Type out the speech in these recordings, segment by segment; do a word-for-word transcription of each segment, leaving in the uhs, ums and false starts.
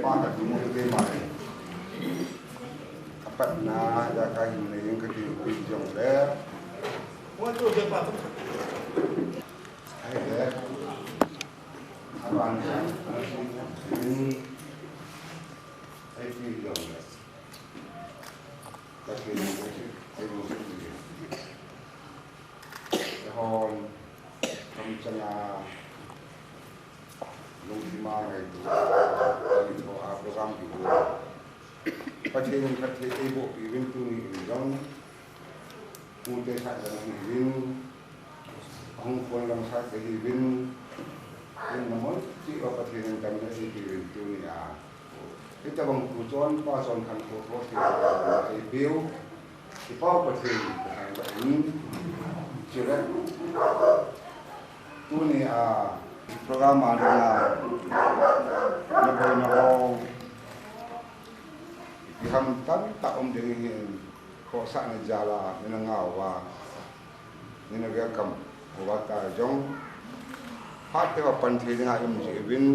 Pa ka tu mo te ma. Apat na ya ka hin ne yin ka ti pi jong le. Ai le. Aban na. Ai pi jong le. Ka ti mo te. Ai mo te. Hon. Kam chana. Lungthim a ngaitu, a program kibu. Pathen in phatthei eiboh piuvin tuni in jong. Pute khat lang hiuvin. Ahung khol lang khat hiuvin. In na mon, ti a Pathen in damna eipeuvin tuni a. Hitabang tu chonpa chon khankho thotho thei eipiu. Kipah Pathen, Pathen ba in. Chule. Tuni a program a dinga. Na boi na ho. Iham tamtah um ding ahin. Khohsahna jal a, nina ngah uva. Nina welcome uva ta jong. Phat te va pan thei dinga i um jeh uvin.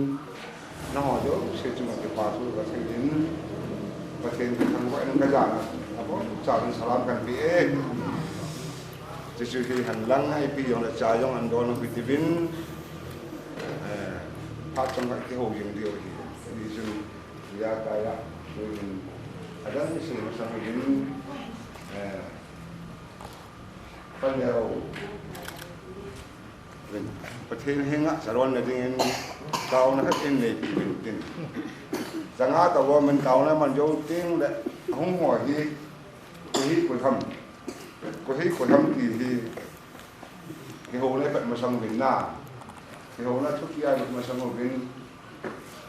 Nangho jouse chunga kipa thu kasei in. Pathen kathangvah in kajana. Abonchauvin salam kahin pe e. Chuchu hihen lang a ipi jong le cha jong ahin don u hiti uvin. Eh, phat chomkhat kihou jing diu ahi. Hijeh chun, ya kaya, tuin. Adang ni sei masang uvin. Eh, Paneo. Pathen henga chalonna dingin taona khat in neipi uvin tin. Changa taovin taona man jou teng le hung ho hi, koi hi koi ham. Koi hi koi ham ti hi. Kihouna pat masang uvin na. Kihouna thupi a pat masang uvin.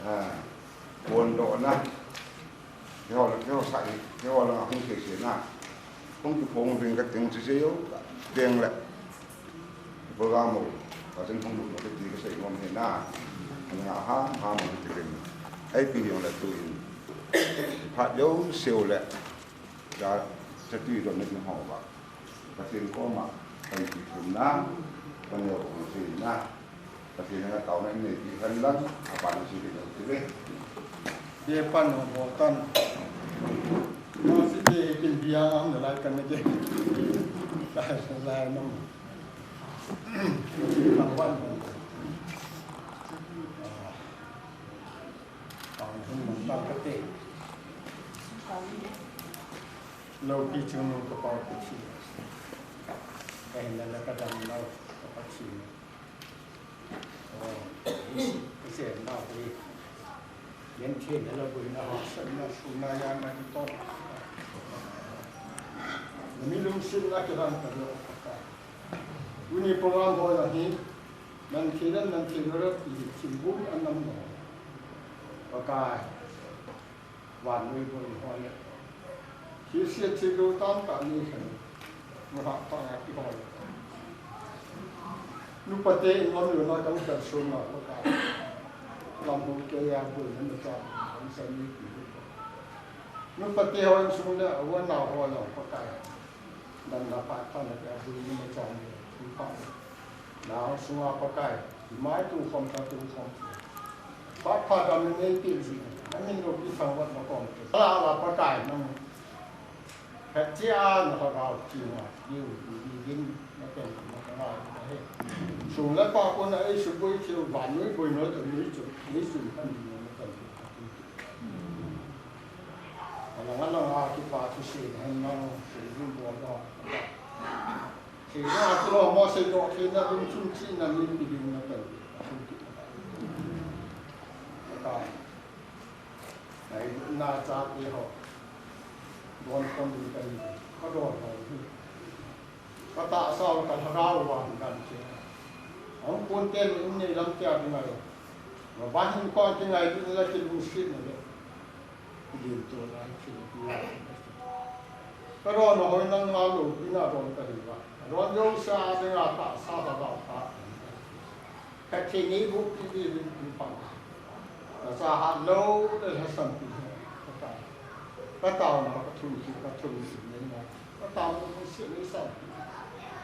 Ah, phondohna. Keiho, keiho sa, keiho langa hung thei sena. Hung kiphong uvin kating chu sei jou, teng le. Program u, ka chen hung lut mo kati kasei nom ahi na. Nga ha, ha mo kati kin. Ipi jong le tuin. Phat jouse u le. Ka, ka tui don na ho ba. Pathen koma, ka ipi thum na, ka neo kong sei na. Pathen henga taona in neipi hen lang, aban in sei ding ahi ve. Be pan ho bo tan. Mo si be kin bia am na lai kan na ke. Lai, lai nam. Kan wan. Ah. Kan hun man tan ka te. Loupi chungnung ka Pathen. Ka hinna le ka damna ka Pathen. Oh, ka chenna hi. Yen thina le boina, hahsatna, suna, jana, kitona. Na mi lungsetna kilang ka lo. Tuni program ho la hi. Nang thei dan, nang thei dan, ti thil bul anam lo. Pakai. Vannoi boi ho le. Thilse thil lo tamtah nei hen. Nungah panga kihol. Nupa te in lam lo na kan kan sun na Pakai. Lam hu ke ya boi na na ta. Kan sa ni ki. Nupa te ho in sung le, awan na ho lo Pakai. Dan na pa pa na ke boi na na ta ni. Nupa. Nang sunga Pakai, imai tu khom ta tu khom. Phat pha dam nei ti ji, na min lo ki sang wat na khom. Ala ala Pakai nang. Khat chia na ha rau ki na, diu, diu, din, na pen, na ka rau, na he. Sung le pa ko na ei su boi thiu, vannoi boi noi tu, noi chu, noi chu, kan di na pen. Ala nga la nga ki pa tu si, na, na, si, din, bo, bo. Thina a kilo mo seidoh thina lungchun chihna min ti ding na pen. Ka. Ai na chate ho. Don kon ding ka ni. Ka don ho. Ka tahsa ka lhagao vang kan che. Hung kon te lu in nei lam te a ding ai. Ma ba hin kon ti ngai ding la ki lungsetna le. Din to lai thil pi a. Ka don a hoi nangma loupina don ka hi va. Don jouse a dinga tahsa lhagao tah. Ka thei nei bu pi di rin pi pang. Ka sa ha lo le lhasam pi. Ka ta. Ka taona ka thum ki ka thum ki nei na. Ka taona ka si nei sa.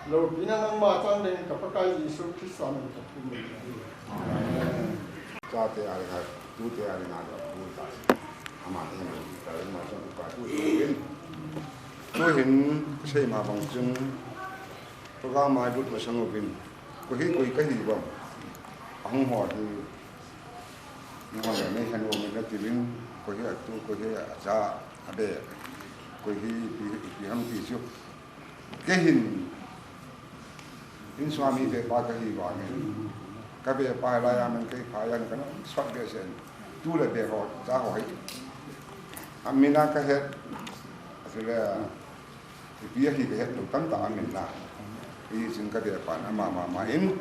Loupina nangma chang ding ka Pakai Jesu Christa min ka thum nei. Amen. Chate a le khat. Tute a dinga lo, tu ta si. Ama hin, ta ma chang tu pa tu si. Tu hin, sei ma bang chun, program a lut masang uvin. Koi hi, koi kahi bang. Ahung ho hi. Nang le nei han o min na tilin, koi hi atu, koi hi acha, abe. Koi hi, pi, pi ham ti chu. Kei hin, in Swami vepa kahi vangin, ka vepa lai a man kei pha yan kana sot be sen, tu le be ho, cha ho hi. A min a ka het, a tu le, ipi ahi ka het lou tamtah a min a. Hijeh chun ka vepa na ama mama in,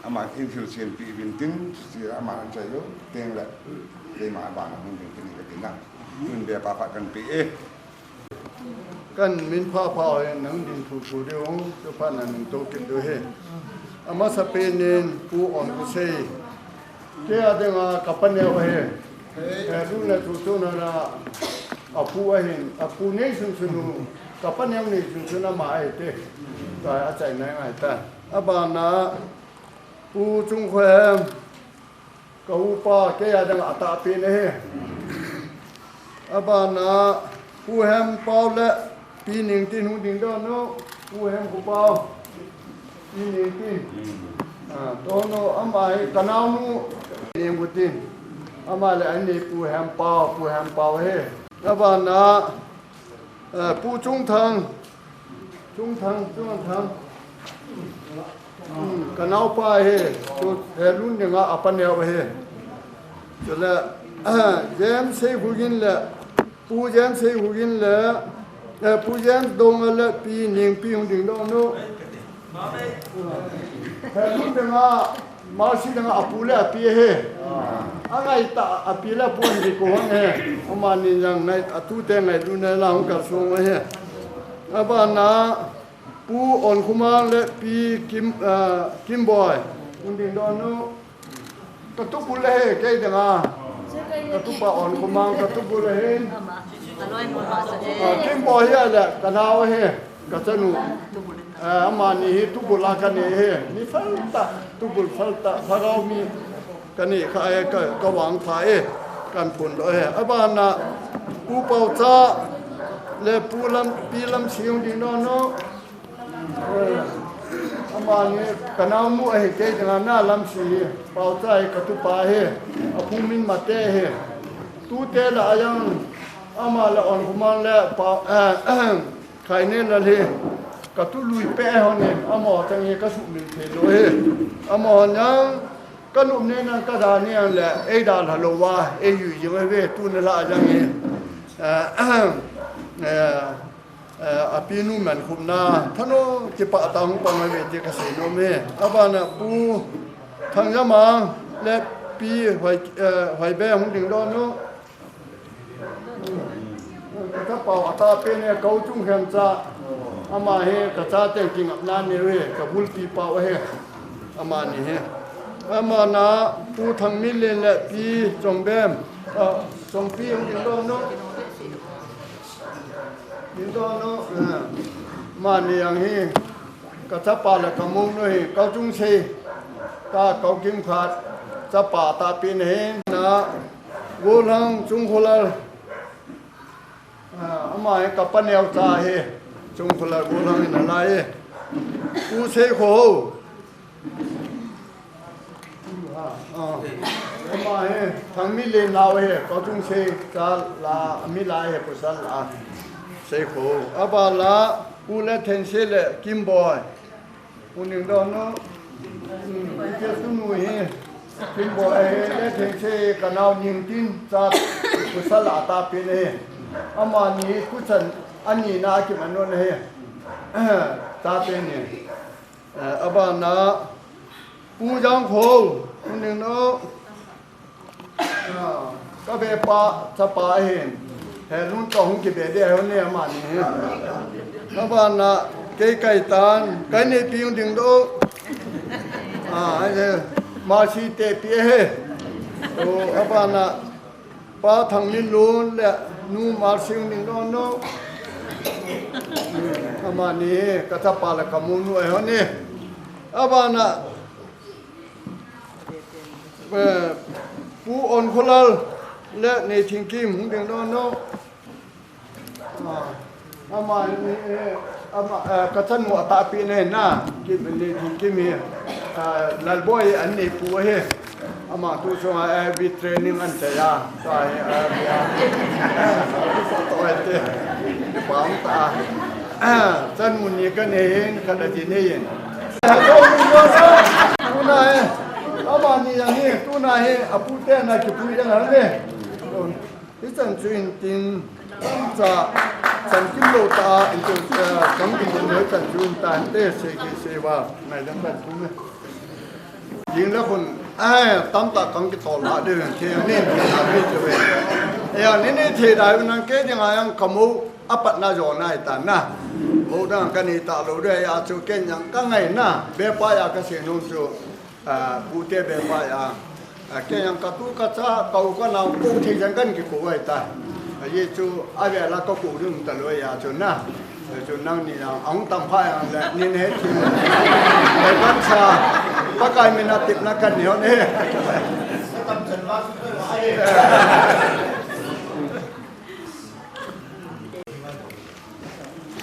ama in thil chen pi vin tin, si ama an chai lou, teng le, keima a ban a hung vin tin ka tin a. Tun vepa phat kan pe e. Kan min pha pha ho hin nang ding thu thu diu, chu phat na min to kit diu hi. Amasa pen in Pu On Kusei. Kei a dinga ka paneo ahi. Eh, lu na thu thu na na a pu ahin, a pu nei sun sun u, ka paneo nei sun sun ama ahi te. Ka a chai nai ngai ta. A ban a Pu Chung Khwe. Ka upa kei a dang a tahpen ahi. A ban a Pu Hem Pau le Pi Ning Tin hung ding doh nu. Pu Hem Khu Pau. Pi Ning Tin. Ah, doh nu ama hi ka naonu Ning Khu Tin. Ama le ani Pu Hem Pau, Pu Hem Pau ahi. A ban a Eh, Pu Chung Thang. Chung Thang, Chung Thang. Hmm, ka naopa ahi. Chu he lun dinga a paneo ahi. Chule, eh, James Sei Hu Gin le, Pu James Sei Hu Gin le, eh, Pu James Dong le Pi Ning Pi hung ding doh nu. He lun dinga Mercy dang a pu le a pi ahi. A ngai ta a pi le a pu an di ko hon ahi. Amani jang ngai a tute ngai lu ne la hung kal sung ahi. A ban a Pu On Khumang le Pi Kim, ah, Kim Boy. Un ding doh nu. Ka tubul ahi, kei dang a. Ka tupa On Khumang, ka tubul ahi. Ah, Kim Boy hi a le, ka nao ahi. Ka chanu. Eh, amani hi tubul a ka nei hi. Mi phal tah, tubul phal tah, lhagao mi ka nei kha e, ka, ka vangpha e, kan phun doh e. A ban a, Pu Paocha le Pu Lam, Pi Lamsi hung ding doh nu. Eh, amani ka naonu ahi kei ding a na Lamsi hi. Paocha hi ka tupa hi. A pu min Mate hi. Tute la a jang ama le On Khumang le pa, eh, Khaine Lal hi ka tu lui pe hon in, amaho teng hi ka sumil thei lou hi. Amaho jang ka nop ne nang ka da ne ang le, ei da lha lou va, ei jui jing ve tu na la jang hi. Eh, eh, eh, a pi nu man khum na, thano kipa ta hung pang ve ti ka sei nom e. A ban a Pu Thang Jama le Pi Hoi, eh, Hoi Be hung ding doh nu. Ka chapau a tahpen e, Kau Chung Khen cha. Ama hi ka cha teng kingapna nei u hi, ka bulpi pau ahi. Amani hi. Amana Pu Thang Min Lin le Pi Chong Bem. Ah, Chong Pi hung ding doh nu. Ding doh nu. Ah. Amani jang hi. Ka chapa le ka mounu hi, Kau Chung Sei, ta Kau Kim Khat, chapa tahpen hi, na, Golhang Chung Kholal, ah, ama hi ka paneo cha hi, Chung Kholal Golhang in a lai hi, Pu Sei Kho. Ah, ama hi, Thang Min Lin nao hi, Kau Chung Sei cha la, mi lai hi, pasal la, Sei Kho. Aba la, Pu Le Theng Sei le Kim Boy. Pu Ning Don no. Hmm, ite tunu hi, Kim Boy hi, Le Theng Sei ka nao Ning Tin cha, pasal la tahpen hi. Amani kuchan ani na kiman no hi. Tahpen hi. Eh, abana, Pu Jang Kho, Pu Ning No, ah, ka vepa, chapa ahin. He lun to hung kibe de hon ni amani. Abana, kei kai tan, kai ni pi hung ding doh. Ah, eh, ma si te pi he. O, abana, Pa Thang Min Lun le Nu Mar Sing Ning Don no. Amani ka chapa le ka mounu ahi hon ni. Abana, eh, Pu Onkholal le Nei Thingkim hung ding don no. Ah, ama ni, eh, ama, eh, ka chanu atahpi nei na, Kim, Nei Thingkim hi, ah, Lalboi an nei pu hi. Ama tu sunga, eh, bi training an chaya. Ka hi, eh, bi a. So to ai te. Pam ta. Ah, chanu ni ka nei hin, ka da ji nei hin. Tuna hi, ama ni yang hi, tuna hi, apu te na kipui dang hang ne. Hichan chu in tin, cha, chan kim lo ta, in tin, eh, chan kim lo hichan chu in tan te, se ki se va, ngai dang ban tu me. Ding la khun, ai, tam ta kang ki tol la de, ke nin, ke na mi chu ve. Ya, ni ni the da, nang ke ding a yang kamo, apat na jo na i tan na. Mo dang ka ni ta lo de, ya chu ken yang ka ngai na, be pa ya ka se nun chu. Ah, pu te be pa ya. Ah, ke yang ka tu ka cha, ka u ka nau, ko thei jang kan ki ko ai ta. Ah, ye chu, a ve la ka ko dum ta lo ya chu na. Ah, chu nang ni yang, ang tam pha yang le, ni ne chu. Le kan sa, pa kai mi na tip na kan ni ho ne.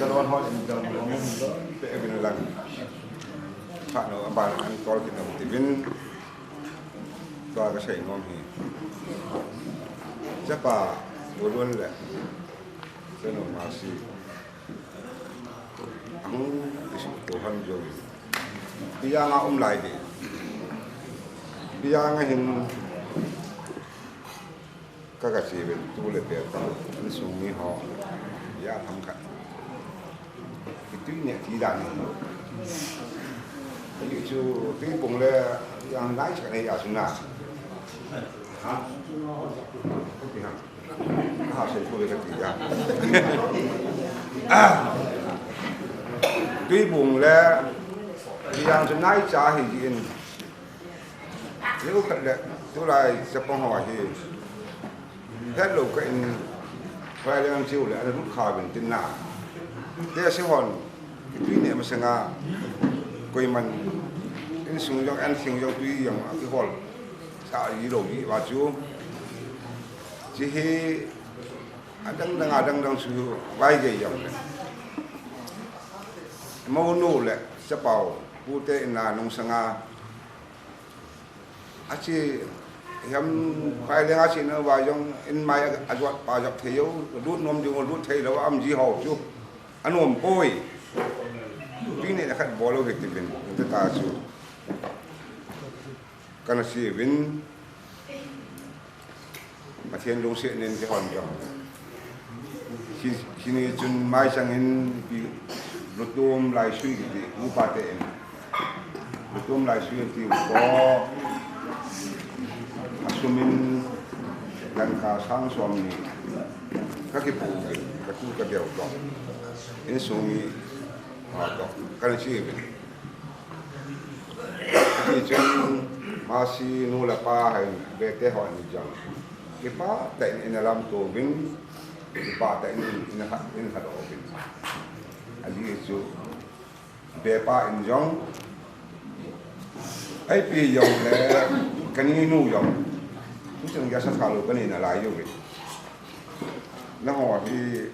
Ka lon hon in dang lo min lo pe evin lang. Pha no aban an tol kin no tivin. Tua ka sei nom hi. Chapa, Golun le. Seno Masi. Ang isu ko han jo. Pia nga um lai di. Pia nga hin. Ka ka chi ven tu le pe ta, insung mi ho, ya tham khat. Ki tui ne ti dan ni. Yu chu tui pung le yang nai cha ne ya su na. Ha? Ti ha. Ha se ku le ka ti ya. Tui pung le yang chu nai cha hi ji in. Leu khat le, tulai chapang ho hi. Hello ka in, Phaileng chiu le, ana lut kha uvin tin na. Te se hon, kitui ne masanga, koiman, insung jong, an sing jong, tui jong, a kihol. Sa ji lo ji va chu. Chi hi, adang dang, adang dang su, vai gei jong le. Mo nu le, chapau, pu te in na nung sanga, A chi, hiam Phaileng a chi na va jong in mai a jot pa jot thei yo, lut nom jong lut thei lo am ji ho chu. Anom poi. Pi ne khat bol lo he ti vin, te ta chu. Kana si vin. Pathen lungset nen kihon jong. Hi, hini chun mai changin pi lutum lai sui kiti, upa te in. Lutum lai sui kiti ko. Asumin dangka sang som ni. Ka kipu, ka tu ka beu ko. Insung ni, ha ko. Kana si vin. Hichun Masi nu le pa hin bete ho ni jong. Kipa tah in ina lamto uvin, kipa tah in ina kha, ina khat uvin. Aji chu bepa in jong. Ai pi jong le kani nu jong. Hichun ya sa thalo kani na lai uvin. Nangho hi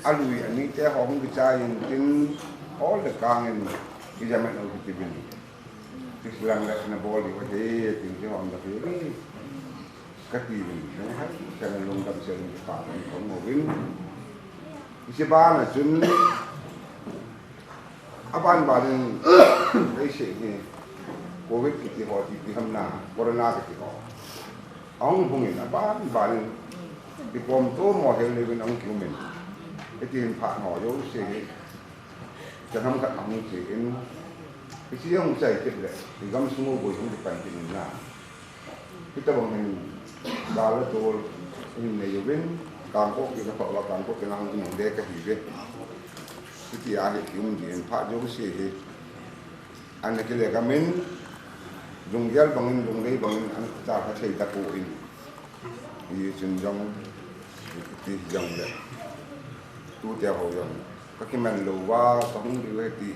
alui ani te ho hung kichai in tin hol le kang in kijamin u kiti vin. Kislang le na bol diu ahi tin kihom le hi. Kati vin. Nang hai kana lungdam sel in kipa kan khom uvin. Isi bana chun Aban banin, ei se ni, covid kiti ho, ti, ti ham na, corona kiti ho. Ahung hung in, aban banin, ti pom to mo hel le vin ahung kium in. Iti hin pha ho, yo se ni, chan ham khat ahung che in, iti ahung chai kit le, i gam sung u boi hung ti pan kit in na. Hitabang hin, gal le tol, hin nei uvin, kangkok ki ka pha uva, kangkok ki nang hin de ka hi ve. Hiti a hi ki um di in pha jong si hi. An ki le ka min, lunggel bangin, lunglei bangin, an ta ka thei ta pu in. Hi chun jong, ti jong le. Tu te ho jong. Ka kiman lou va, ka hung di ve ti.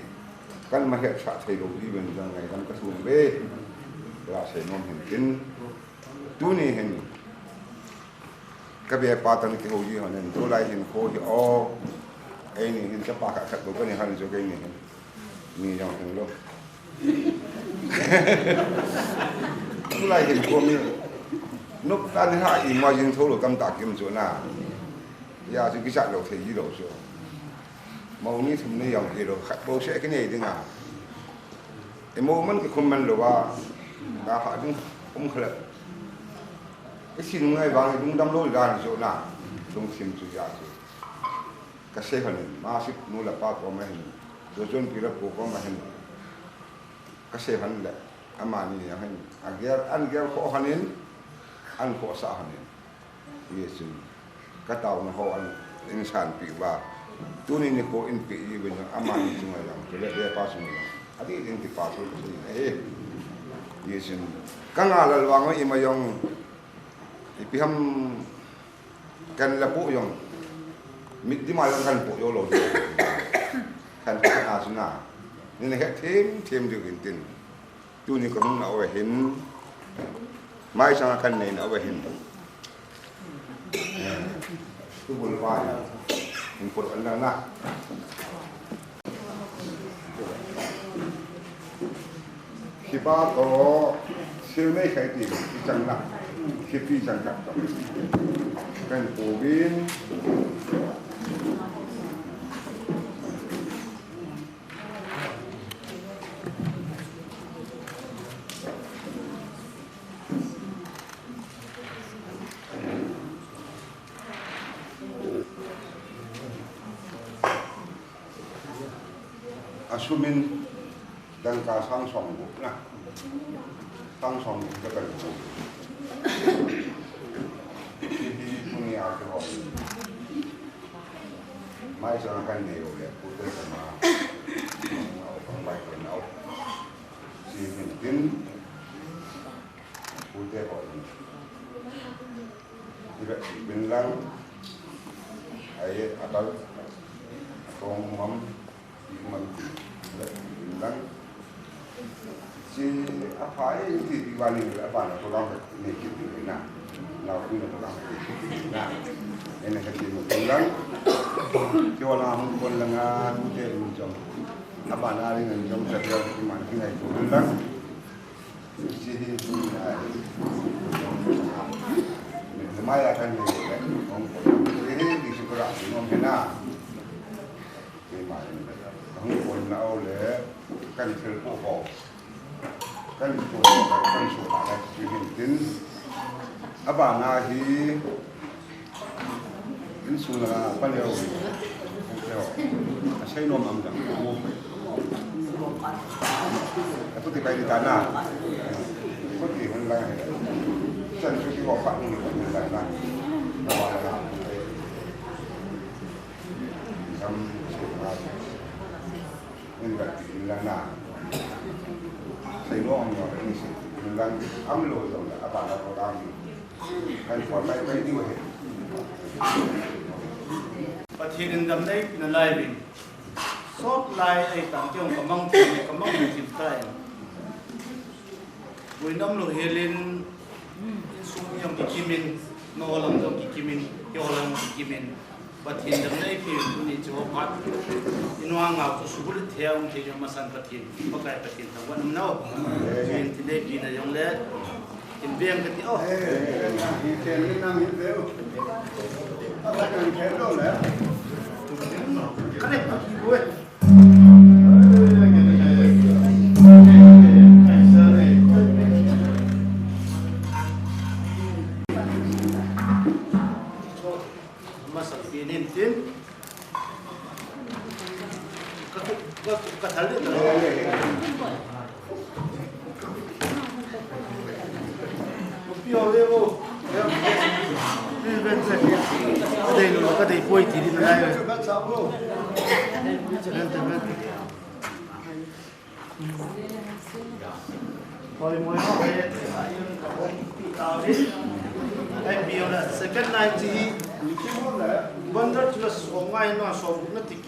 Kan ma het sa thei lou di ven jong ngai kan ka sum ve. La sei nom hin tin. Tuni hin, ka be pa tan kihou ji hon in, tulai hin kho hi o, eini hin chapa khat khat bou kani hon chu keini hin. Mi jong hin lo. Tulai hin kho mi. Nop tan ha imagine tho lo tam ta kim chu na. Ya chu kisa lo thei ji lo chu. Mo ni thum ni jong hi lo, khat bou se kinei ding a. Imo man kikhum man lou a, ka ha ding um khala. I sin ngai vang i lungdam lou dan jo na, lungsim chu ya chu. Ka sei hon in, ma sip nu le pa koma hin, dojon pi le pu koma hin. Ka sei hon le, amani a hin, a gel, an gel kho hon in, an khohsah hon in. Hichun, ka taona ho an in sanpeh uva. Tuni nikho in peh ji uvin jong, amani chunga jong, chule le pa chunga jong. Adih ding kipa thu ka sei ahi. Hichun, ka ngah lal vang ima jong, ipi ham kan la pu jong. Mit dima jong kan pu jo lou. Kan pu na chuna. Ni na het them, them diu hin tin. Tuni ka hung na uva hin, mai sanga kan nei na uva hin. Eh, tu bul vai, in pur an na. Kipa to, sil mei khai ti, i chang na, kipi chang ka to. Kan pu bin. Asumin dangka sang som gup na. Sang som gup ka kan gup. Hi hi tuni a kihou. Mai sanga kan nei u le, pute sama, au, kan bai kan au. Si hin tin, pute ho in. Ibe, bin lang, ai, atal, atong mam, ibe man, ibe, bin lang. Si, aphai, ti, ti, vani, apa, na, to lang, ne, ki, ti, na. Na, ku, na, to lang, ki, ti, na. Ene, ka, ti, mo, to lang. Ki, wala, hung, kon, lang, a, tu, te, lu, jong. Apa, na, ring, jong, ka, ti, ki, man, ki, ngai, to, lang. Si, ti, tu, na, ri. Mai, a, kan, ni, hung, kon, ri, ri, ki, su, ra, ki, nom, ki, na. Keima in, ka hung pon na u le, kan thil pu ho. Kan pu ho, kan su ta la ti hin tin. Abana hi, in su na pa le u. Asei nom am dang. Atu ti kai di ta na. Ko ti hun la. Chan su ti ho pa ni ko ni la na. Abana. Gam, in gat in lang na. Sei no ang no ni sei in lang am lo jong la apa na ko dang. Kan ko mai mai diu he. Pathen in dam nei na lai vin. Sot lai ei tang keu ka mang thei, ka mang thei tai. Buinam lo helin, insung jong kikimin, nao lang jong kikimin, keo lang jong kikimin. Pathen damna eipeh tuni chu phat. Inua ngau chu subul thei um thei jong masan Pathen, Pakai Pathen thangvah in um nao. Chuin tin eipeh na jong le, in veng kati o. Ka le pa ki boi. Masa pinin tin. Ka, ka, ka thal le. Ka dei lo, ka dei poi ti di na lai. Hoi, moi, hoi. Ai, mi la second line ji. Bandar tu la so ngai na so na tik.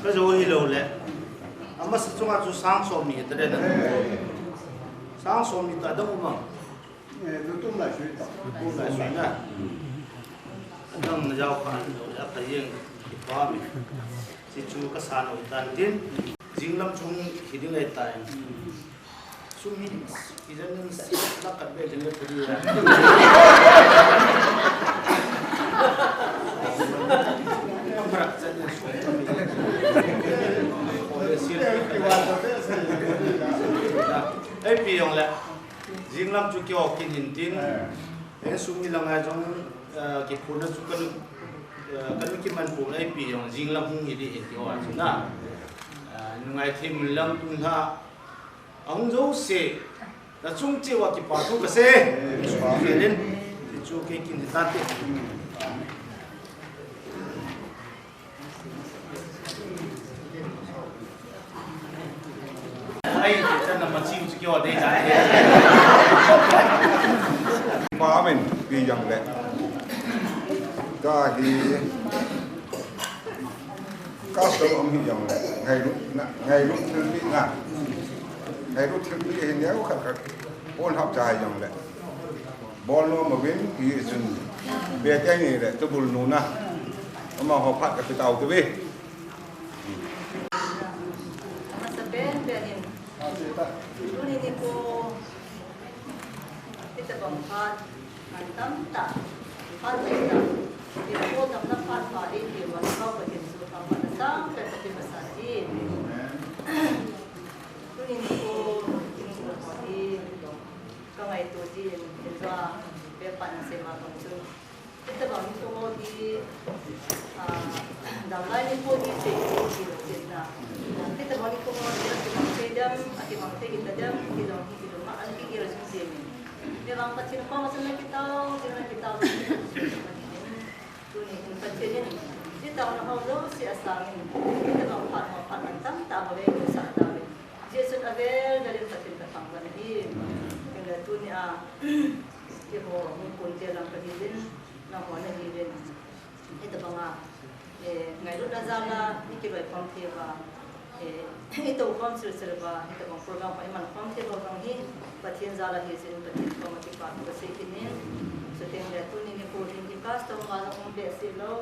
Ka jou hilou le. Amasa chunga chu sang som ni ta le na. Sang som ni ta dang um am? Eh, lutum lai sui ta. Lutum lai sui na. Adang na jao kha lo le ka jeng kipa mi. Hichu ka san u tan tin. Jinglam chung hi ding lai tai. Sum hi, ijan in si, lakat be jin le puri ya. Amrak chan in sum. Ole sil. Ei pi jong le. Jinglam chu kio kin hin tin. Ei sum ni lang a jong, eh, kiphun na chu kan, eh, kan kiman pu ei pi jong jinglam hung hi di hin kio a chu na. Eh, nungai thim lang tung ha. Ahung jouse, nachung cheh uva kipa thu kasei. Amen. Chu kei kin hitan te. Ai, chan na machi u chu kio dei ta. Pa men pi jang le. Ka hi Custom um hi jong le, ngailut na, ngailut thilpeh na. Ngailut thilpeh hi neo khat khat. Pon hap cha jong le. Bol nom uvin, hichun. Be te ni le, tubul nu na. Amaho phat ka pe tau te ve. Masa pen pen in. Tuni nikho. Hitabang phat. Phat tamtah, phat tamtah, tia ko tamna phat pha ding tia, Pakai Pathen chu phat pha na sang pen Pathen masa ahi. Tuni nikho, tuni nikho hi, ka ngaito jin, hinjua, be phat na sei ma kong chu. Hitabang nikho hi, Ah, damlai nikho hi sei thei lou jeh in a. Hitabang nikho hi akimang thei dem, akimang thei hita dem, ti jong hi kilunga ana kigel jing jing in. Hijeh vang Pathen koma chun ana kitao jing, ana kitao jing. Tuni hin Pathen in, hitaona ho jouse asang in, hitabang phat ho phat tamtah ho ve, sah tauve. Jesun avel vel in Pathen kathangvah nahi. Hinla tuni a, keiho, hung kunte lam kahi jin, nangho nahi jin. Hitabanga, eh, ngailutna jal a, i kiloikhom thei uva, eh, i toukhom chil chil uva, hitabang program ho i mankhom thei uva vang hi, Pathen jal ahi jeh in Pathen koma kipa thu kasei kit in, chuteng le tuni nikho hin i custom a jong um behseh lou,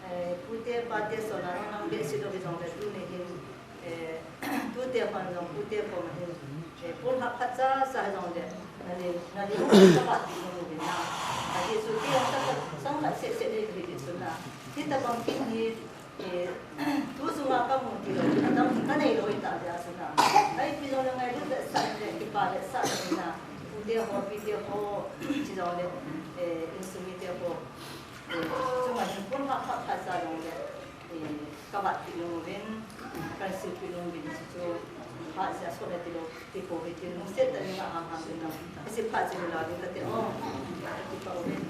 eh, pute pate sona jong um behseh lou hijongle tuni hin, Eh, tute hon jong, pute koma hin, eh, pulhap khat cha cha hijongle, nali, nali hung kavat pi nom uvin na. Ajeh chu kei jong sa, sa, sang khat seh seh nei kahi jeh chun na. Hitabang kin hi, eh, tu sunga kamu tilou, adang hi kanei lou hita jeh a chu na. Ipi jongle ngailut vetsah le, kipa vetsah le na. Pute ho, pite ho, hijongle, eh, insung mite ho. Eh, chunga hin pulhap khat cha jongle. Eh, kavat pi nom uvin, kasilpi nom uvin, chuchu, phat jeh a sot le tilou, ti ko ve tin, lungset tah in nga ham ham in, isi phat jeh in la ding kate, oh, ti pa uvin.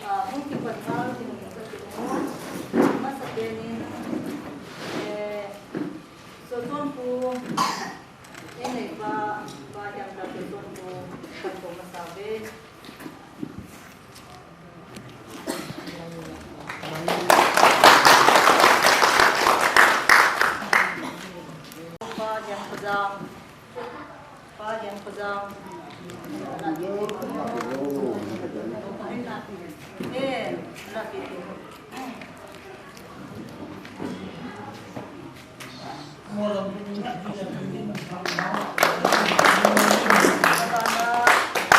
Ah, hung kipat ngal ding ka ti u. Masa pen in, eh, Sochonpu, in nei pa, pa hiam ta Sochonpu, kan ko masa ve. Pa Hiam Khojang. Pa Hiam Khojang. Eh, na pi pi.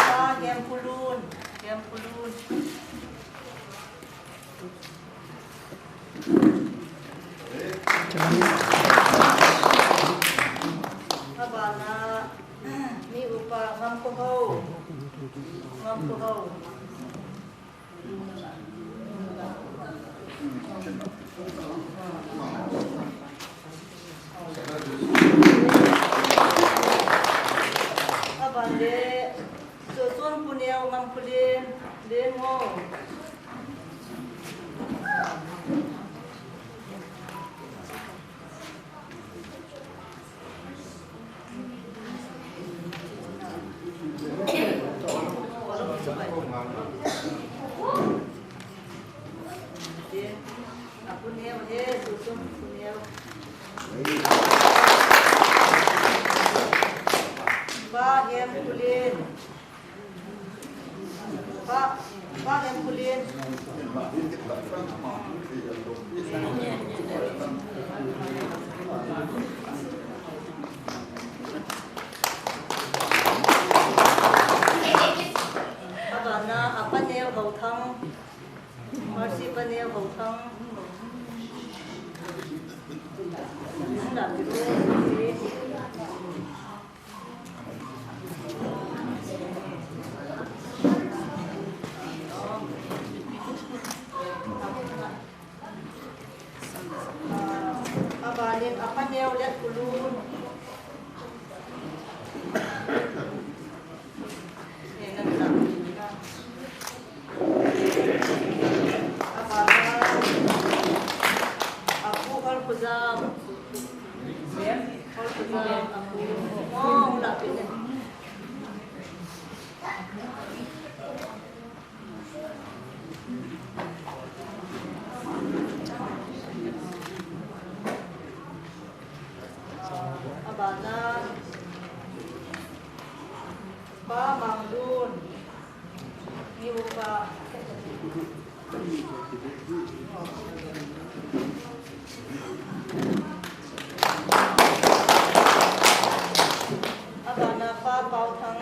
Pa Hiam Khulun. Hiam Khulun. Abana, mi upa Ngamkhohao. Ngamkhohao. Pa Hemkhulen. Pa, Pa Hemkhulen. Abana, a paneo Hauthang. Mercy paneo Hauthang. Abanin a paneo Letkholun. Abana a pu Holkhojam. Holkhojam a pu. Oh, hula pin. Abana Pa Manglun. Ni upa. Abana Pa Paothang.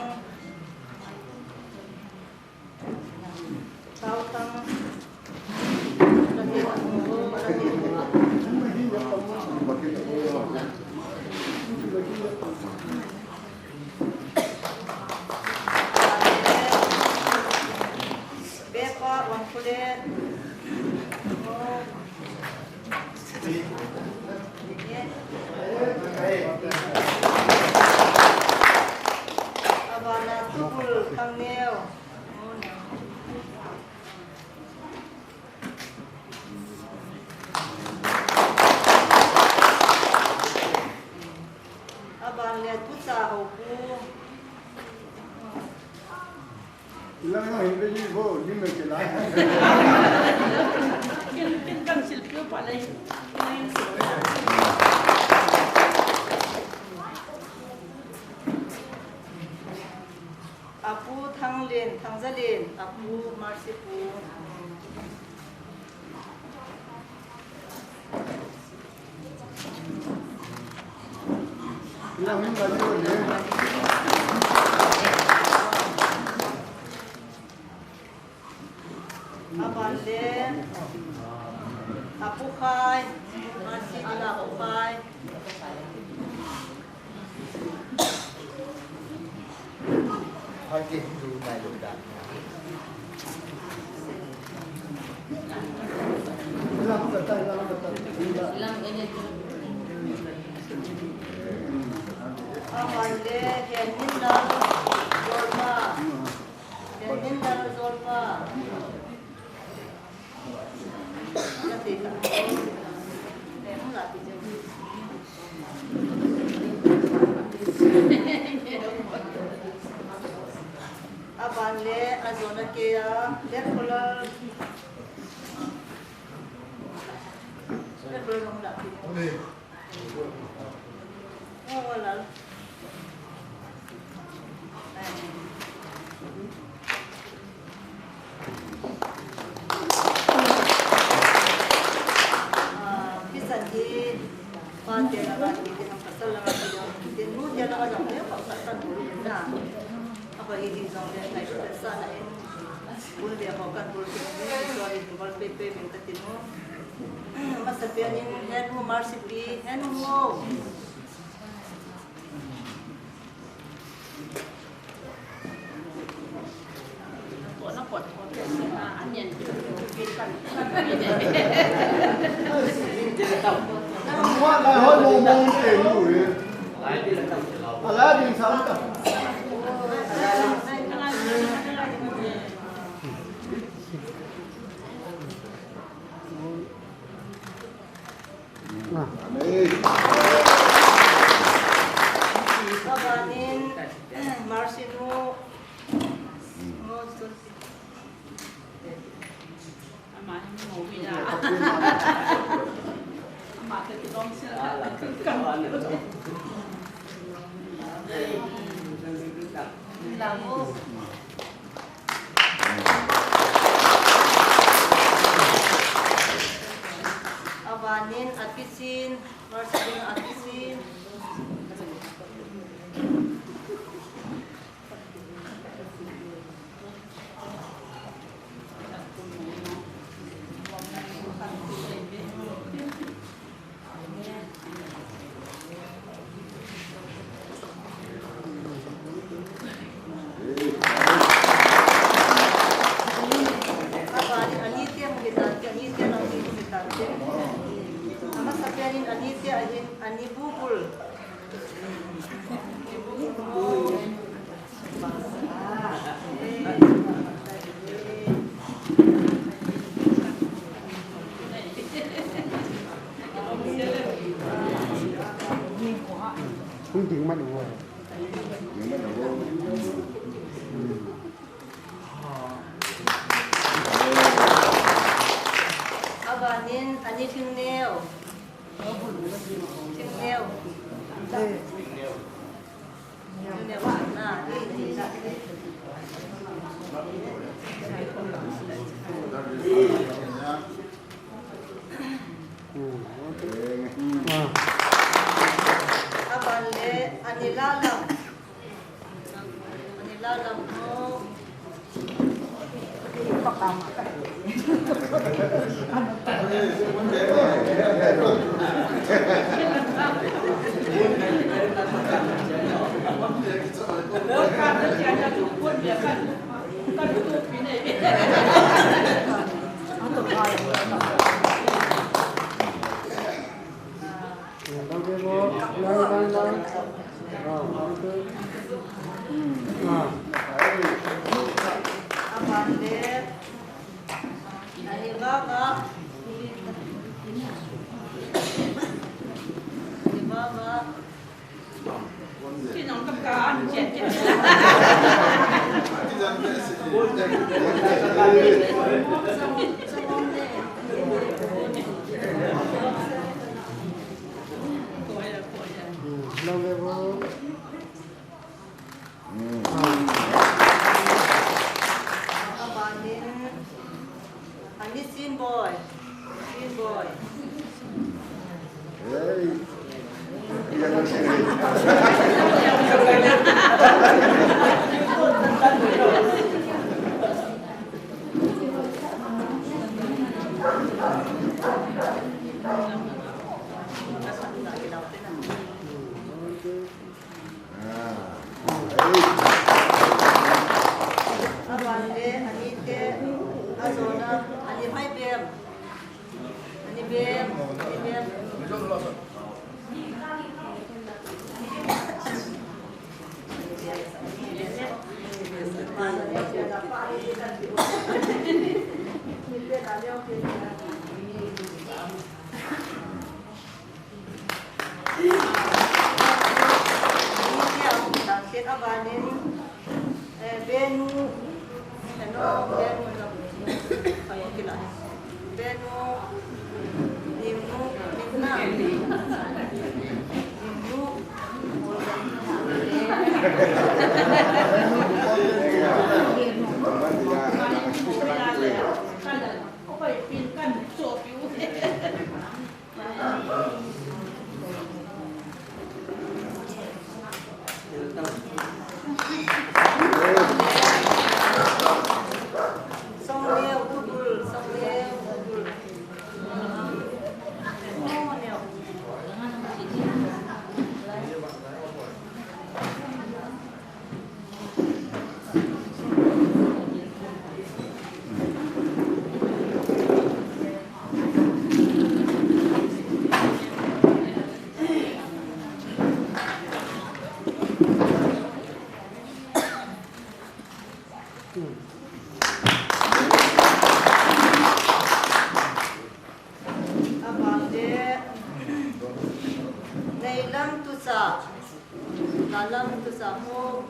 Abana Tubul Thangneo. Aban le Tucha Haokip. Ilang na hin pe ji bo, ni me ke la. Ken, ken kan sil pio pa le. Apu Thanglen, Thangjalen, apu Mercy pu. Aban le, apu Khai, Mercy ding apu Khai. Khai ke hindu nai lo da. Aban le, Henminlal Jolpa. Henminlal Jolpa. Aban le, ajona kei a, Letkholal. Letkholal nong la pi. Masa pen in Henu Mercy pi, Henu mo. Amen. Abanin, Mercy nu, nu, ama ni mo wi na. Ama ke tu Abanin, akisin, Marcelino akisin. Abani anite hung hitante, anite hung hitante. Amasapenin anite ahin, ani bubul. Hung ding man u. Ding man u. Abanin, ani thingneo. Thingneo. Thingneo ana. Aban le, ani lalam. Ani lalam ho. Ani Sinboi. Sinboi. Aban le, anite, ajona, ani mai bem. Ani bem, ani bem. Abang de, neilam tusa, lalam tusa ho.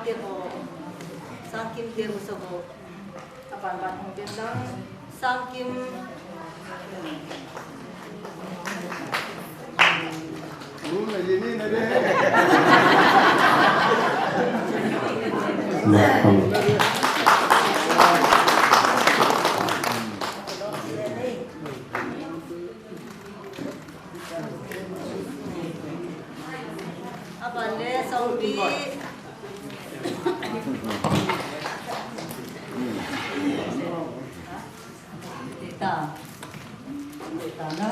Te ho, Sangkim te ho sa ho. Aban ban hong pen lang. Sangkim. Aban le Songpi. Tita. Tita na.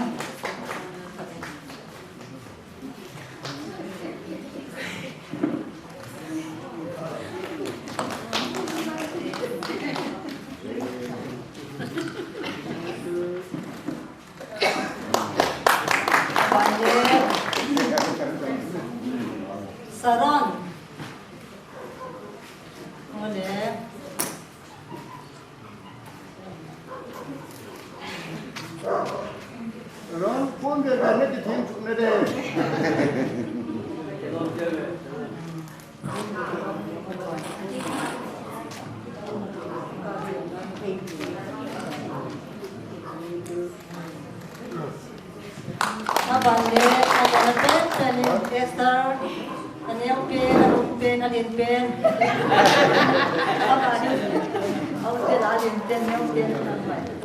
Saron. Ole. Saron, phone de, de, de, de, de, de. Aban le, aban le, pen, pen, Esther, aneo pen, alung pen, alen pen. Aban le, aun pen, alen pen, neo pen, aban le.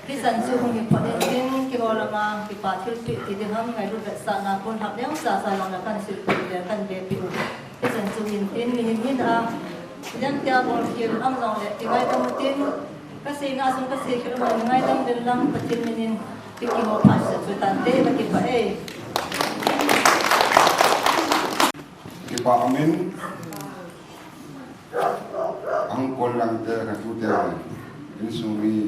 Hichan chu hung hi phat in tin, keiho lama kipa thilpeh ti ding ham, ngailut vetsahna kon hap neo sa sa lang la kan silpeh le kan bepeh u. Hichan chu hin tin, mihem hin a, jam tia bol khel am jong le, kingaidam u tin, kaseina sung kasei khel u, ngaidam den lang Pathen min in, keiho phat sa chu tante, kakipah e. Kipa umin, ahung lhang te, katute, insung mite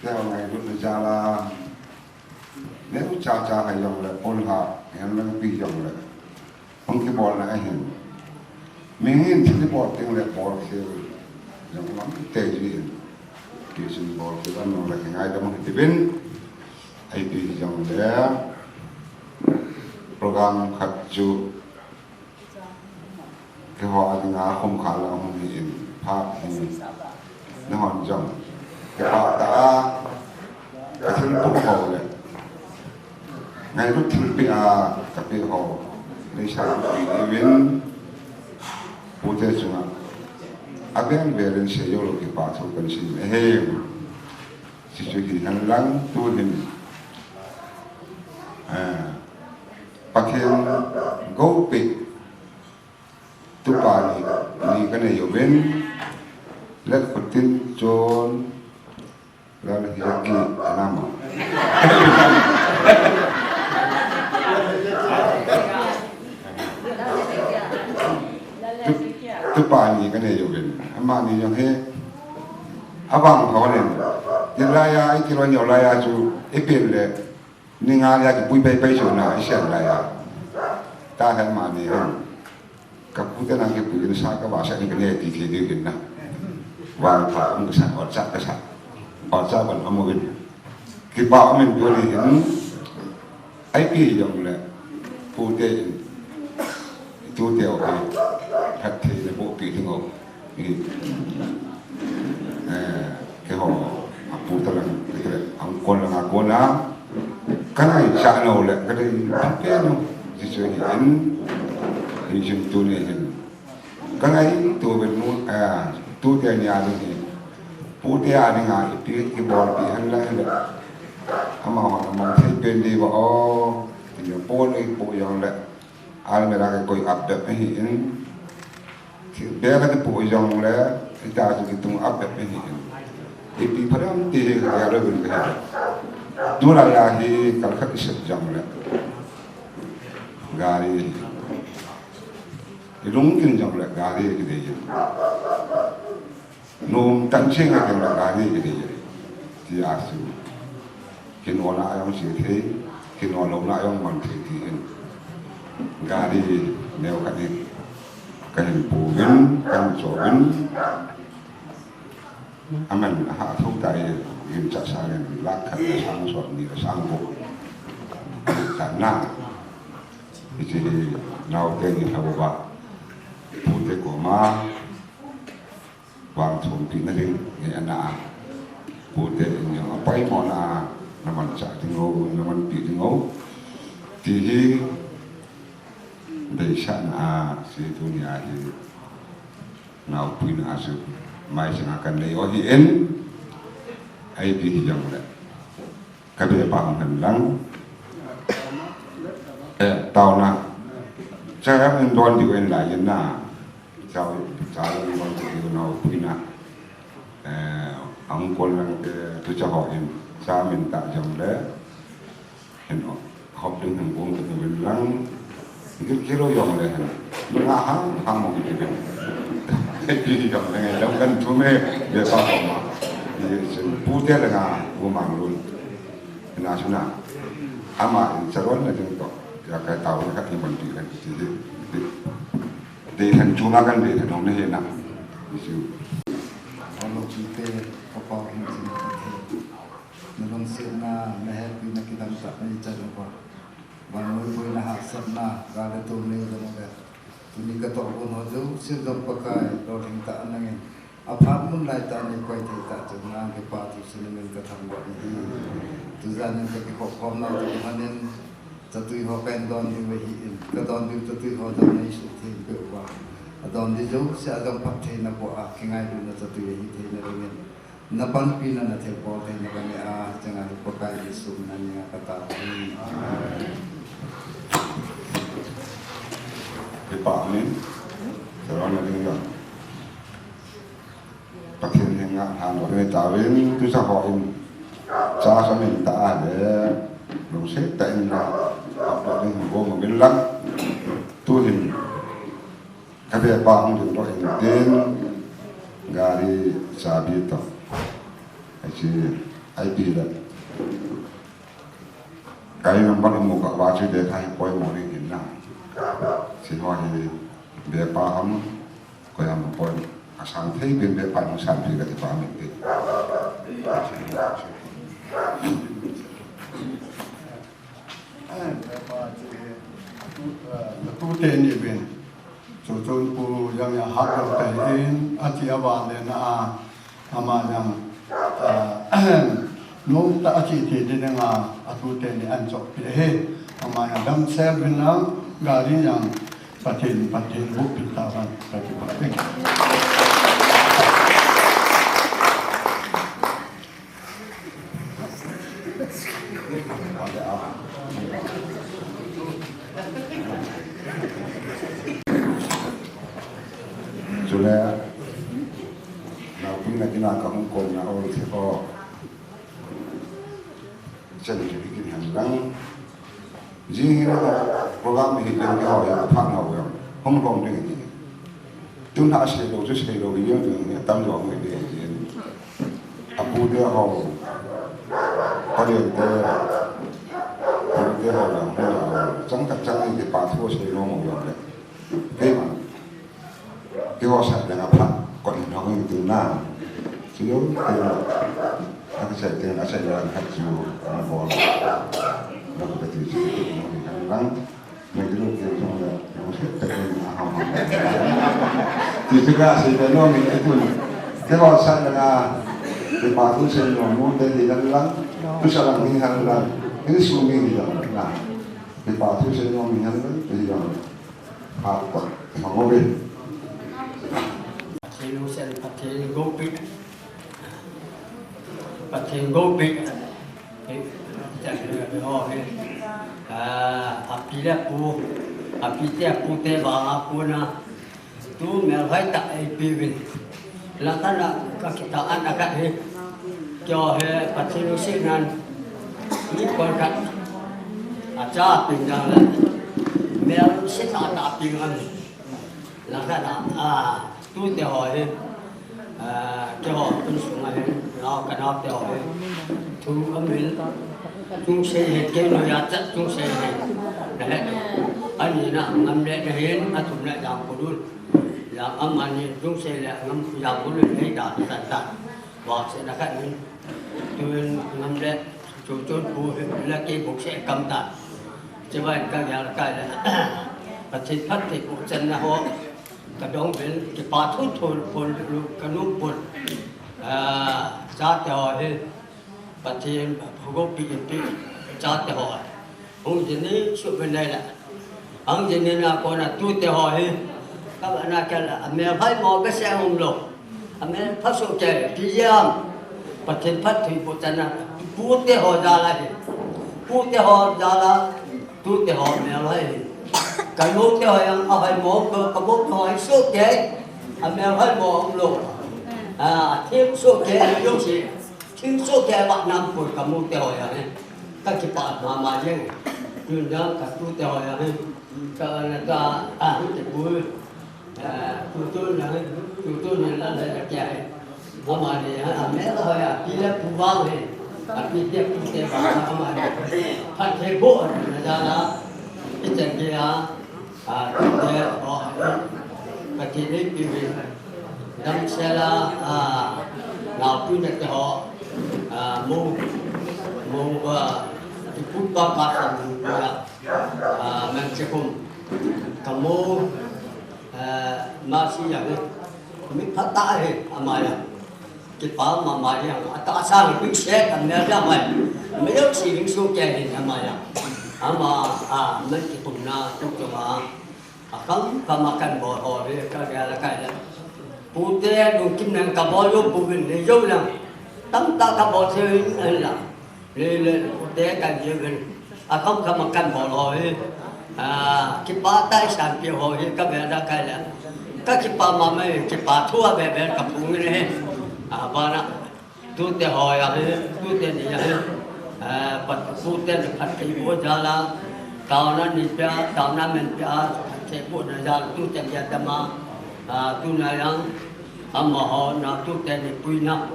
ngailutna jal a, neu chacha hai jongle, pon ha, hen lang pi jongle, hung kibolna ahin. Mihem in thil ibol teng le bol khel jong lam te ji hin. Kisun bol khel anung le kingaidam u hiti uvin. Ipi hijongle program khat chu keiho a dinga khum kha lang hung hi in phat hi. Nahon jong kipah tah a, kathilpeh ho le ngailut thilpeh a kapeh ho neisah uvin, pute chunga avel vel in seijou lou kipa thu kahin sei ahi. Chuchu hihen lang tu hin, ah, Pathen goupeh tupa ni, ni kanei uvin, Lalkhotin Chon, Lalhijaki, anama. Tu, tupa ni kanei uvin, amani jong hi, abang ho len, hilai a, ikilou neo lai a chu, ipin le, Ni nga lia kipui pei pei chu na, i siam lai a. Tahen mani ham. Kapute nang kipui in sa kavahsah in kane ti thei diu hin na. Vangpha um kasa, otsa kasa. Otsa ban um uvin. Kipa um in tuni hin. Ipi jongle. Pute in. Tute u hi. Phattheina boh pi ding u. Hi, eh, keiho, apu talang, kei, angkol lang a kona, kangaichat nau le, kadei pen u, Jesu hi in, in jin tuni hin. Kangaito uvin nu, eh, tute nia ding hi. Pute a dinga, ipi, ibolpi hen lang le. Amaho, amang thei pen di ba o, ti jong pon ipo jong le. Almirah kikoi up bep ahin. Bag a kipoh jong le, hitia chu kitung up bep ahin. Ipi phat ham ti hi, gari gun kahi. Tulai a hi, kalkhat isep jong le. Gari hi. Ilung kin jong le, gari kidei jong. Nom tan ching a keng la gari kiti. Ti a su. Kino na ayong si thei, kino lo na ayong man thei ti hin. Gari neo khat ni. Ka hin pu vin, ka hin cho vin. Aman a ha tho tai, yin cha sa len, lakh khat le sang sot ni le sang ko. Tan na. Hiche hi naote ni hauva. Pute koma. Vangthum pi na ding, nge ana a. Pute in jong, apaimo na a, na mancha ding o, na manpi ding o. Ti hi, deisah na a, si tunia hi, naopui na a su, mai sanga kan nei o hi en, ai pi hi jong le. Ka be pa hung hen lang. Eh, taona. Cha yang in don diu en la yin na. Cha, cha yang in don diu naopui na. Eh, ang kol lang ke tu cha ho in. Cha min ta jong le. Hin o. Hop ding hin gong tu hin lang. Gil kilo jong le hin. Lu nga hang, hang mo gil. Gil jong le ngai dam kan tu me. Be pa ko ma. Ni sin pu te le nga u mang lun. Hina suna. Ama in charon na ding to. Ya kai tau na ka ti man ti kan ti ti. Ti. Ti han chu ma kan ti han hong na he na. Ni su. Alo ki te ko pa hin sin ti. Na lungsetna, na hepina kidang ta na i chan uva. Vannoi boina hahsatna, ga le tol nei jong le. Tuni ka tohgon ho jouse jong Pakai, lolhing tah a nangin. Aphat mun lai tah a nei koi thei tah chun nang kipa thu sinamin ka thangvah nahi. Tujan in ka kikhop khom nau tah in, chatui ho ka in don diu ahi in. Ka don diu chatui ho jong nei suhtheng peh uva. Adon di jouse a jong phattheina boh a, kingailutna chatui ahi theina dingin. Na panpina na thilbol theina ka ne a, changa hi Pakai Jesu min a ka tao. Kipa min, Pathen henga handoh nei tauvin, tucha ho in, cha sa min ta a le, lungset tah in na, hapdot ding hin gong min lang, tu hin, Ka be pa hung ding doh in tin, gari chabi toh. Hiche, I P le. Gari number amu kah uva chu de khai poimo ding hin na. Hiche ho hi be pa ham, koi ham poi, asang thei bin be pa hung san pi ka ti pa min ti. Eh, be pa chu hi, tu, eh, tu te ni bin. Chuchun Pu Jang Jang hat lo te in, achi avan le na a, ama jong, ah, nom tah a chi ti ding a, atu te ni an chop pi he, ama jong damsel vin lang, gari jong Pathen, Pathen bu pi ta van, Pathen, Pathen. Chule, naopui na kina kahung kom na ol se ko. Chen chu hi kin hen lang. Jing hi na program hi ken ke ho ya pha na ho ya. Hung kom ding hi. Tun ha se lo chu se lo hi ya ding hi tam lo hi de hi. Apu te ho. Pa le te. Pu te ho ya. Chang tak chang ni ke pa thu se lo mo ya le. Ke ma. Keiho sat langa phat, kot in hong in tin na. Chu, keiho, a kasei tin, a sei langa khat chu, ana bol. Na ko ti chu, ti mo ni kan lang. Na kilo kilo jong le, mo se ta ni a ha ma. Ti chu ka sei le no ni e tu. Keiho sat langa, ti pa tu sei no mo te ni lang lang. Tu sa lang ni han lang. Ni su ni ni lang na. Ti pa tu sei no ni han lang, ti lang. Phat kot, mang uve. Pathen lungset, Pathen goupi. Pathen goupi. Eh, cha ni ho he. Ah, api le apu, api te apu te vang a kona. Tu melhoi tah eipe uvin. Lang khat a ka kit a an a khat hi. Keiho hi Pathen lungsetnan. Mi kon khat. Acha ping jang le. Mel lungset tah tah ping an. Lang khat a, a, tute ho hi. Ah, keiho insung a hin, nao ka nao keiho hin. Thu amin, chungse hin, kei noiya chat chungse hin. Nahet. Ani na ngam le na hin, athum le jang pudun. Jang amani chungse le ngam jang pudun, hei da, da, da. Wa se na khat hin. Tuin ngam le, chu chun pu hin, la kei buk se kam da. Chibai ka ya la kai le. Pathen phatthei boh channa ho. Ka dong vel, kipa thu thon, phon lu, ka nu phon. Ah, chate ho hi, Pathen, phago pi in pi, chate ho. Hung jin ni su ven nai la. Hung jin ni na kona tute ho hi. Ka ba na ka la, a mel phai mo ka se um lo. A mel pha su ke, pi jam. Pathen phatthei boh channa, pute ho jal a hi. Pute ho jal a, Tute ho mel hoi. Ka nu te ho jong ahoi mo, ka, ka bu te ho hi soh kei. A mel hoi mo um lo. A, thim soh kei, a jong si. Thim soh kei ba nam ko ka mu te ho jong hi. Ka kipah mama jeng. Tun jong ka tu te ho jong hi. Ka na ka, a, hu te bu. Ah, tutu na, tutu na la la la kya hai. Amani, ah, a mel hoi a, pi le pu vang hai. A pi te pu te vang, amani. Phatthei boh na jal a. I chan kei a, ah, tute ho hai. Phatthei nei pi ve. Damsel a, ah, naopuina te ho. Ah, mo, mo, ah, i pu pa pa sa mo ya. Ah, man che kum. Ka mo, Eh, masi jong hi, mi phatah ahi, ama jong. Kipa mama jong, atahsa hi, quick set, amel jong ahi. Mi jong si ring su kei hin ama jong. Ama, a, man kitumna, tu tu ma. Akham kham a kan bol ho hi, ka gel a kai le. Pute, lungkim nang ka bol jo, pu vin le jo lang. Tamtah ka bol thei in, ahi la. Le, le, te kan je ven. Akham kham a kan bol ho hi. Ah, kipa tah i sanpeh ho hi ka vel da kai le. Ka kipa mama e, kipa thu a ve ve ka pung in hi. Ah, bana. Tute ho jong hi, tute ni jong hi. Ah, pat tute ni phatthei boh jal a. Taona nei peh a, taona men peh a, phatthei boh na jal, tute ni a dam a. Ah, tuna jong. Amaho na tute ni puina,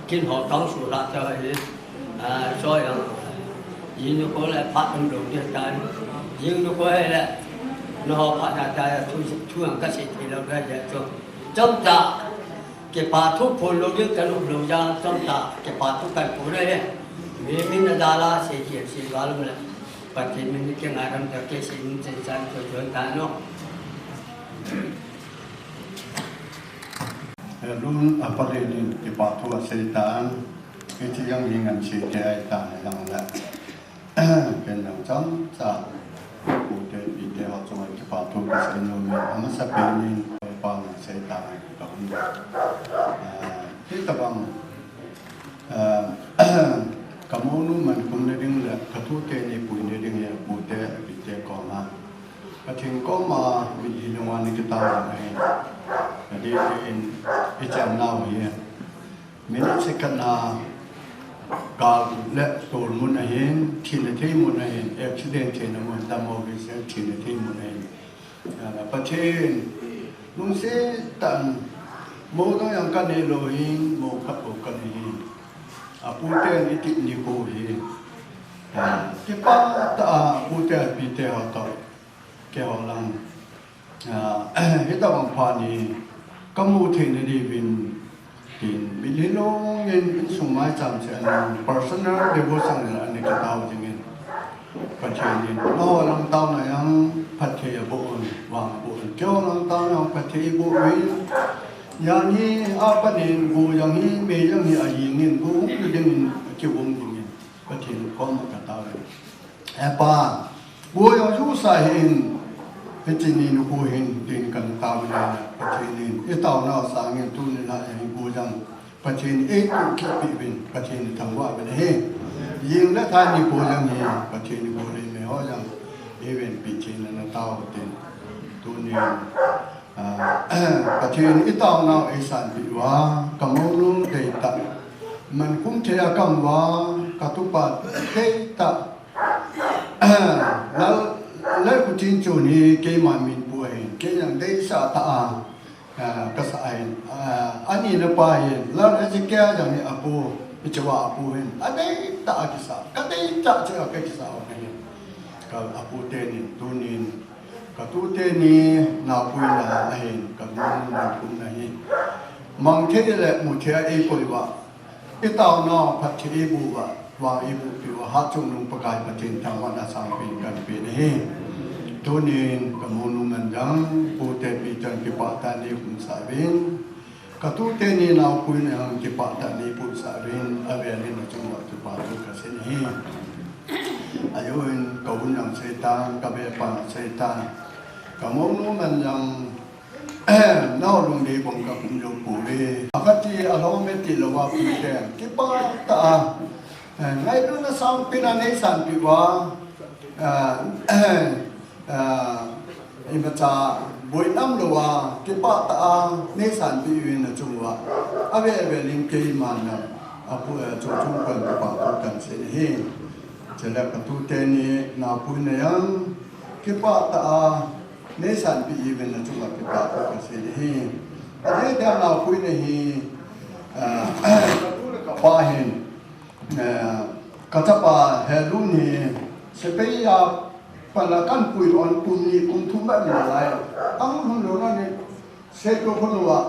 kin ho tong su la te hi, ah, so jong, jing nu ko le phat um lo de tai. Jing nu ko he le, na ho phat na tai, thu, thu ang ka sei thei lo de je chu. Chomcha, kipa thu phon lo de ka lu lo ja, chomcha, kipa thu kan phon le he. Mi, mi na da la sei thei sei ga lo le. Pathen min ni ke ngai ram ta ke sei min chen chan cho cho ta no. Lun a pale nin kipa thu asei tan, hiche jong hi ngan sei thei ahi tan jong le. Ken jong chomcha, pute pite ho chunga kipa thu kasei nom in, amasapen in, pa ngan sei tan ka um. Ah, hitabang, ah, ka mounu man kumna ding le, ka tute ni puina ding le, pute, pite koma. Pathen koma mitlhi lung'a na kitao ahi. Adeh in i chan nau hi. Minute second a gal le tol mun ahin, thina thei mun ahin, accident theina mun, dam ho kisa thina thei mun ahin. Pathen lungset tah in, mo dang jong ka nei lou hin, mo khat bou ka nei hin. Aputen i tip nikho hi. Kipah tah a, apute apite ho toh. Keiho lang, ah, hitabang phat hi kamu thei nadiuvin, tin, mitlhi lungin insung maicham cheh a personal devotion in ana kitao jingin. Pathen in, nangho lang taona jong phatthei aboh un, vang aboh un. Keiho lang taona jong phatthei aboh uvin. Jan hi apat in, go jong hi, mei jong hi ajingin, go hung dingin, kium dingin. Pathen koma katao e. He Pa, go jong jusa hih in, hiche ni nikho hin, tin kana tao e, Pathen in, i taonau sangin tuni a hi go jong, Pathen in eitoh kit peh uvin, Pathen in thangvah uvin ahi. Jing le thai nikho jong hi, Pathen in go le mei ho jong, eivenpi thei in ana tao tin, tuni, Ah, Pathen i taonau eisanpeh uva, ka mounu deitah. Man kum thei a ka um uva, ka tupa deitah. Lal, Lalkhuchinchon hi keima min pu ahin, kei jong deisah tah a. ah, kasa ahin, ah, ani na pa hin, Lal Hezekiah jong hi apu, hiche a apu hin, adei tah a kisa, kadei tah cheh a kakisa u ahin. Ka apu teni, tunin, ka tu teni, naopuina ahin, ka nu na kum na hi. Mang thei le mu thei a eikoi uva. I taona phatthei eiboh uva, vang eiboh peh uva, Hatchungnung Pakai Pathen thangvahna sangpen kahin pe nahi. Tunin ka monu man jong, pute pi chun kipah tah in eipuisah uvin. Ka tute ni naopuina jong kipah tah in eipuisah uvin, avel in achung uva kipa thu kasei nahi. Ajeh in ka un jong seitan, ka bepa jong seitan. Ka monu man jong, nao lungdei bang ka kum jou pouve. Akhat ti alhom e ti louva pute. Kipah tah a. Eh, ngailutna sangpen a neisanpeh uva. Eh, eh, imacha boinam louva. Kipah tah a neisanpeh uvin achung uva. Avel vel in keiman jong. Apu, eh, Chungchung pan kipah thu kahin sei nahi. Chule ka tute ni naopuina jong. Kipah tah a. Neisanpeh uvin achung uva kipah thu kasei nahi. Adeh dia naopuina hi, ah, ka tu le ka pa hin, ah, ka chapa Helun hi, sepai a pat a kahin pui lhon kum ni kum thum bep nalai. Ahung lhun lou na ni, Seito Khono a,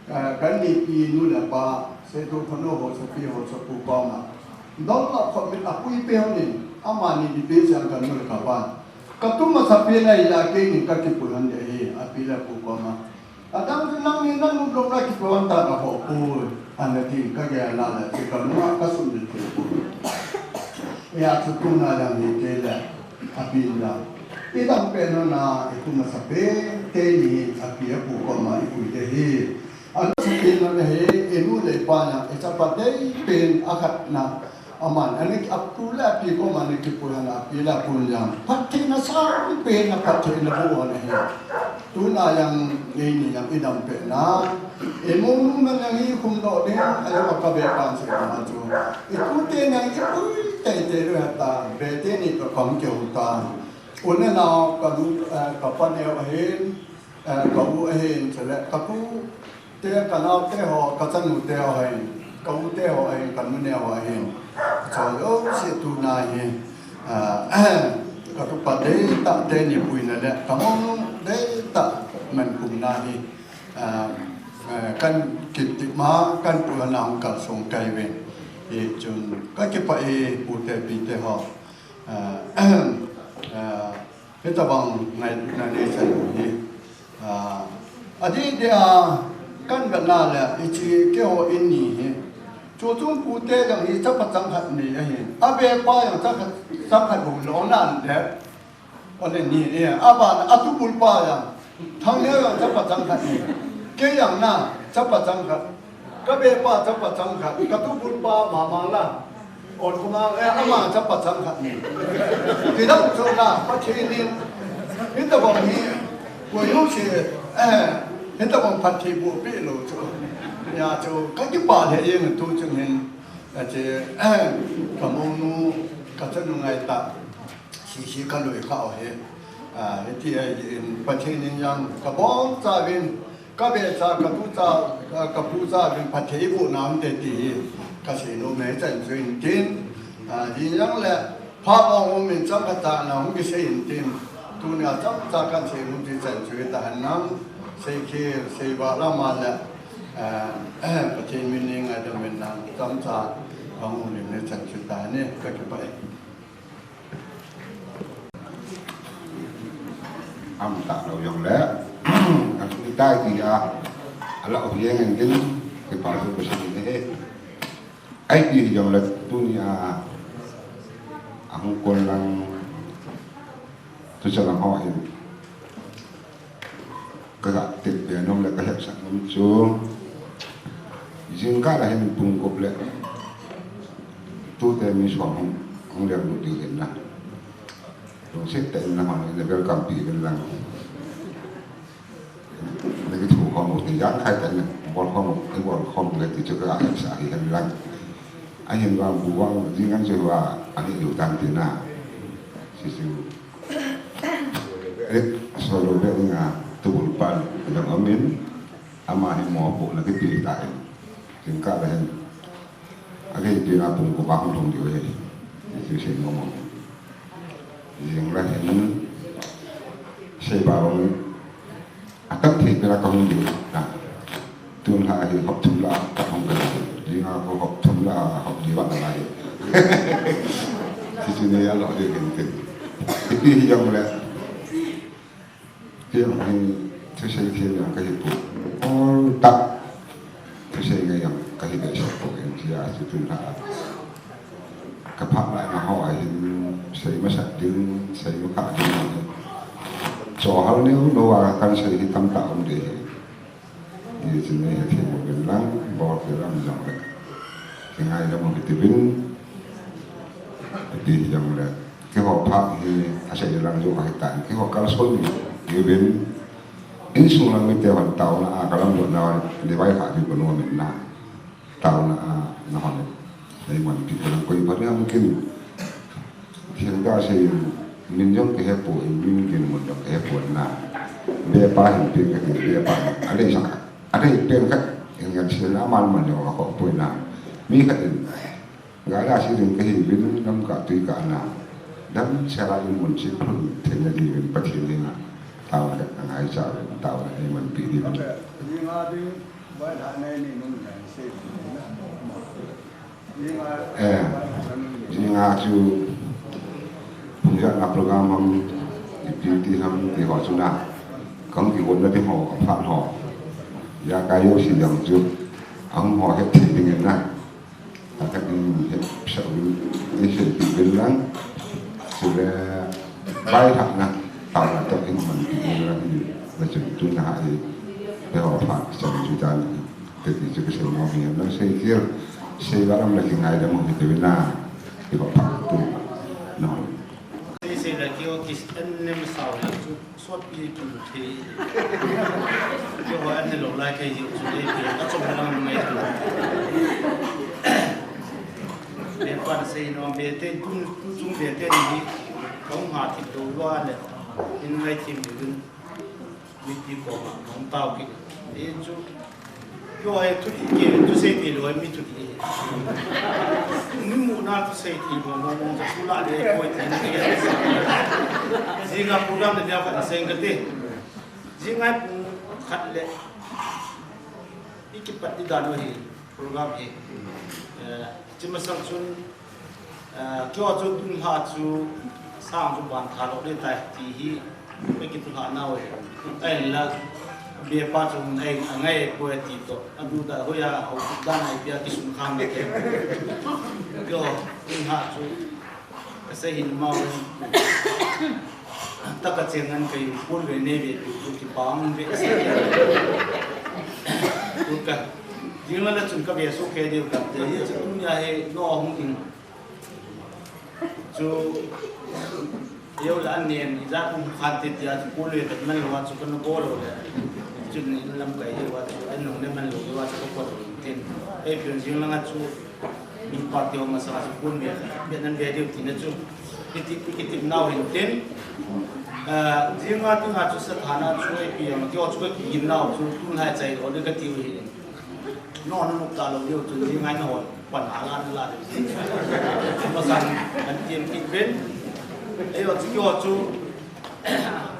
Eh, ka nipi nu le pa, Seito Khono ho, Sopi ho, Sopu koma. Dol la khop mit a pui peh in, amani nipi sang ka nu le ka pa. Ka tu masa pen a ila kei ni ka kipui lhon ding ahi, api le apu koma. Adang chu nangni nanu lou na kipui lhon ta na ho pu, ana ti ka gel na le, ti ka nu a ka sum le ti pu. Hijeh chun tuna jong hi kei le, api in jong. Idam pen lhon a, itu masa pen, teni api apu koma ipui ding ahi. Ana sapen lhon ahi, inu le ipa na, ichapa deipen akhatna, aman, ana ki apu le api koma ana kipui lhon a, api le apu jong. Phattheina sangpen a phattheina boh lhon ahi. Tuna jong, eini jong idam pen a. Imonu man jong hi khum doh ding, ajong a ka bepa seh ma chu. Itu te jong ipui teitei lou hita, be teni toh kahung kihou ta. U le nao, ka nu, eh, ka pa neo ahin, eh, ka u ahin, chule ka pu te, ka nao te ho, ka chanu te ho ahin, ka u te ho ahin, ka nu neo ho ahin. Chule jouse tuna hi, eh, ka tupa deitah teni puina le, ka monu deitah mankhumna hi, eh, eh, kahin kiti ma, kahin pui lhon a hung kalsong kei uve. Hichun, ka kipah e, pute pite ho. Eh, eh, Hitabang ngailutna neisah u hi. Ah, adeh dia, kahin vet na le, hiche keiho in ni hi. Chuchun pute jong hi chapa changkhat nei ahi. Abepa jong chapa changkhat bou lou nan le. Ole ni, eh, aban, atubul pa jong. Thangneo jong chapa changkhat nei. Kei jong na, chapa changkhat. Ka bepa chapa changkhat, ka tubulpa mama la. Ol kuma, eh, ama chapa changkhat ni. Kidang chu na, Pathen in. Hitabang hi, koi jouse, eh, hitabang phatthei boh peh lou chu. Hijeh chun, ka kipah lheh jeng tu chun hin, ache, eh, ka monu, ka chanu ngaitah. Sese ka lui kha u hi. Ah, hiti ahin Pathen in jong ka bongcha uvin, ka becha, ka tucha, ka, ka pucha uvin phatthei eiboh nante ti hi ka seinom e, chan chu hin tin. Ah, hijong le phat ong um in chang khat cha na hung kisei in tin. Tunia chomcha kahin seinom ti chan chu hita hen lang. Seikhel, seival ama le, ah, Pathen min in ngaidam in lang chomcha hung um in chan chu hita hen e, ka kipah e. Aum talou jongle, athum tai tia, alah jeng in tin, kipa thu kasei e. Ahi jongle tunia, ahung kon lang, thucheng lang ho hin. Ka ga tep be nom le ka hepsah nom chu. Jingkah a hin pung gup le tute mi som hung, hung leng lut diu hin na. Lungset tah in nahon in na welcome pi uvin lang. Na kithu khom u ti jang khai tah in bol khom u, bol khom u le ti chu ka ga hepsah hi hen lang. Ahin vang bu vang jing an chu va ani yu tan ti na. Si si. Rik solo be nga tubul pan jong amin. Ama hi mopohna kiti ta in. Jingkah le hin. Agei pi na pung ko ba hung thong diu hi. Ti sei mo mo. Jing le hin. Sei ba hung. Atam thei pela ka hung diu. Na. Tun ha hi hop thum la ka hung ka. Jing a ko hop thum la hop di ba na lai. Ti chu ni a lo diu hin tin. Ti hi jong le. Hiam hi thusei thiam jong ka hi poi. Ol tah thusei ngai jong ka hi behseh poi, hijeh a chu tun a ka phat lai na ho a hin sei masat ding, sei makhah ding hi. Chohal neo neo a kan sei hi tamtah um ding ahi. Hichu nei hethem uvin lang, bol kit lam jong le. Kingaidam u hite uvin. Ti jong le. Keiho phat hi asei lang jong ahi tan. Keiho kalson uvin. Insung lang mite hon taona a kalamdoh na, ni vai kha diu kanu min na. Taona a na hon. Nei man pi ko lang koi ba ni am kin. Thil ka sei, min jong ka he poi, min dinmun jong ka he poi na. Be pa hin pen ka ti, be pa hin. A lei sak khat. A lei pen khat, in ngan sei na man man jong a ko poi na. Mi khat in. Ga da si ding ka hi vin, nam ka tui ka na. Dam sera in mun si phun, thei na di vin, Pathen ni na. Tao na ka ngai cha vin, tao na ei man pi di vin. Ni nga ding, bai tha nei ni nun na sei na. Eh, jing a chu, phung jat na program ham, ipi ti ham, ti ho chu na. Kam ki won na ti ho, a phat ho. Ya ka yo si jong chu, a hung ho het thei ding na. A ka ding het sa u, ni sei ti bil lang. Chu le, bai tha na, tao na to in man ti bil lang, na chun tu na ha i, pe ho phat, sa chu ta ni. Teti chu kisei mo mi, na sei kir, sei varam la kingaidam u hite uvin na, ti ho phat tu, no. Sei sei la kio kis en nem sao la chu, sot pi tu thei. Kio ho an ne lo lai kei ji chu dei pi, a chom na ngai tu. Be pan sei no, be te, tu, tu chung be te ni, kong ha thip lo lua le, in ngai thim uvin. Mipi koma hung tao kit. Ei chu. Kio ei thu ti ke, thusei ti lou, mi thu ti. Mi mu na thusei ti lou, mo mo cha su la de koi ti. Jing a program de dia ka seng ka te. Jing a pung khat le. I kipat i dan u hi program hi. Eh, chi masang chun, eh, kio chu tun lha chu sang chu ban tha lo de tai ti hi, ka kitu lha nau e. Ai la, be pa chu ai, a ngai ko ti to. A du da ho ya, ho da nai pia ki sum kham de ke. Kio tun lha chu, ka sei hin mau. Taka chengan kai pun ve ne ve tu tu ki pang ve. Tu ka. Jing la chun ka ve so ke diu ka. Te ye chu tunia he no hung in. Chu yo la an nen i ja kum khan te tia chu pun ve ka man lo wa chu ka no go lo le. Chun in lam kai ye wa chu an nong ne man lo wa chu ka ko tin. Ei pion jing la nga chu. Mi pa teo masanga chu kun ve, ve nan ve diu tina chu. Kiti, kiti nau hin tin. Ah, jinga tinga chu sa thana chu ei pi ang teo chu ka kigin nau chu tun hai chai lo de ka tiu hi. No, no, no, ta lo diu chu jinga no pan hala na la diu. Masang an tiam kit ben. Ei o chu kio chu.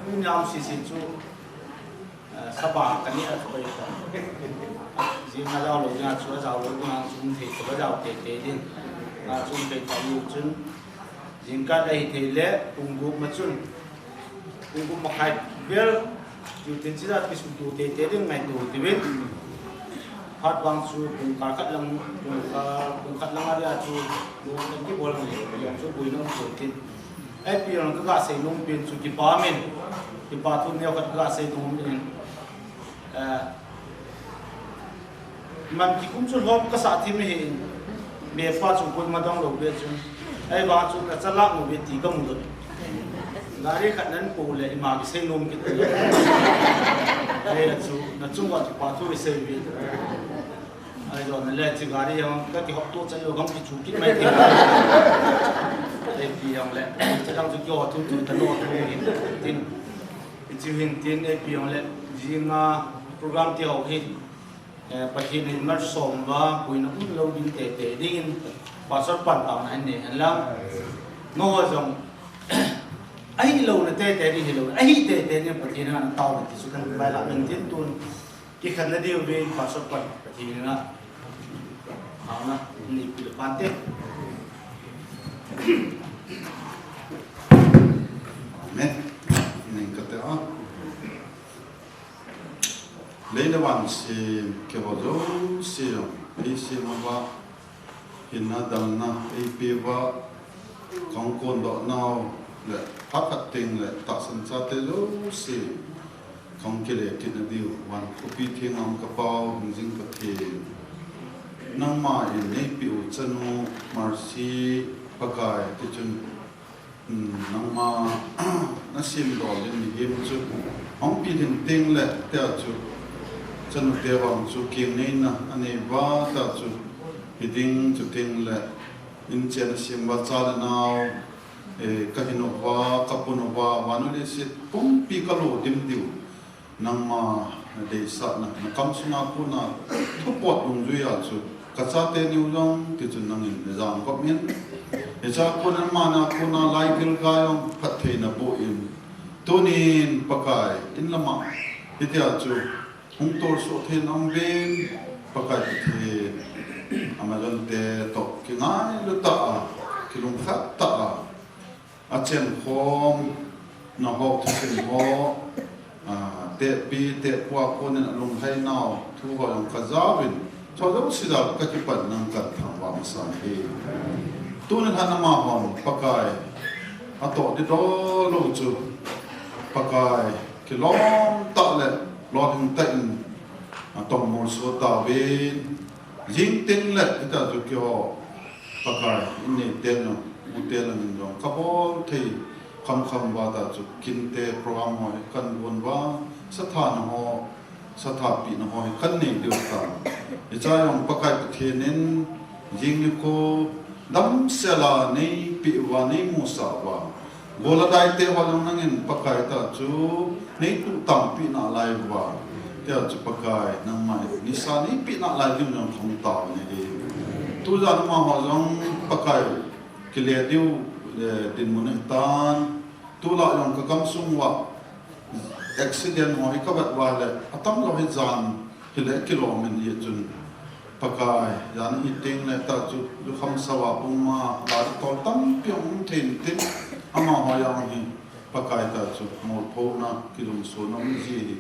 Kun yam si si chu. Ah, saba ka ni a chu bai ta. Jing a jao lo, jing a chu a jao lo, jing a chu um thei, chu a jao te te din. A chu um thei ta yu chun. Jing ka dai thei le, pung gup ma chun. Pung gup ma khai bel, yu tin chi da ki sum tu te te din ngai tu ti vin. Phat vang chu pung kal khat lang, pung kal, pung khat lang a dia chu, lu kan ki bol lang le, yang chu bui nong tu tin. Ei pi ang ka ga sei nom pin chu kipa min. Kipa thu neo khat ka ga sei nom in. Eh, man kikum chu lom ka sa thim hi. Me pa chu kun ma dong lo be chu. Ei ba chu ka chala mo be ti ka mu lo. Gari khat nan po le ima ki sei nom kit. Ei chu na chung wa kipa thu i sei be. Ai, jo, na le chi gari jong, ka kihop to cha jong, gam kichu kit mai ti. Ei pi jong le, cha dang chu kio thu chu ta no thu hin tin. I chu hin tin, ei pi jong le, jinga, Program ti ho hi, eh, Pathen in malsom uva, puina umlou ding tete dingin, Pastor pan taona hin nei hen lang. Amaho jong, ahilouna tete ding hilou, ahi tete ding Pathen in ana taona ti chu kan vai la min tin tun. Kikhenna diuvin Pastor pan Pathen in ana, ana nei pil pan te. Amen. Ning kate a. Lei le van sem, keiho jouse jong, eisem uva, hinna damna eipeh uva, kahung kondoh nau le, phat khat teng le, tahsan chate jouse, kahung kile kit nadiu, van khopi thenga um ka Pau, hingjing Pathen. Nangma in neipeh u chanu, Mercy, Pakai, tichun, Hmm, nangma, na sim dol in mihem chu. Hung pilhin teng le, tia chu. Chanu te vang chu, keng neina, anei uva, tia chu. Hiding chu teng le. In chen a sim uva, cha le nao. Eh, ka hin uva, ka pun uva, vannoi leiset pumpi ka lo dim diu. Nangma na deisahna, na kamsunga kona thupot dungjuia chu, ka chate niu jong, tichun nangin na jangkop in. Hicha kona, nangma na kona laigil gai jong phattheina boh in. Tunin Pakai, in lama, hitia chu, hung tolsoh thei nam ven, Pakai Pathen, Amazon te toh, kingailu tah a, kilungkhat tah a, a chenkhomna ho, thusim ho, ah, tehpi, tehpu a konin a lunglhai nau, thu ho jong ka jaovin, chua jouse jal ka kipan nang kan thangvah masa nahi. Tunin hin amahon Pakai, atoh ding dollou chu, Pakai, kilom tah le, lolhing tah in, atong molso tauvin, Jing teng le, hitia chu keiho, Pakai, in neite jong, ute langin jong, ka bol thei khamkham uva tia chu, kinte program ho hi kan gon uva, sathana ho, sathapina ho hi kan nei diu tan. Hicha jong Pakai Pathen in, jing nikho, damsel a neipeh uva, neimusah uva. Gol a daite ho jong nangin Pakai tia chu, neituh tangpeh nalai uva. Tia chu Pakai, nangma in nisa neipeh nalai diu jong kahung tao nahi. Tujan amaho jong Pakai, kile diu, eh, dinmun ahitan. Tulai jong ka gamsung uva, accident ho hi ka vet uva le, atam lou hi jan, hile kilom in hichun. Pakai, jan hi teng le tia chu, jukham sao a puma, la tol tampi um thei in tin, amaho jong hi, Pakai tia chu, molphona, kilungsona um ji hi.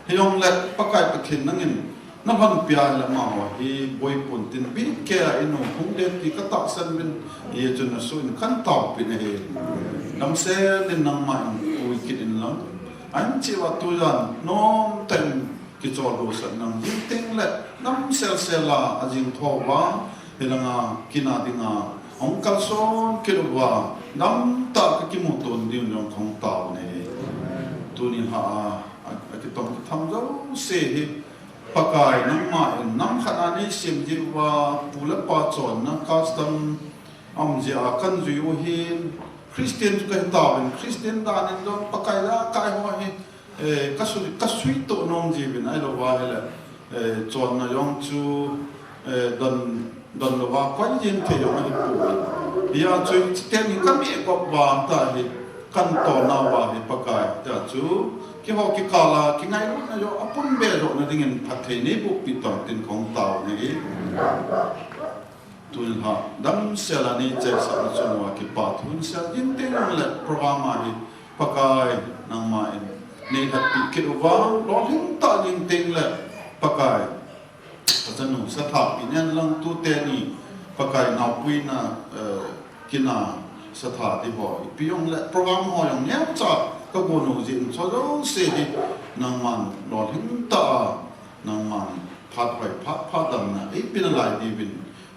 Hijongle, Pakai Pathen nangin, na lhonpi a le amaho hi, boipon tin, bikei a inu, hung ding ti ka tahsan uvin, hichun na soh in kan taopeh nahi. Damsel in nangma in, pui kit in lang. Ahin cheh uva tujan, nom tah in, Kichol losah nang jing teng le, nam sel sel a, ajing tho uva, hilanga, kin a dinga, hung kalson kit uva, nam tah a ka kimuto diu jong kahung tao nahi. Tuni a, a, a kitong kitham jouse hi, Pakai nangma in, nam khat a nei sem jeh uva, pu le pa chonna, custom, aum jeh a kan jui u hin, Christian chu kahi tauvin, Christian dan in jong Pakai jakai ho hi, eh, ka sui, ka sui to nom jiuvin, ahilou va ahile, eh, chonna jong chu, eh, don, don louva, koi jeng thei jong ahipoi. Hia chu, chuteng hi ka mekop uva, tua hi, kan tona uva hi Pakai, tia chu, keiho kikal a, kingailutna jong, apum be joh na dingin phatthei neiboh pi tan tin kahung tao nahi. Tun hi, damsel a nei chaisah na chunga kipa thu in sia, jing teng le program a hi Pakai nangma in nei lhatpi kit uva, lolhing tah jing teng le Pakai. Ka chanu sathapi nen lang tute ni Pakai naopuina, eh, kin a satha ti ho. Ipi jong le program ho jong neocha ka gon u jeh in chu jouse hi nangman lolhing tah a nangman phat hoi phat phat damna eipeh nalai diuvin.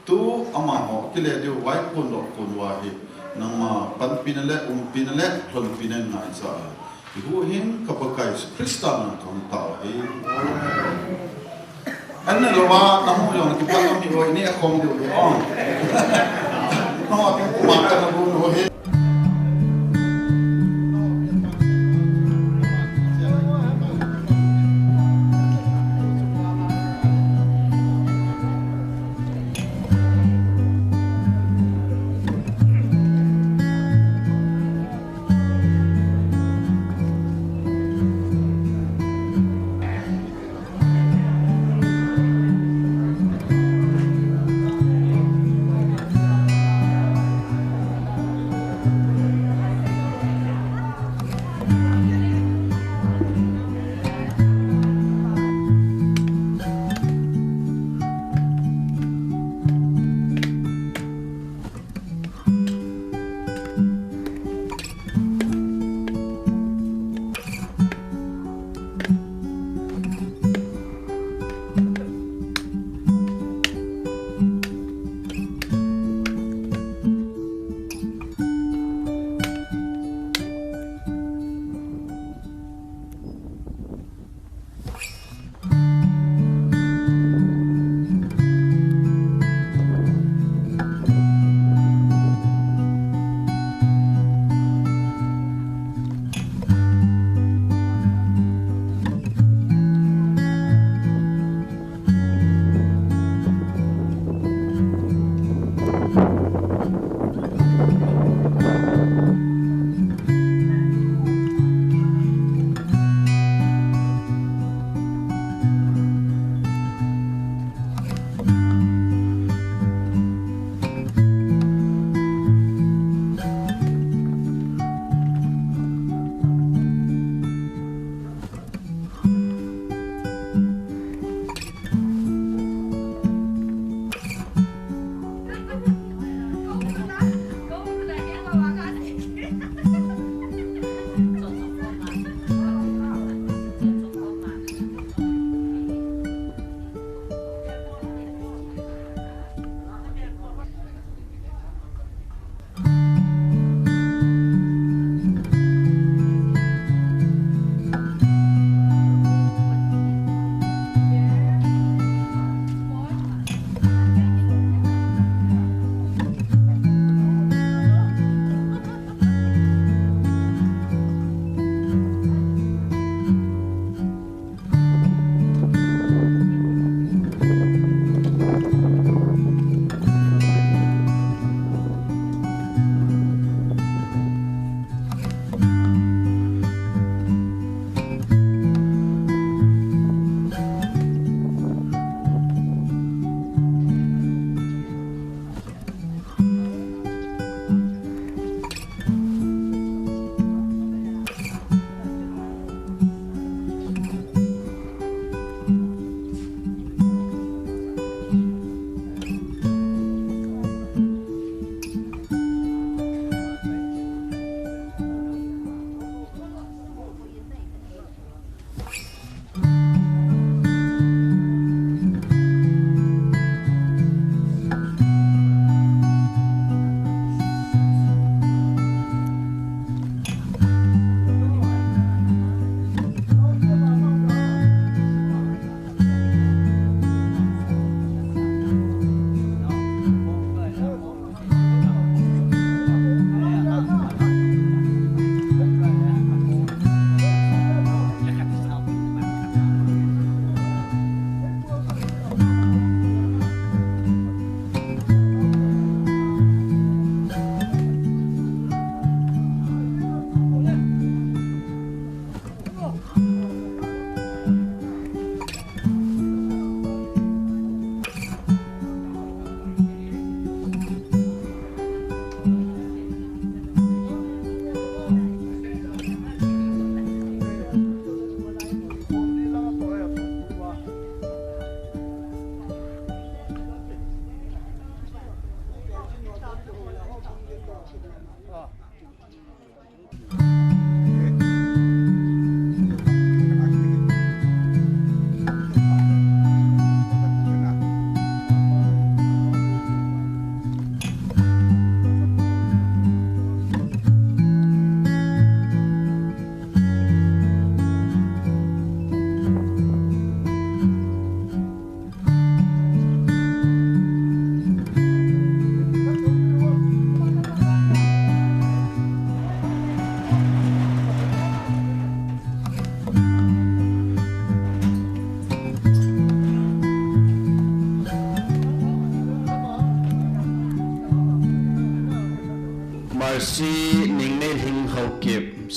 Tu amaho kile diu vaikon dohkon uva hi, nangma panpina le, umpina le, lhonpina in ngaichat a. I huhhing ka Pakai Jesu Christa min in kahung tao ahi. An na louva, na hung jong kipan ami oi ni akhom diu hi ong. No, ati kuma ka na bu no hi.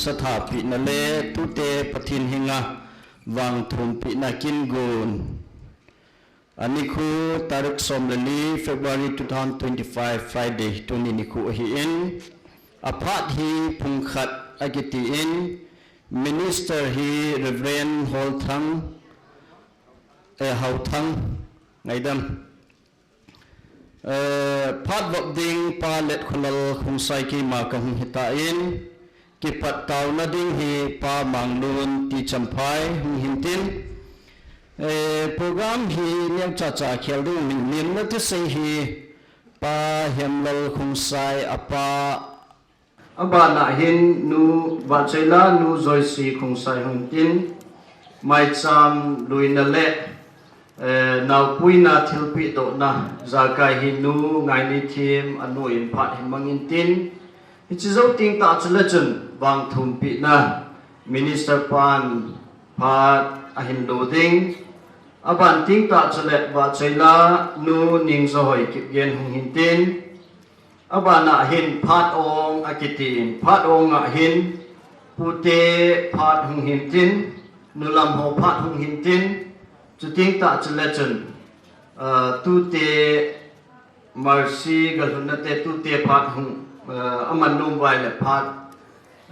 Sathapina le tute Pathen henga vangthumpina kin gon. Anikho tarik som le li February two thousand twenty-five, Friday, tuni nikho ahin, aphat hi pung khat akitin, Minister hi Reverend Holthang, eh, Hauthang, ngaidam. Eh, phat vop ding Pa Letkholal Khongsai keima kahung hitan, kipat taona ding hi Pa Manglun T. Champhai hung hintin. Eh, program hi neocha cha khel ding min lim na ti sei hi Pa Hemlal Khongsai apa. Abana hin Nu Vahchoila, Nu Joyce Khongsai hung tin, maicham luina le, eh, naopuina thilpeh dohna, jakai hi Nu Ngainithim anu in phat hi mangin tin, hiche jou teng tah chule chun, vangthumpina, Minister pan phat ahin lo ding, aban teng tah chule Vahchoila, Nu Ningjohoi Kipgen hung hintin, Abana hin phat ong akitin, phat ong a hin pute phat hung hintin, nulam ho phat hung hintin, chuteng tah chule chun, ah, tute Mercy galhunna te tute phat hung, ah, aman nom uva ahile phat,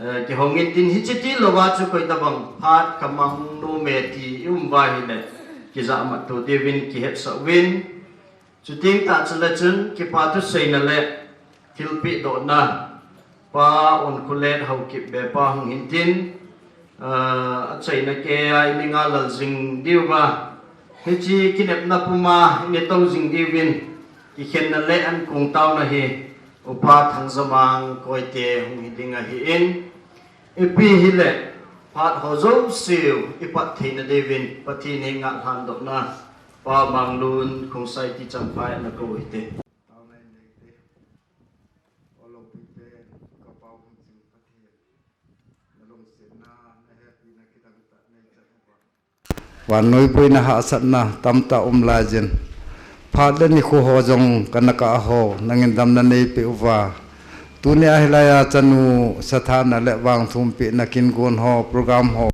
ah, kihong intin hiche tilouva chu koi tabang phat kamang nom e ti i um uva ahile kijahmat to diuvin kihetsah uvin. Chuteng tah chule chun, kipa thuseina le thilpeh dohna, Pa Onkholet Haokip Bepa hung hintin, ah, achaina keiya i mi nga lal jing diuva, hiche kinepna puma i mi tou jing diuvin, kikhenna le ankong taona hi, Upa Thangjamang Koite hung hiding ahin, ipi hile, phat ho jouseu, i phat theina diuvin, Pathen henga lhandohna, Pa Manglun Khongsai T. Champhai ana kou hite. Vannoi boina hahsatna tamtah um laijin. Phat le nikho ho jong kana kah ho, nangin damna neipeh uva. Tunia hilaiya chanu sathana le vangthumpina kin gon ho, program ho.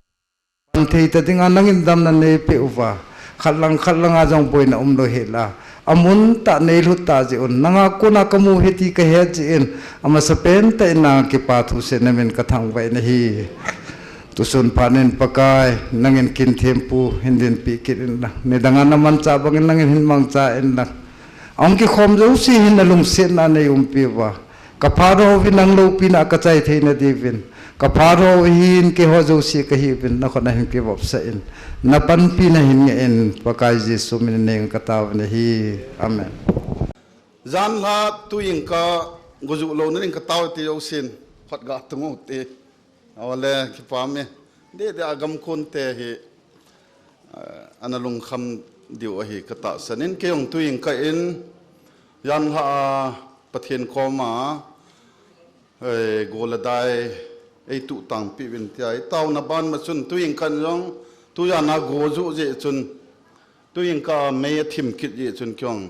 Pan thei ta dinga nangin damna neipeh uva. Khat lang khat langa jong boina umlou hela. Amun tah neilhut ta jeh un. Nanga kona kamu hi ti kahet jeh in. Amasapen tah in nanga kipa thu seinan kathangvah in ahi. Tusun phat in Pakai, nangin kin thempu, hin dinpi kit inlang. Nidanga namanchah bangin nangin hin mangcha inlang. Ahung kikhom jouse hin nalungsetna neiumpi uva. Kaphat ho vin nang loupina kachai theina diuvin. Kaphat ho vin keiho jouse kahiuvin, nakhut a hin kivopsah in. Napanpina hin ngeh in, Pakai Jesu minin neng kataovin ahi. Amen. Janhi tujingkah gojuh louna ding katao ti jousen, phat ga tung u te. Ole, kipah e. Dede a gamkon te hi, eh, ana lungkham diu ahi katahsan in, kei jong tujingkah in, janhi a Pathen koma, eh, go le dai, eituh tangpeh uvin tia, itaona ban ma chun, tujingkah in jong, tujan a go juh jeh chun, tujingkah a mei athim kit jeh chun kei jong,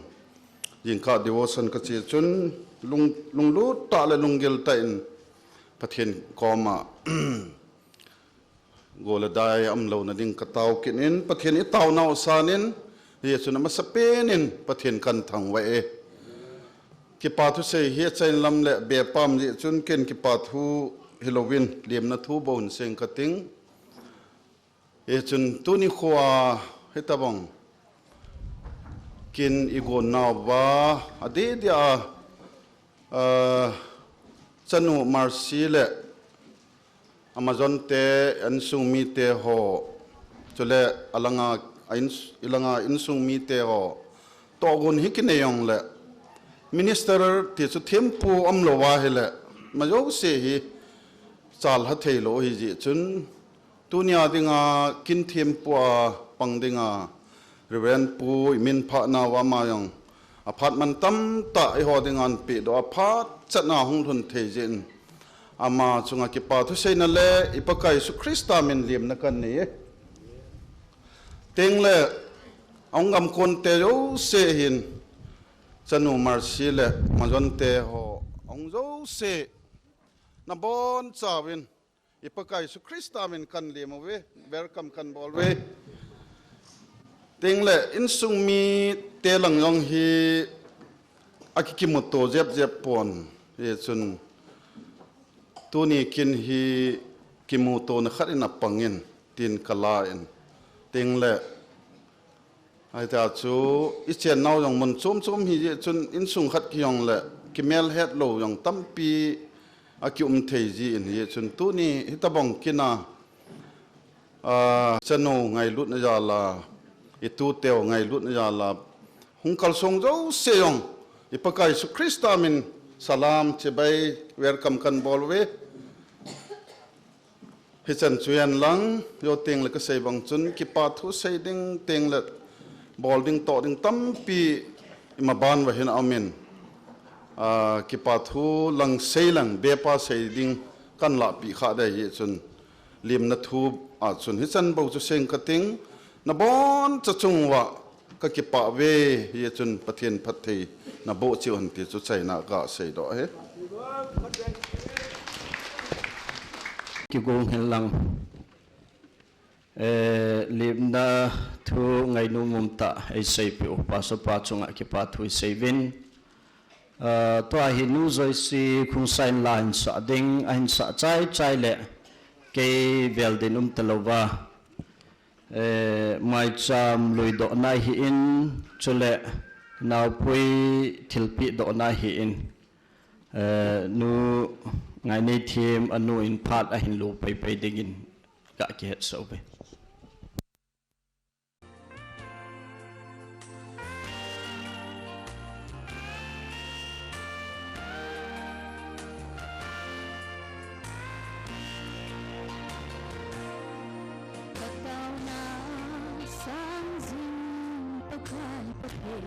jingkah devotion kache chun, lung, lunglut tah le lunggil tah in, Pathen koma, go le dai aumlouna ding katao kit in, Pathen itaonau sanin, hijeh chun amasapen in Pathen kathangvah e. Kipa thusei hi achaina lam le bepam jeh chun ken kipa thu hilouvin, lemna thu bou hin seng kating. Hijeh chun tuni khoa hitabang kin igonnauva, adeh deh a, ah, chanu Mercy le Amazon te, insung mite ho, chule alanga, a ins-, ilanga insung mite ho, tohgon hi kinei jongle, minister ti chu thempu umlouva ahile, ama jouse hi chalha theilou ahijeh chun, tunia dinga kin thempu a pang dinga, Reverend Pu imin phatnauva ama jong, aphat man tamtah eiho dinga anpehdoh a phat chatna hung lhun thei jeh in, ama chunga kipa thuseina le i Pakai Jesu Christa min lemna kanei e. Tengle, ahung gamkon te jouse hin, chanu Mercy le Amazon te ho, ahung jouse, nabonchauvin, I Pakai Jesu Christa min kan lem uve, welcome kan bol uve. Tengle insung mite lang jong hi akikimuto jep jep pon, hichun tuni kin hi kimutona khat in apangin tin kala in. Tengle Ahi ta chu, i chennau jong mun chom chom hi jeh chun insung khat kihong le kimel het lou jong tampi akium thei ji in, hichun tuni hitabang kin a, a, chanu ngailutna jal a, i tuteu ngailutna jal a hung kalsong jouse jong i Pakai Jesu Christa min salam chibai, welcome kan bol uve. Hichan chu hihen lang, jou tengle kasei bang chun, kipathu sei ding tengle bol ding toh ding tampi ima ban uva hin aum in, a, kipathu lang sei lang, bepa sei ding kan lahpeh kha dei, hichun limna thu a chun hichan bou chu seng kating, nabon cha chung uva kakipah uve, hichun Pathen phattheina boh cheh un ti chu chaina kasei doh ahi. Kigong hen lang. Eh, limna thu ngainom um tah eiseipeh u Pastor pa chunga kipathu isei uvin. Ah, tua hi Nu Joyce Khongsai in la ahin sah ding, ahin sah chai chai le kei vel din um talou va. Eh, maicham lui dohna hi in, chule naopui thilpeh dohna hi in, eh, Nu Ngaineithem anu in phat ahin lo paipai dingin ka kihetsah uve. Ka taona sang jing Pakai Pathen.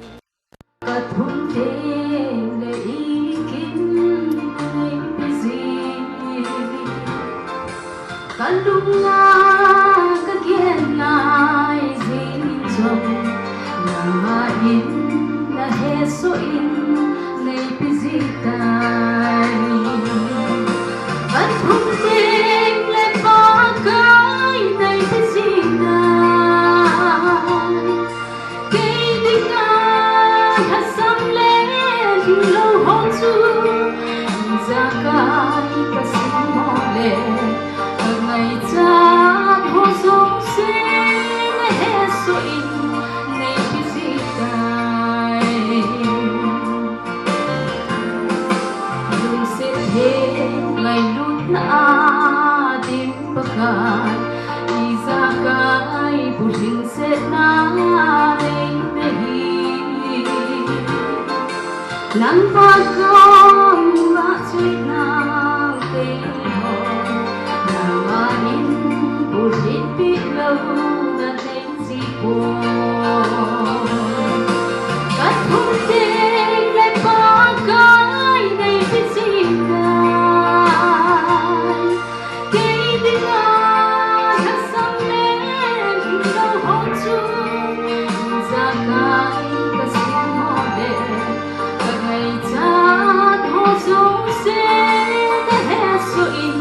Ka thum teng le i kin nei pe jing. Ka lung a ka gen lai jing jong, nangma in na hesoh in nei pe ji tai. Ka thum teng le Pakai nei pe ji tai. Kei dinga lhasam le lhinglou ho chu, ijakai ka sim mo le, ka ngaichat ho jouse na hesoh in nei pe ji tai. Lungset theng ngailutna a dim Pakai, ijakai bulhingsetna nei nahi. Nangma koma chuitna keiho, nangma in bulhin peh louna nei ji poi. Ka thum teng le Pakai nei pe ji tai. Kei dinga lhasam le lhinglou ho chu, ijakai ka sim mo le, ka ngaichat ho jouse na hesoh in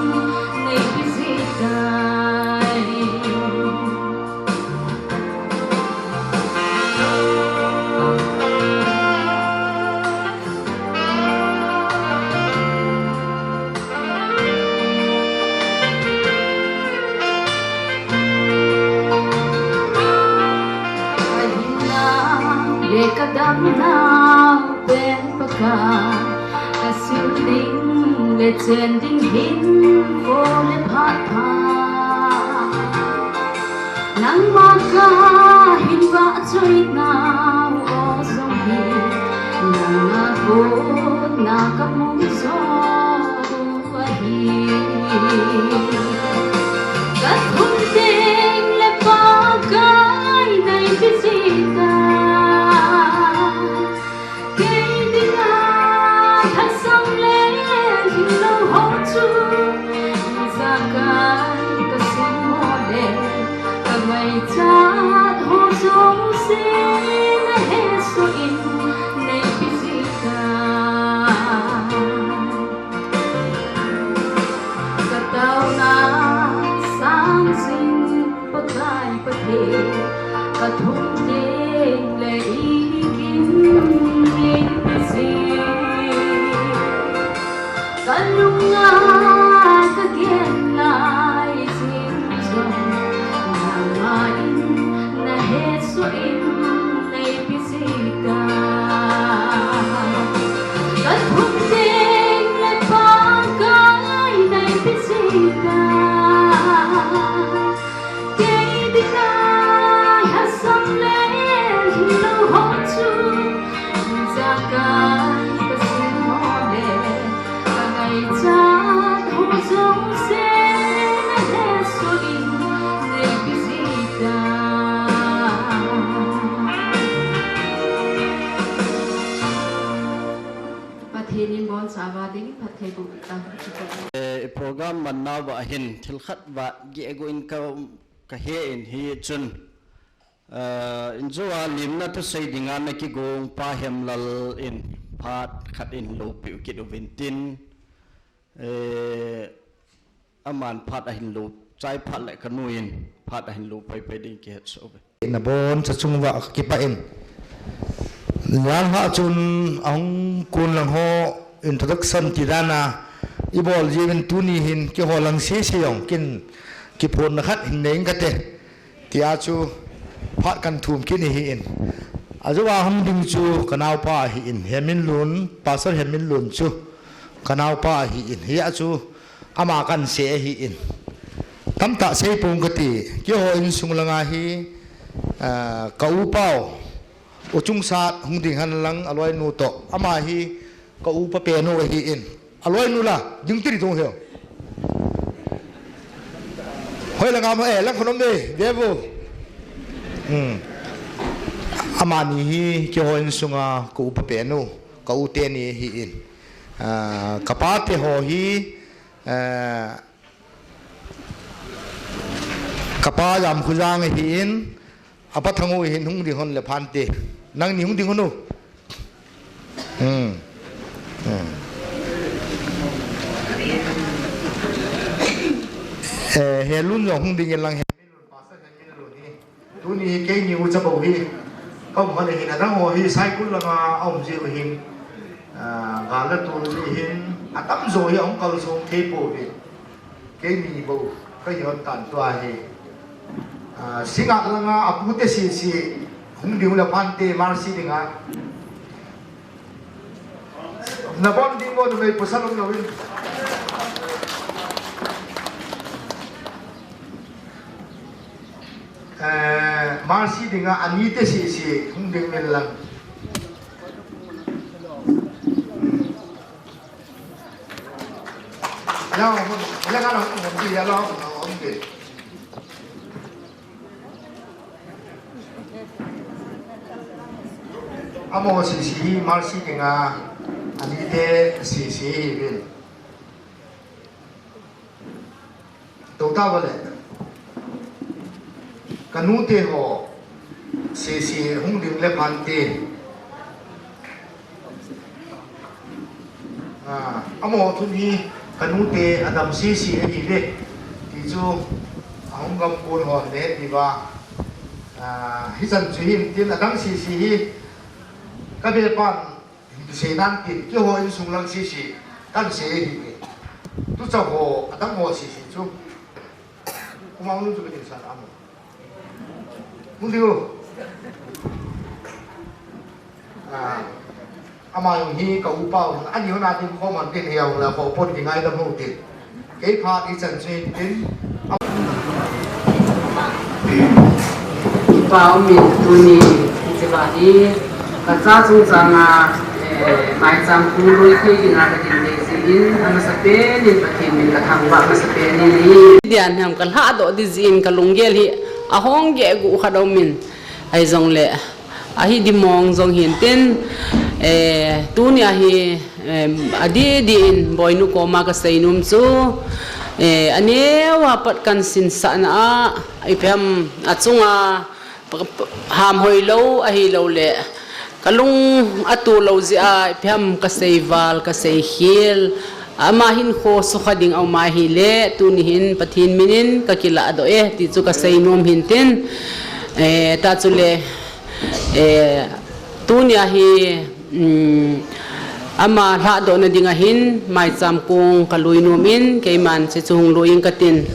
nei pe ji tai. Ka hinna le ka damna pen Pakai, ka sil ding le chen ding hinkho le phat pha. Nangma kahin vahchoi nau o jong hi, nanga kona ka mu jo u ahi. Ka thum teng le Pakai nei pe ji tai. Kei dinga lhasam le lhinglou ho chu, ijakai ka sim mo le, ka ngaichat ho jouse na hesoh in nei pe ji tai. Ka taona Pathen, ka thum teng le i kin in busy. Ka lunga ka gen lai jing jong, nangma in na hesoh in nei busy ta. Ka thum teng le Pakai nei busy ta. Kei dinga lhasam le hilou ho chu, ijakai ka sim ho le, ka ngaichat ho jouse na hesoh in nei busy ta. Pathen in boncha uva ding phatthei boh ta. Eh, program manna uva hin thil khat uva geh got in ka, ka he in hichun, eh, injo a limna thusei dinga na kigong Pa Hemlal in phat khat in loupeh kit uvin tin, eh, aman phat ahin lou, chai phat le ka nu in phat ahin lou paipai ding kihetsoh uve. Na boncha chung uva ka kipah in. Jan lhah chun ahung kon lang ho introduction ti dan a i bol jiuvin tuni hin keiho lang sese jong kin kiphonna khat hin nei ing kate. Tia chu phat kan thum kit ahi in. Ajou a hung ding chu ka naopa ahi in. Heminlun, Pastor Heminlun chu ka naopa ahi in. Hia chu ama kan se ahi in. Tamtah sei pong kati, keiho insung langa hi, ah, ka upa u, U Chungsat hung ding hen lang aloinu toh. Ama hi ka upa pen u ahi in. Aloinu la, ding tiri tung hiu. Hoi langa mo, eh, lang khonom de, devu. Hmm. Amani hi keiho insunga ka upa pen u, ka u teni ahi in. Ah, ka pa te ho hi, eh, ka pa Jamkhojang ahi in, apa Thangou hin hung ding hon le phante. Nangni hung ding hon u. Hmm. Hmm. Eh, Helun jong hung ding in lang he. Tuni keini ucha bou hi, ka um hon ahin, adang ho hi Saikul langa aum jiu ahin, ah, gal le tol jiu ahin, atamjo hi ahung kal jong thei pouve. Keini bou ka hi hon tan tua hi. Ah, Singngat langa apute sese hung ding le phante Mercy dinga. Na bon ding mo numei pasal um louvin. Eh, Mercy dinga anite sese hung ding uvin lang. Yao, hung, yao, hung, hung, yao, hung, hung, hung. Amaho sese hi Mercy dinga anite sese ahiuvin. Tou tauva le. Ka nute ho sese hung ding le phante. Ah, amaho thum hi ka nute adam sese ahiuve. Ti chu ahung gam kon hon le ti uva. Ah, hichan chu hin tin adang sese hi ka be pan Hin kisei nan tin, keiho insung lang sese, kan sei ahi e. Tucha ho, adang ho sese chu. Kumang lung chu ka ding san amo. Mun diu. Ah, ama jong hi ka upa u, ani hon a ding khom an tin hiau la ko pon ding ai da mu tin. Kei phat ichan chu hin tin. Kipa umin tuni, hiche va hi, kacha chungchanga, eh, maicham thu lui thei dinga kadin nei jin, amasapen in Pathen min kathangvah masapen in ahi. Dian ham kalhadoh di jin kalunggel hi, ahong geh gu khat umin, ahijongle, Ahi dimong jong hin tin, eh, tunia hi, em, adih dih in Boinu koma kasei nom chu, eh, aneo a pat kan sinsahna a, ipi ham achunga, p-, p-, ham hoilou, ahilouleh, kalung atoh lou jeh a, ipi ham kasei val, kasei khel, Ama hinkho sukha ding aum ahile, tuni hin Pathen minin kakilah doh e, ti chu kasei nom hin tin. Eh, ta chule, eh, tunia hi, um, ama lhahdohna dinga hin, maicham kong kalui nom in, keiman hiche chu hung lui ing katin.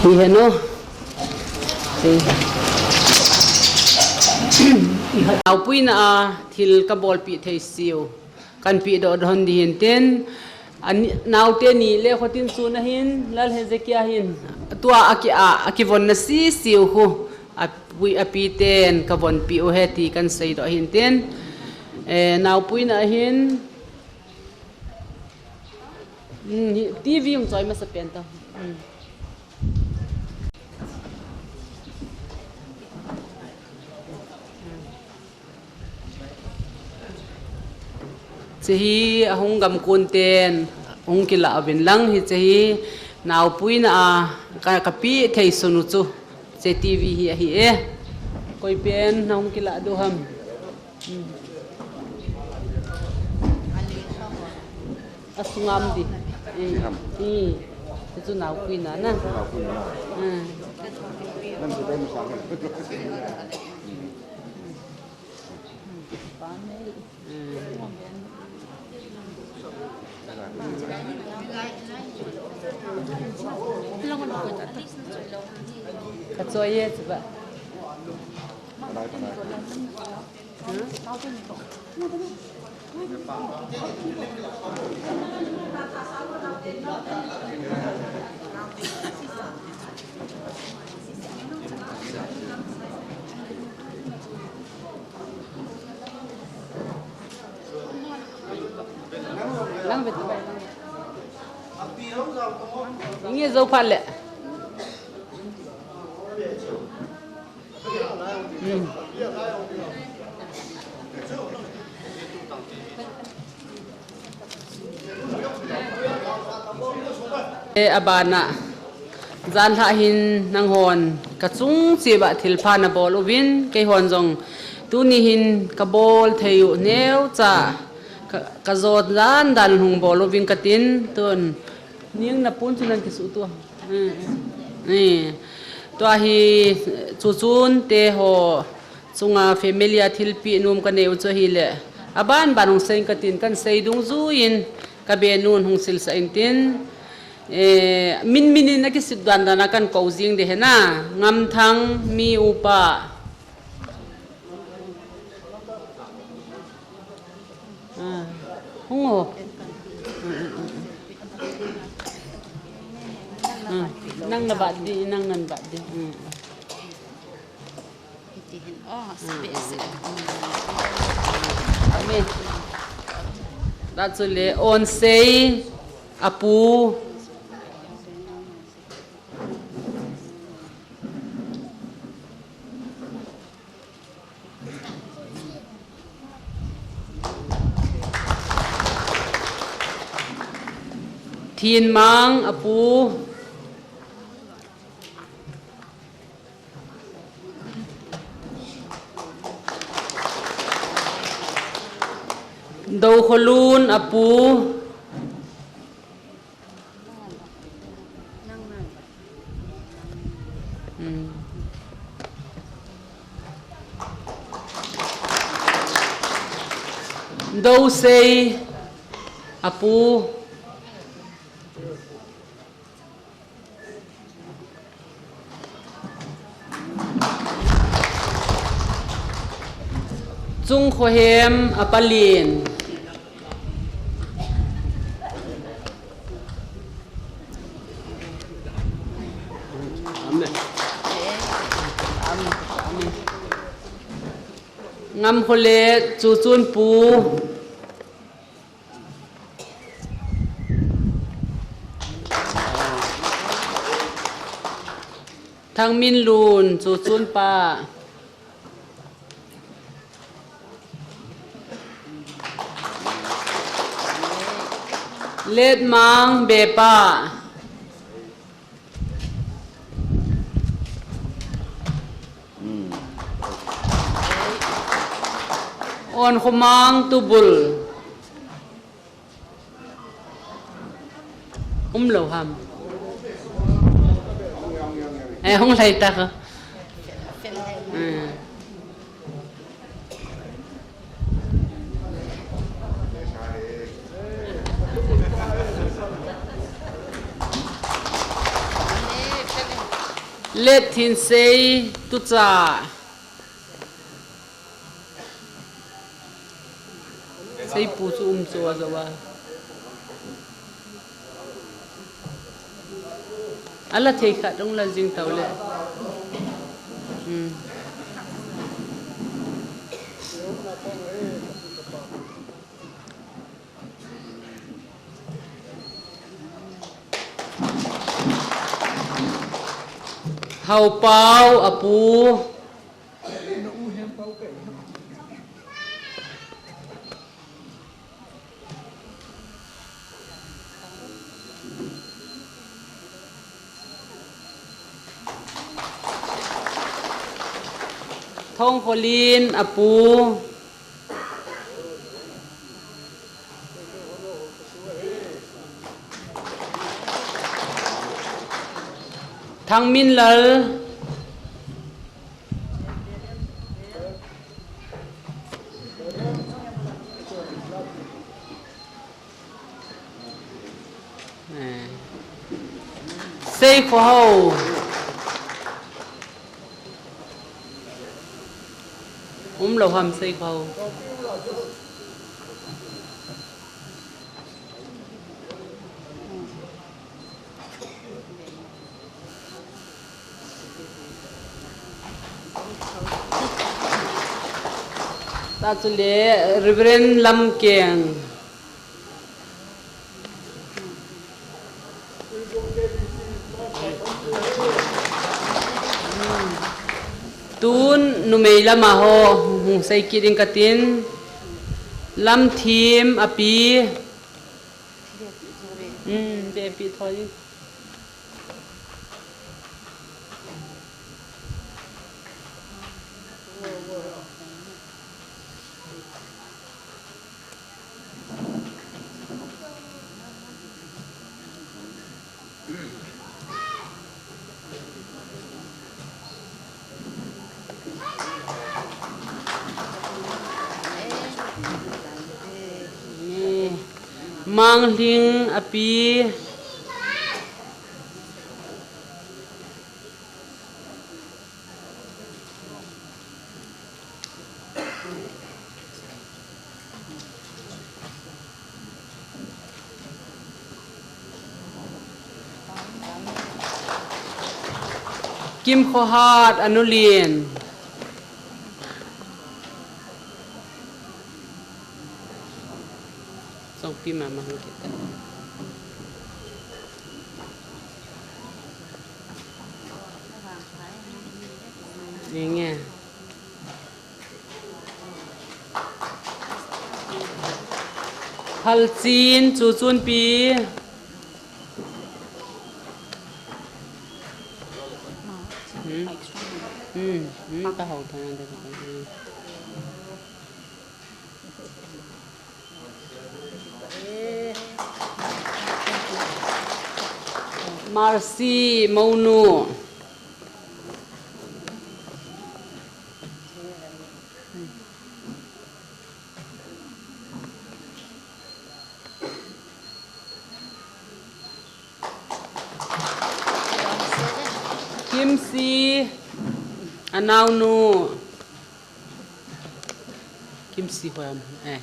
Hi henu. Eh. Naopuina a thil kabolpeh thei siu. Kan pehdoh don ding hin tin, ani, naote ni le khotin sun ahin, Lal Hezekiah hin, tua aki, a, akivonna sisiu khu, apui, apiten kavonpeh u ahi ti kan seidoh hin tin, eh, naopuina ahin, mm, hi, T V hung choi masa pen ta. Mm. Hiche hi ahung gamkon ten hung kilah uvin lang, hiche hi naopuina a ka, kapeh thei sun u chu. Hiche T V hi ahi e. Koi pen nahung kilah diu ham. Hmm. Asunga um di. Eh, eh. Hichu naopuina na. Hmm. Ka choi e chuba. Lang bit bai lang. Inge zo phat le. Hmm. E, abana. Janlhah hin nanghon kachung cheh uva thilpha nabol uvin, keihon jong tuni hin kabol thei u neocha ka, kajo dan dan hung bol uvin katin, tun ning napun chu nang kisuh tua. Hmm. Eh. Tua hi chuchun te ho chunga family a thilpeh nom kanei u chu ahile, aban ban hung sei katin, kan sei dungjuiyin kabenun hung silsah in tin, eh, min min in akisut dan dan a kan kou jing ding ahi na, Ngamthang, mi upa. Ah, hung o. Ah, nang na bat di, nang nan bat di. Hmm. Hiti hin, oh, space. Amen. That's all. Onsei, apu. Thinmang, apu. Dokholun, apu. Hmm. Dosei, apu. Chungkhohem, apalin. Amen. Amen. Amen. Ngamkholet, chuchun pu. Thangminlun, chuchun pa. Letmang, bepa. Onkhomang, tubul. Um lou ham. Eh, hung lai ta ka. Hmm. Let thin sei tu cha. Seipu chu um chu a zo a. Ala thei khat dong la jing tau le. Hmm. Haopau, apu. Thongkholin, apu. Thangminlal. Eh. Seikhohao. Um lou ham Seikhohao. Ta chu le Reverend Lamkeng. Tun numei lama ho hung sei kit ding katin. Lamthim api. Hmm, ve pi thoi. Manghling api. Kimkhohat, anu lien. Songpi mama hung kita. Enge. Halchin, Chuchunpi. Hmm. Hmm. Hmm. Ta hau ta na de. Mercy, mounu. Kimsi, anaunu. Kimsi hoiya mun, eh.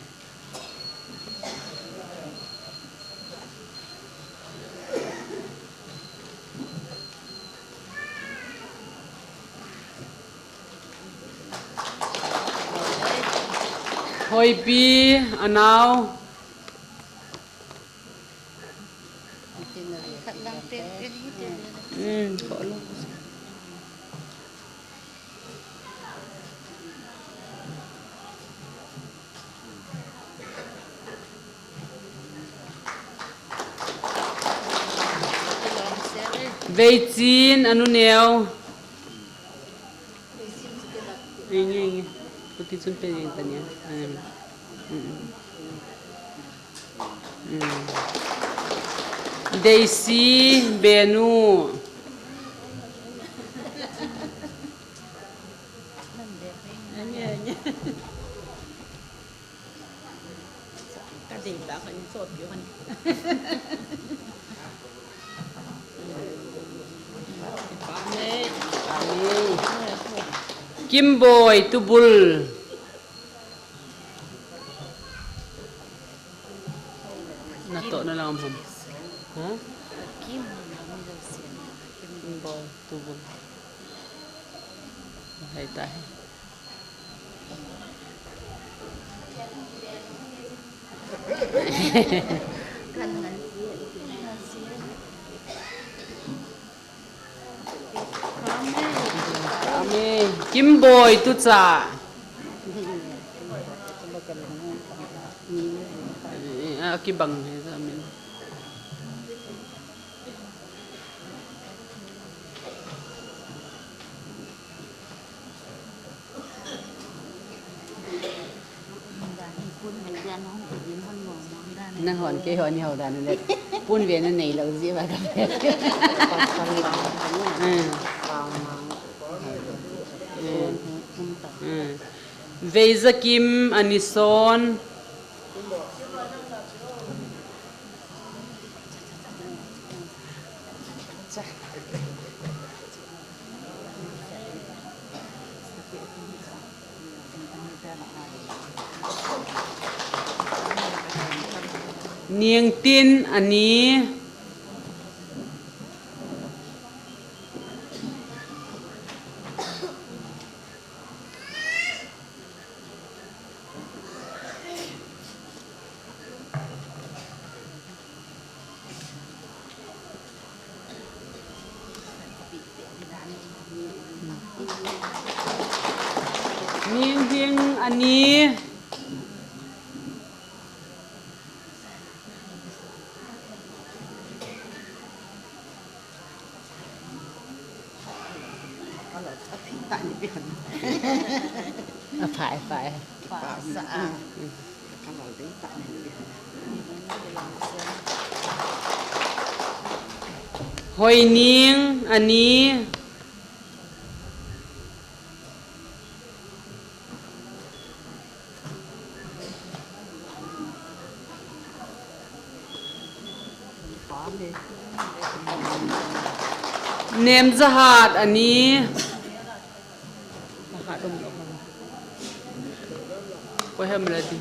Hoipi, anao. Hmm, kho lo. Veichin, anu neo. Enge, enge. Kuti chun pe eng tania. Em. Mm, mm. Mm. Deisi, Benu. Kimboi, Tubul. Natoh na lang ham. Ha? Kimboi, Tubul. Hai ta hai. Amen. Kimboi, Tucha. Ah, kibang he sa min. Nang hon kei hon ni hou dan le. Pun ve na nei lou ji ba ka. Hmm. Hmm. Hmm. Veizakim, Anison. Niangtin, Ani. Niangtin, Ani. A phai, phai. Hoining, Ani. Nemzahat, Ani. Koi ham la di.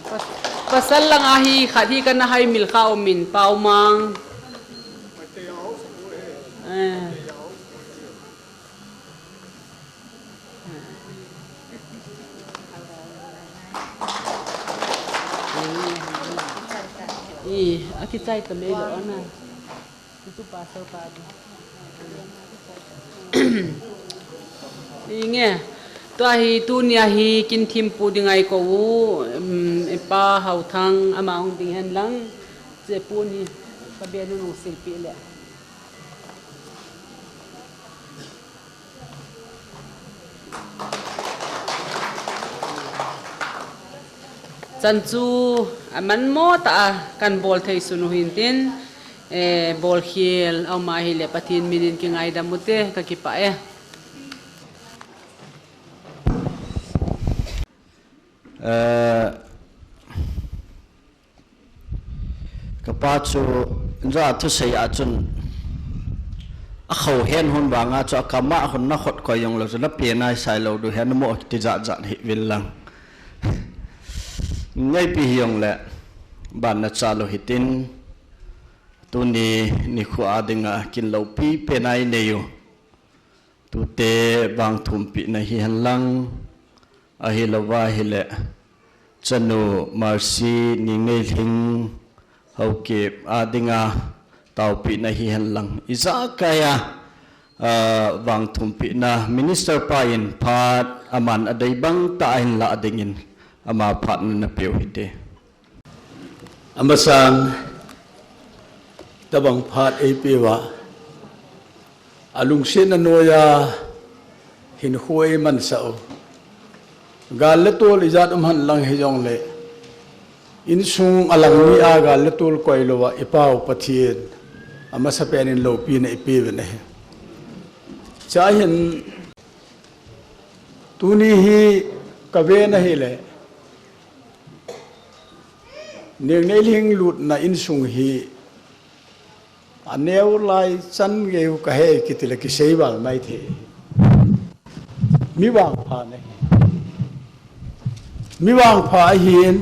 Pas-, pasal lang ahi, khat hi kana hai mil kha umin, Paumang. Eh. I, akichai ta mai lou ana. Itu pasal pa di. Inge. Tua hi tunia hi kin thempu ding ahi kou, um, i pa Hauthang ama hung ding hen lang. Che pu ni, ka bia nu nung silpi le. Chan chu aman mo ta a kan bol thei sun u hin tin, eh, bol khel a um ahi le Pathen min in kingaidam u te, ka kipah e. Eh, Ka pa chu, injo a thusei a chun, a kho hen hun vang a chu, a kama hun na khot koi jong lou chu, na pe nai sai lou du hen mo ti jat jat hi vil lang. Ngaipi hi jong le, ban na cha lou hitin, tuni nikho a dinga kin loupi pe nai nei u. Tute vangthumpina hihen lang, ahilouva hile, chanu Mercy Ningeilhing Haokip a dinga taopina hihen lang. Ijakai a, ah, vangthumpina Minister pa in phat aman adei bang tah a hin lah dingin ama phat na napeu hite. Amasang, tabang phat eipeuva, alungsetna noiya hinkho eimansah u. Gal le tol ijat um henlang hijongle, insung alang nia gal le tol koilouva ipau Pathen, amasapen in loupina eipeuvin ahi. Chuin, tuni hi kaven ahile, Nengneilhing lutna insung hi aneo lai chan geiyu kahe kitile kisei val maithei. Mi vangpha nahi. Mi vangpha ahin,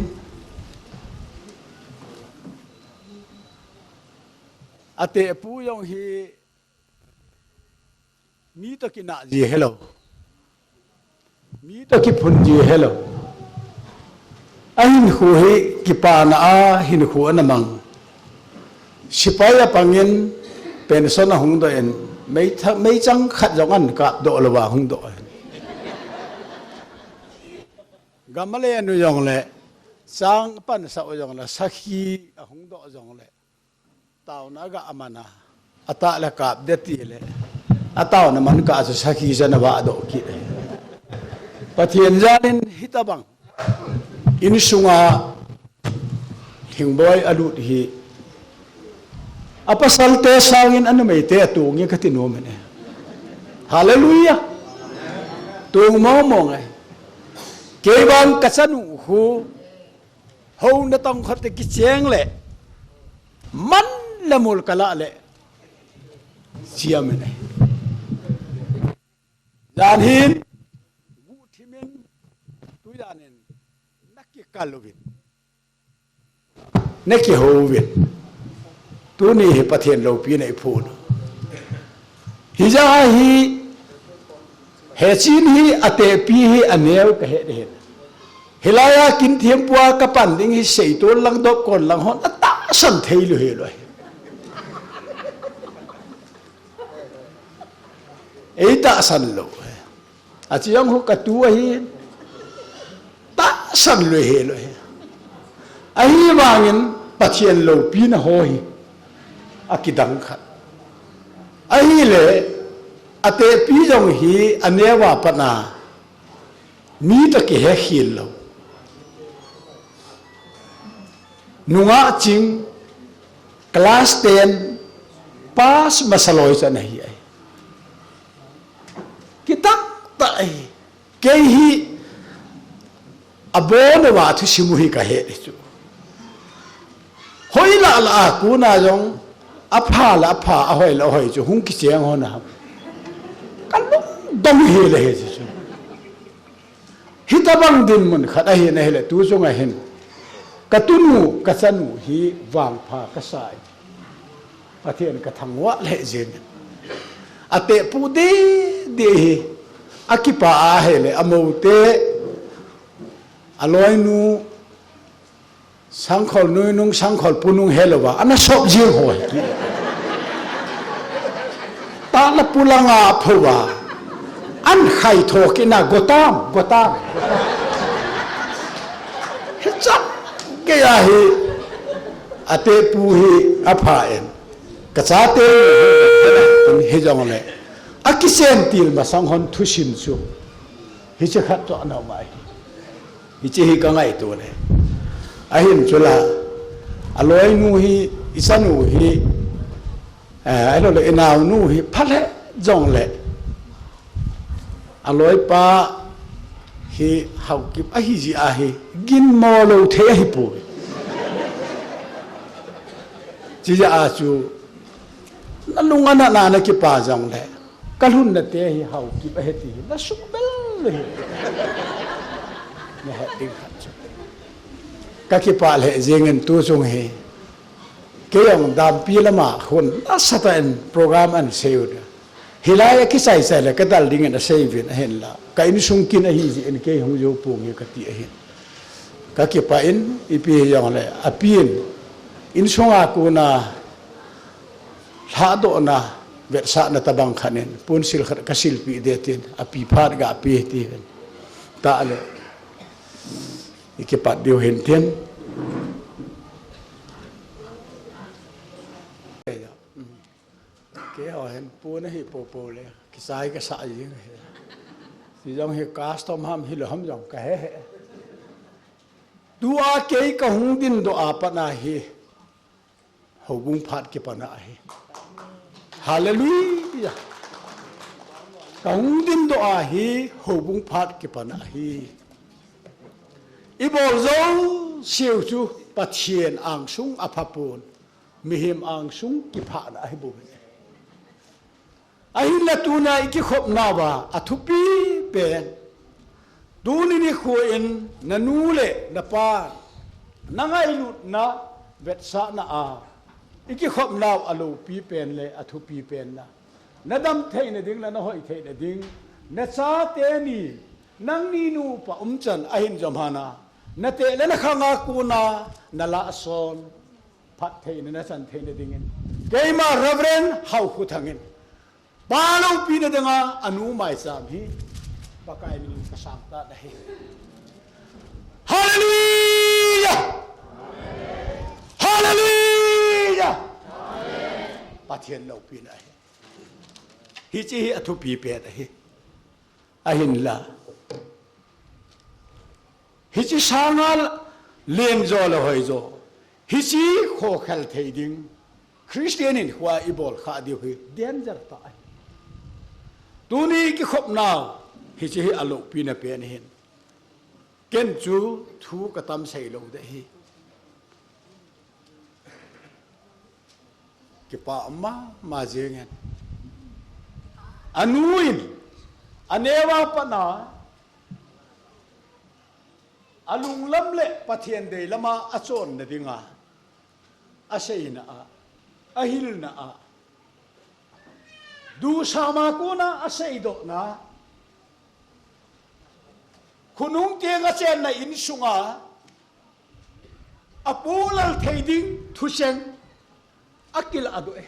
atehpu jong hi mi toh kinah ji helou. Mi toh kiphun ji helou. Ahinkho hi kipana a hinkho ana mang. Sepai apangin pension ahung doh in, mei tha-, meichang khat jong ahin kapdoh louva ahung doh in. Gam alen u jongle, chang apansah u jongle, sakhi ahung doh jongle, taona aga man a, atah le kap ding tile, ataona man kah chu sakhi chan avah doh kit e. Pathen jalin hitabang insunga Lhingboi alut hi, apasalte sangin anumeite atong e kati nom e. Hallelujah. Tong mong mong e. Kei vang kachanu khu, houna tong khat te kicheng le, man le mol kalah le, chiam e. Jan hin, guhthim in, tujan in, nakikal uvin, nakihou uvin. Tuni hi Pathen loupina iphon u. Hijeh a hi, hechin hi, atehpi hi, aneo kahe ding ahin. Hilai a kin thempua kapan ding hi, Seitol lang, Dopkon lang hon atahsan thei lou helou ahi. Eitahsan lou. Achi jong khu katu ahi. Tahsan lou helou ahi. Ahivangin Pathen loupina ho hi akidang khat. Ahile, atehpi jong hi aneo a pat a mi toh kihekhel lou. Nungah ching, class ten pass masa loi chan ahi ai. Kitah tah ahi. Kei hi abon uva thusim u hi kahe ding chu. Hoi lah lah a kona jong apha le apha, ahoi le ahoi chu hung kicheng hon a ham. Kalungdong hel ahi chu. Hitabang dinmun khat ahin ahile tu chunga hin, katunu, kachanu hi vangpha kasa e. Pathen kathangvah lheh jeng e. Atehpu deh deh hi, akipa ahile, amoute, aloinu, Sangkhol nu nung, Sangkhol pu nung helouva, ana sop jing ho hi. Tah le pu langa aphouva, ahin khai tho kit na, gotam, gotam. Hichan geiya hi, atehpu hi apha in. Kachate hijongle, akichen til masang hon thusim chu. Hiche khat chu ana um ahi. Hiche hi kangaito le. Ahin chula, aloinu hi, ichanu hi, eh, ahilouleh inaonu hi, phalheh jongle, aloipa hi Haokip ahi jeh a hi, ginmo lou thei ahipoi. Chijeh a chu, nalung ana na nakipa jongle, kalhun nate hi Haokip ahi ti hi, nasubel ahi. Nahet ding khat chu. Kakipah lheh jengin tu chung hi. Kei jong dampi lama khun nasatah in program ahin sei u. Hilai a kichai chai le kadal dingin asei uvin ahinla. Ka insung kin ahi jeh in kei hung jou ponge kati ahin. Kakipah in ipi hijongle apin insunga kona lhadohna vetsahna tabang khat in ponsil khat kasilpeh ding tin api phat gape ti uvin. Tah le. Ikipat diu hintin. Keiho hin pu nahi popo le, kisai kasa jing hi. Chujong hi custom ham hilou ham jong kahe he. Tua kei kahung dindoh a pat ahi. Houbung phat kipana ahi. Hallelujah. Kahung dindoh ahi, houbung phat kipana ahi. Ibol jouseu chu Pathen angsung aphapon, mihem angsung kiphahna ahi bou. Ahinla tuna ikikhopnauva athupi pen, tuni nikho in nanu le napa, nangailutna vetsahna a ikikhopnau aloupi pen le athupi pen na, nadam theina ding le nahoi theina ding, nachate ni, nangni nupa umchan ahin jom hana, nateh le nakhanga kona nalahson phat theina, nachan theina dingin, keima Reverend Haokhothang in, pa loupina dinga anu maicham hi Pakai minin kasang tan ahi. Hallelujah! Hallelujah! Pathen loupina ahi. Hiche hi athupi pen ahi. Ahinla, hiche sanga lenjo le hoijo, hiche khokhel thei ding, Christian hinkhoa ibol khah diu hi danger tah ahi. Tuni kikhopnau hiche hi aloupina pen ahin. Ken chu thu katam seilou ding ahi. Kipa mama jengin, anu in aneo a pat a alunglam le Pathen deilama achonna dinga aseina a, ahilna a, duhsama kona aseidohna, khonung tenga chenna insunga apohlal thei ding thucheng akilahdoh e.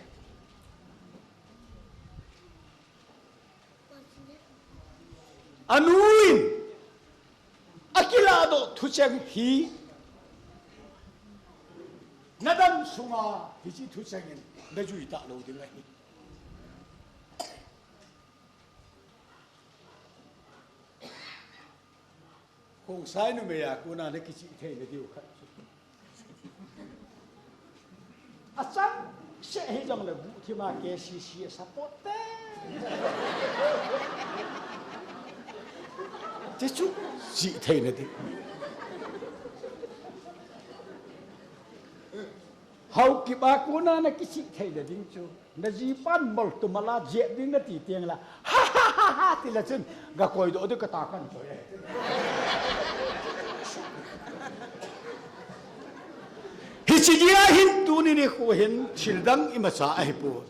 Anu in akilahdoh thucheng hi nadam sunga hiche thucheng in najui talou ding ahi. Khongsai numei a kona nakichih theina diu khat chu, achangseh hijongle guhthima K C C a support te, ti chu chih theina ding. Haokip a kona nakichih theina ding chu, najipan moltum a la jep ding nati tengle, ha ha ha ha tile chun gakoidoh ding kata kan koi e. Hiche dia hin tuni nikho hin thildang imacha ahipoi.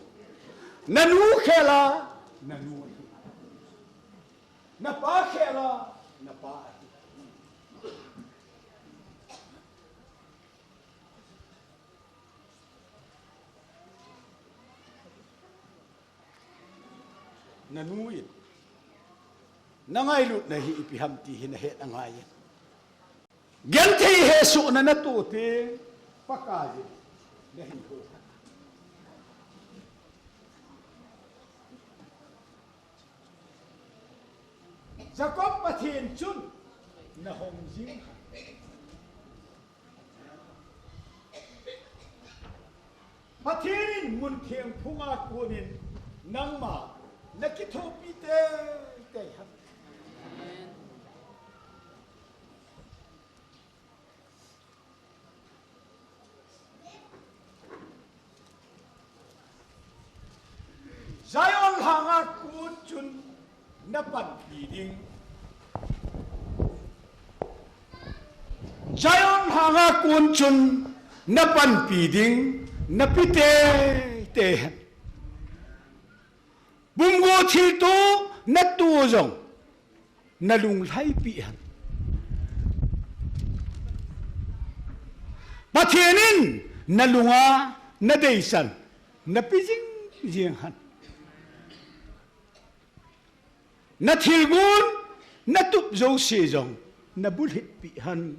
Nanu khela nanu ahi. Napa khela napa ahi. Nanu in nangailutna hi ipi ham ti hi nahet angaiyin, genthei hesohna natoh teng Pakaiyin nahin hou. Jacob Pathen chun nahong jing. Pathen in mun theng phunga konin nangma nakithopi teitei hen. Zion lhanga kon chun napanpi ding. Zion lhanga kon chun napanpi ding, napi teitei hen. Pumgo thilto natoh jong nalunglhaipi hen. Pathen in nalunga nadeisan napi jingjing hen. Nathilgon natup jouse jong nabulhitpi hen.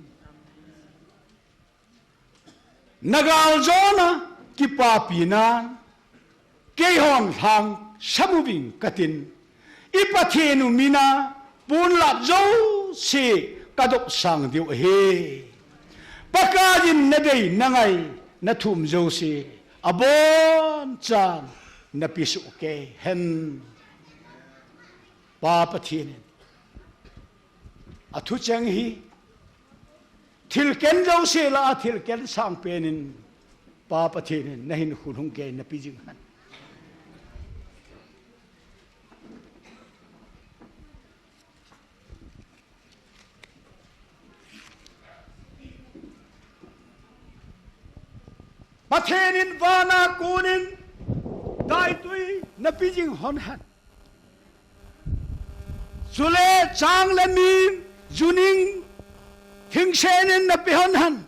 Nagaljona kipapina Keihon lhang sam uving katin, i Pathen u mina ponlap jouse kadopsang diu ahi. Pakaiyin nadei nangai nathum jouse abonchan napesoh kei hen. Pa Pathen in athucheng hi thilken jouse lah a thilken sangpen in Pa Pathen in nahinkho hung kei nape jing hen. Pathen in vana konin daitui nape jing hon hen. Chule chang le mim, juning, thingsen in nape hon hen.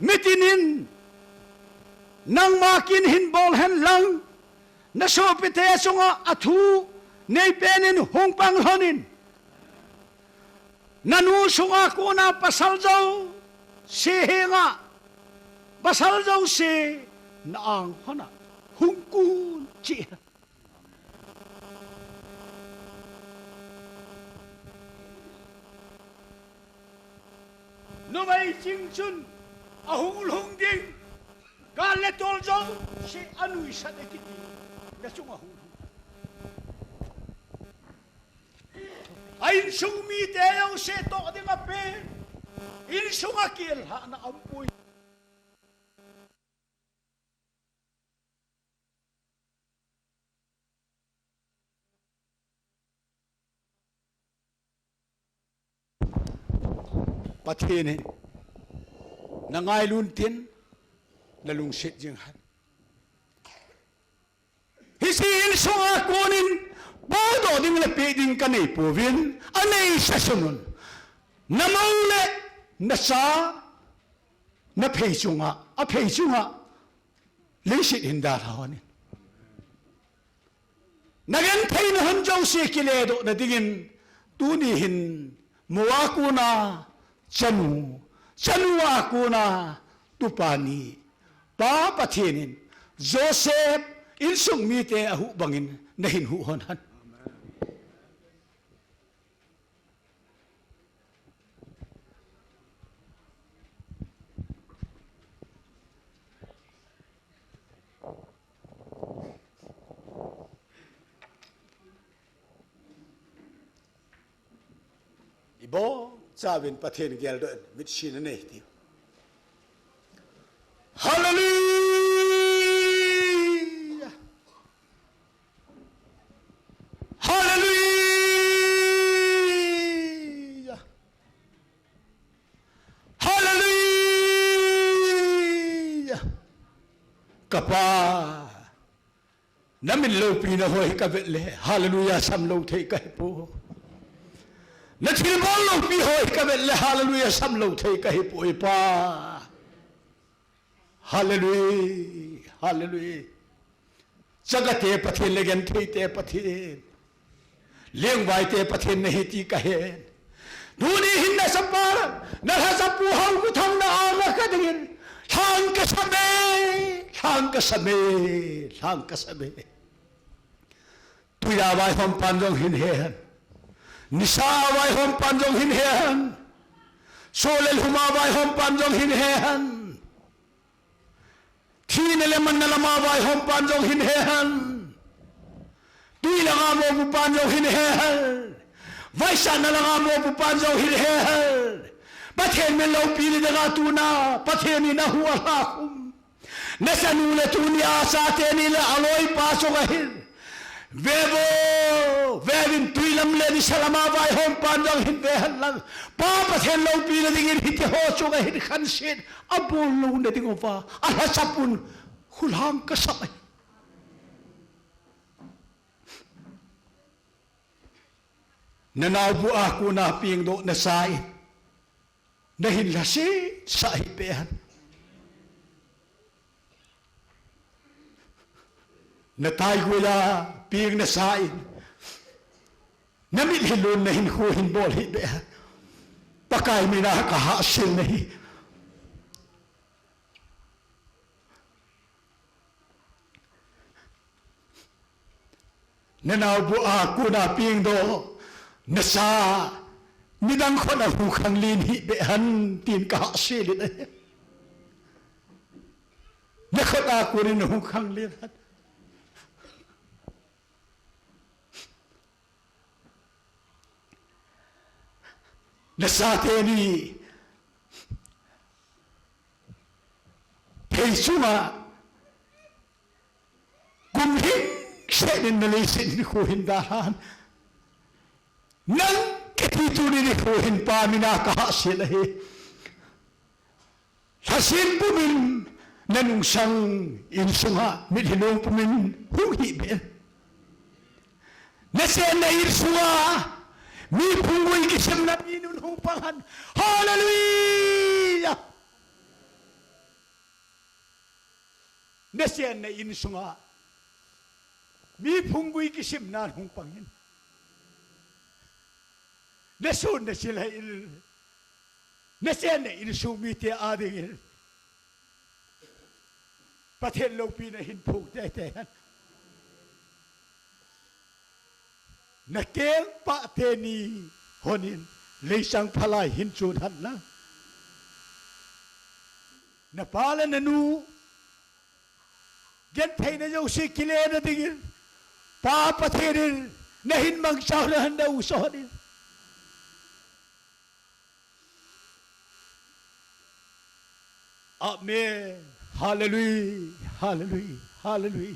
Mitin in nangma kin hin bol hen lang, nasopite chunga athu neipen in hung pang lhon in. Nanu sunga kona pasal jouse henga, pasal jouse na-ang hon a hung kun cheh hen. Numei ching chun ahung lhung ding, gal le tol jouse anuisat e kiti, nachung ahung lhung. A insung mite jouse toh ding apen, insung a kiel lhahna aumpoi. Pathen in nangailun tin, nalungset jing hen. Hiche insunga konin podoh ding le peh ding kanei pouvin, anei sasun un. Namou le nacha, naphei chunga, aphei chunga, leiset hin dalha hon in. Nagenthei nahon jouse kiledoh nadingin, tuni hin mou a kona chanu, chanu a kona tupa ni, Pa Pathen in Joseph insung mite ahuh bangin nahin huh hon hen. Ibonchauvin Pathen geldoh in mitsi nanei diu. Hallelujah. Hallelujah. Hallelujah. Kapa. Namin loupina ho hi kavet le, hallelujah sam lou thei kahipoi. Nathilbol loupi ho hi kavet le, hallelujah sam lou thei kahipoi Pa. Hallelujah, hallelujah. Chagate Pathen le gentheite Pathen. Lengvaite Pathen nahi ti kahen. Tuni hin nachapa, nalhachapu Haokuthamna anga kadingin. Lhang kasam e, lhang kasam e, lhang kasam e. Tuiya vaihompan jong hin he hen. Nisa vaihompan jong hin he hen. Soh le lhum a vaihompan jong hin he hen. Thina le manna lama vaihompan jong hin he hen. Tui langa mopupan jong hin he hen. Vaisatna langa mopupan jong hin he hen. Pathen min loupi le dinga tuna Pathen in ahuh alhakhum. Nachanu le tuni a chate ni le aloipa chunga hin. Vevo, vevin tui lam le nisa lama vaihompan jong hin ve hen lang. Pa Pathen loupi le dingin hitiho chunga hin khanset abol louna diuva alhachapun khulhang kasam ahi. Nanaobu a kona pengdoh nasan. Nahin lhasam sah hih beh hen. Nataigui a peng nasan. Namitlhi lon nahinkho hin bol hih beh hen. Pakai mina kahahsel nahi. Nanaobu a kona pengdoh, nacha, midang khut a hung khanglen hih beh hen, tin kahahsel in ahi. Nakhut a konin hung khanglen hen. Nachate ni, phei chunga, kum hing senin na leiset nikho hin dalhan. Nang kiti tuni nikho hin Pa mina kahahsel ahi. Lhasen pumin nanungsang insunga mitlhi long pumin hung hih beh. Nachenna insunga mi phunggui kisimna mi nun hung pang hen. Hallelujah. Nachenna insunga mi phunggui kisimna hung pang hen. Nasun nachilhah in, nachenna insung mite adingin Pathen loupina hin phong teitei hen. Nakengpah teni honin leichang phalai hin chon hen lang. Napa le nanu gentheina jouse kile nadingin Pa Pathen in nahin mangcha u hen, na u son in. Amen. Hallelujah. Hallelujah. Hallelujah.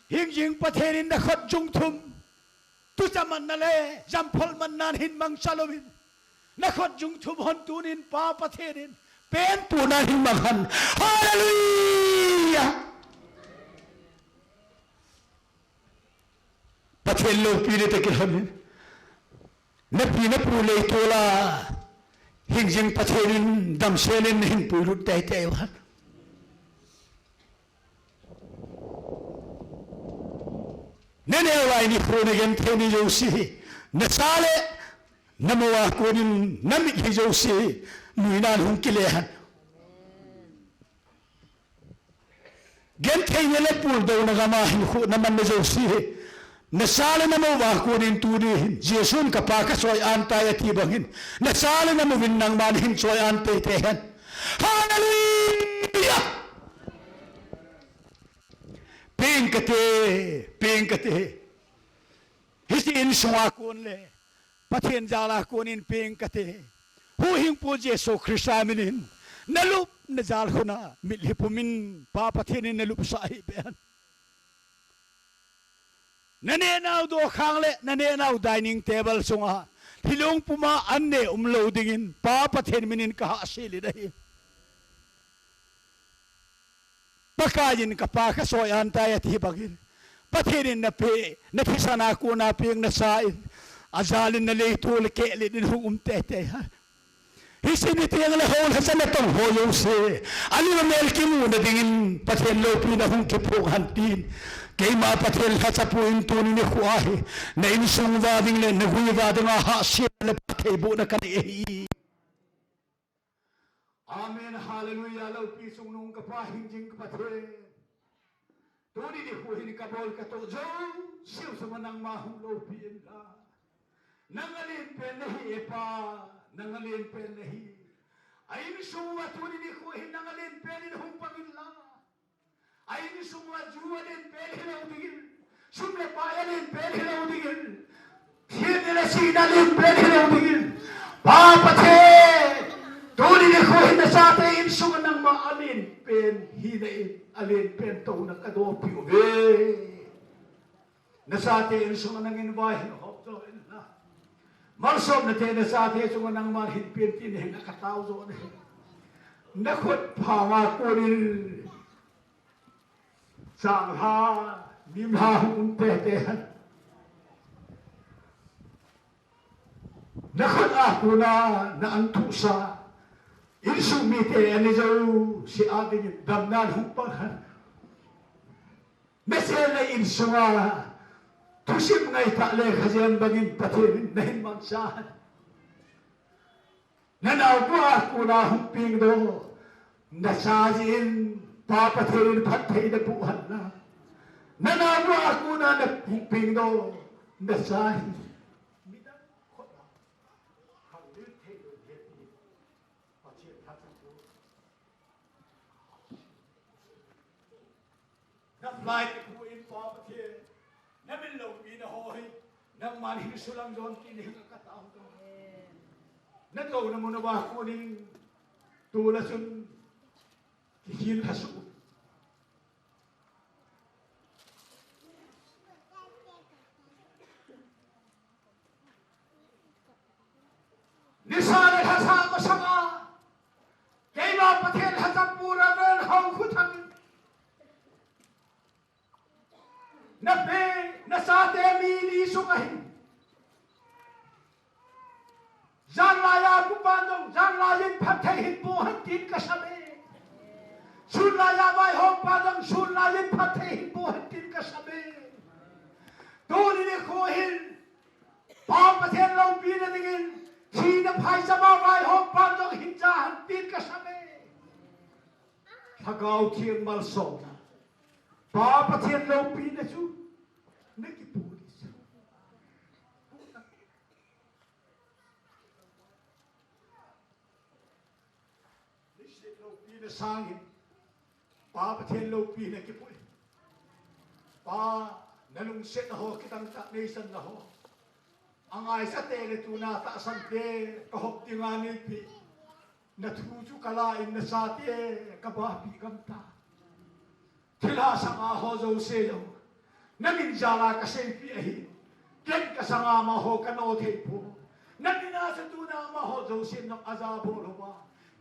Hingjing Pathen in nakhut jung thum, tucha manna le jamphol mannan hin mangcha louvin, nakhut jung thum hon tunin Pa Pathen in penpunan hin mang hen. Hallelujah. Pathen loupina tah kilhonin, napi napu leitol a hingjing Pathen in damsel in nahin puilut teitei u hen. Naneo lai nikho nagenthei ni jouse, nacha le namou a konin namitlhi jouse nuinan hung kile hen. Gentheina le puldouna gam a hinkho namanna jouse, nacha le namou a konin tuni hin Jesun kapa kachoi-an tai ati bangin, nacha le namouvin nangman hin choi-an teitei hen. Hallelujah. Peng kate, peng kate. Hiche insunga kon le Pathen jal a konin peng kate. Huhhingpu Jesu Christa minin nalupna jal khun a mitlhi pumin Pa Pathen in nalupsah hih beh hen. Naneh nau dokhang le naneh nau dining table sunga lhilong puma an neh umlou dingin Pa Pathen minin kahahsel in ahi. Pakaiyin kapa kachoi-an tai ati bangin, Pathen in napeh, nathisan a kona peng nacha in, ajal in naleitol a kehlet in hung um teitei hen. Hiche ni teng le houlhacha natong ho jouse, alim amel kimuna dingin Pathen loupina hung kiphong hen tin, keima Pathen lhachapu in tuni nikho ahi, na insung uva ding le nagui uva dinga hahsatna le phattheibohna kanei ahi. Amen, hallelujah. Loupi chungnung kapa hingjing ka Pathen, tuni nikho hin kabol katoh jouseu sunga nangma hung loupi inlang. Nang alen pen nahi e Pa, nang alen pen nahi. A insung uva tuni nikho hin nang alen pen in hung pang inlang. A insung uva ju alen pen hilou dingin, sum le pai alen pen hilou dingin, thina le sihna alen pen hilou dingin, Pa Pathen, tuni nikho hin nachate insunga nangma alen pen hina in, alen pen touna kadopeh uve. Nachate insunga nangin vai hin hop jo inlang. Malsomna te nachate chunga nangman hin pen tin hin katao jo nahi. Nakhut phanga konin changlha, nimlha hung um teitei hen. Nakhut a kona na an thusa insung mite ani jouse a dingin damnan hung pang hen. Nachenna insunga thusim ngaitah le khajen bangin Pathen in nahin mangcha hen. Nanaobu a kona hung pengdoh, nacha jeh in Pa Pathen in phattheina boh hen lang. Na naobu a kona na hung pengdoh, na cha hi midang khut a khanglil thei lou ahi ti Pathen lhacha chu. Damlai kipu in Pa Pathen, na min loupina ho hi, nangman hin sulang jon tin hin ka tao to. Na touna mun uva konin, tulai chun, kihin lhasuh. Nisa le lhasa masanga, keima Pathen lhacha pu Reverend Haokhothang. Na pi, na chate mi li sunga hin. Janlai a kupa dong, janlai in phatthei hin boh hen tin ka sam e. Sunlai a vaihompa dong, sunlai in phatthei hin boh hen tin ka sam e. Tuni nikho hin, Pa Pathen loupina dingin, thina phaicham a vaihompa dong hin ja hen tin ka sam e. Lhagao Theng malsomna. Pa Pathen loupina chu, na kipu ding chu. Nisit loupina sangin, Pa Pathen loupina kipu e. Pa, na lungsetna ho, kidang tah neisanna ho. Angaisate le tuna tahsante, ka hop dinga neipeh. Na thu chu ka la in na chate ka bapi gam ta. Thilha sanga ho jouse jong na min jal a ka seipeh ahi. Ken ka sanga amaho ka no thei poi. Na min a chu tuna amaho jousen jong aja bol uva.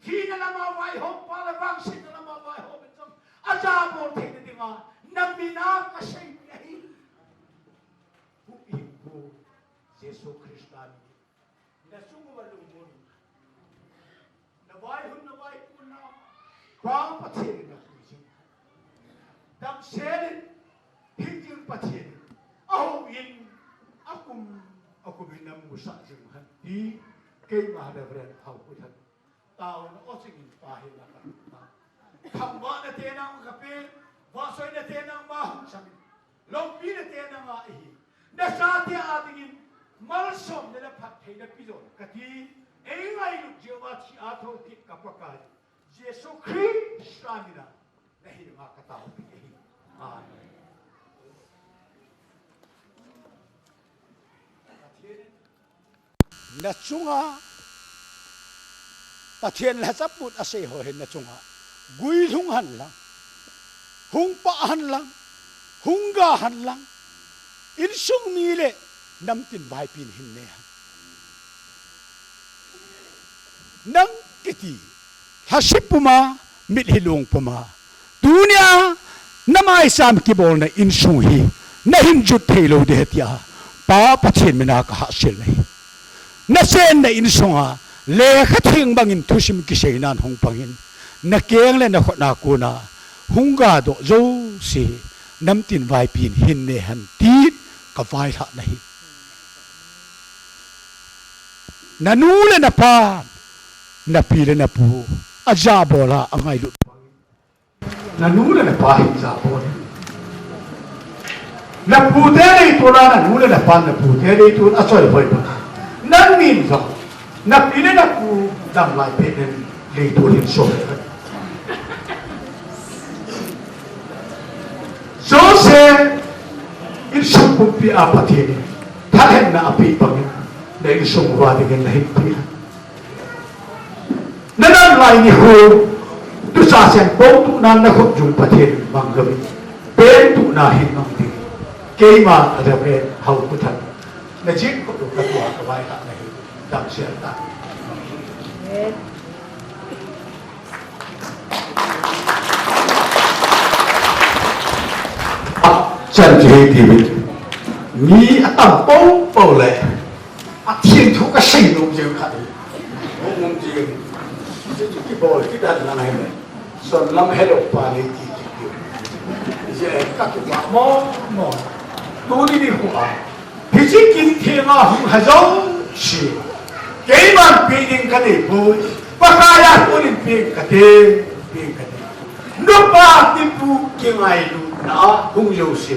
Thina lama vaihompa le vangsetna lama vaihom in jong aja bol theina dinga na min a ka seipeh ahi. Huhhingpu Jesu Christa min in. Na chung uva lungmon. Na vaihom, na vaihom na. Pa Pathen in na pui jing. Damsel in, hing jing Pathen in. Ahung in, akum, akum in na musah jing hen. Ti, keima Reverend Haokhothang. Taona o ching in Pa hi na ka ta. Thangvahna te nangma ka pe, vahchoina te nangma hung chang in. Loupina te nangma ahi. Na chate a dingin, malsomna le phattheina pe jo kati, ei ngailut jeh uva thi a thokit ka Pakai, Jesu Christa min a, na henga ka taopi ahi. Amen. Pathen in Na chunga Pathen lhacha pun asei ho hin na chunga guilhung hen lang, hung pah hen lang, hung ga hen lang, insung mi le namtin vaipin hin ne hen. Nang kiti lhaset puma, mitlhi long puma, tunia na maicham kibolna insung hi na hin jot thei lou ding ahi tia Pa Pathen mina ka hahsel na hi. Na chenna insunga lekhatheng bangin thusim kiseinan hung pangin, na keng le na khutna kona hung gadoh jouse hi namtin vaipin hin ne hen tin ka vailhah na hi. Na nu le na pa, na pi le na pu ajabol a angailut. Na nu le na pa hin jabol. Na pute leitol a na nu le na pa, na pute leitol a choi hoi pa. Nangnin jong na pi le na pu damlai peh in leitol hin so. Jouse insung pumpi a Pathen in thalhenna apeh bangin na insung uva dingin na hin peh. Na damlai nikho, tusa sen pon tuh nan na khut jung Pathen in mang uvin, pen tuh na hin mang ding. Keima Reverend Haokhothang, na jing khut u ka tua ka vailhah na hi, damsel tan. Chan chu hiti uvin, mi atam popo le, Pathen thu ka sei nom jeng khat hi. Hung um jeng. Hichu kibol kidan lang ahi. Son lam hello pa nei ti ti. Hiche ka kipah mo mo. Tuni nikho a, hiche kin theng a hung lha jouse, keiman peh ding ka nei poi. Pakai a konin peng kate, peng kate. Nupa Pu kingailutna a hung jouse,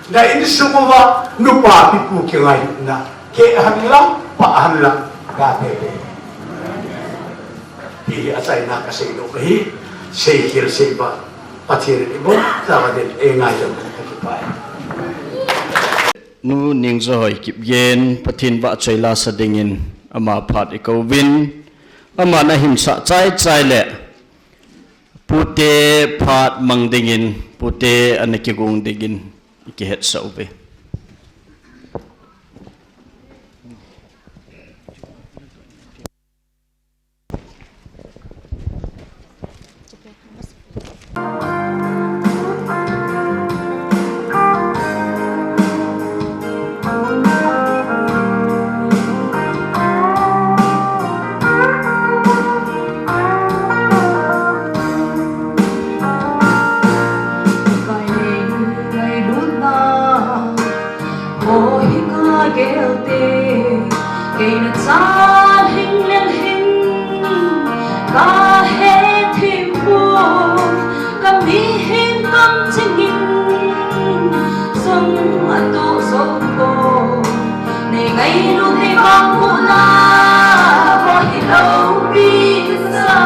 na insung uva nupa pi pu kingailutna, keh hen lang, pah hen lang, kati. Ti hi achaina kasei lou ahi, seikhel seibah, Pathen in ibonchauva dinga eingailut na kakipah e. Nu Ningjohoi Kipgen, Pathen vahchoi la sa dingin ama phat ikouvin, ama ana hinsah chaichai le, pute phat mang dingin, pute ana kigong dingin, ikihetsah uve. Kei na chan hing lel hing, ka he thim pon, ka mihem kam chingin, sum atu sum pon, nei ngailut nei vangbohna, ho hilou pi sa.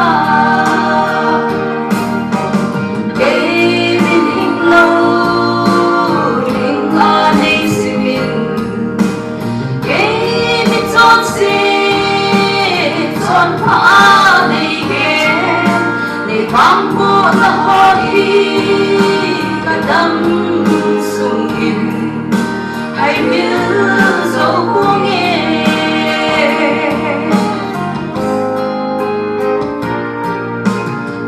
Kei min hing lou, hing a nei simin. Kei min chonse, chonpha a nei gen. Nei vangbohna ho hi, ka dam sungin. Hai mil jou ponge.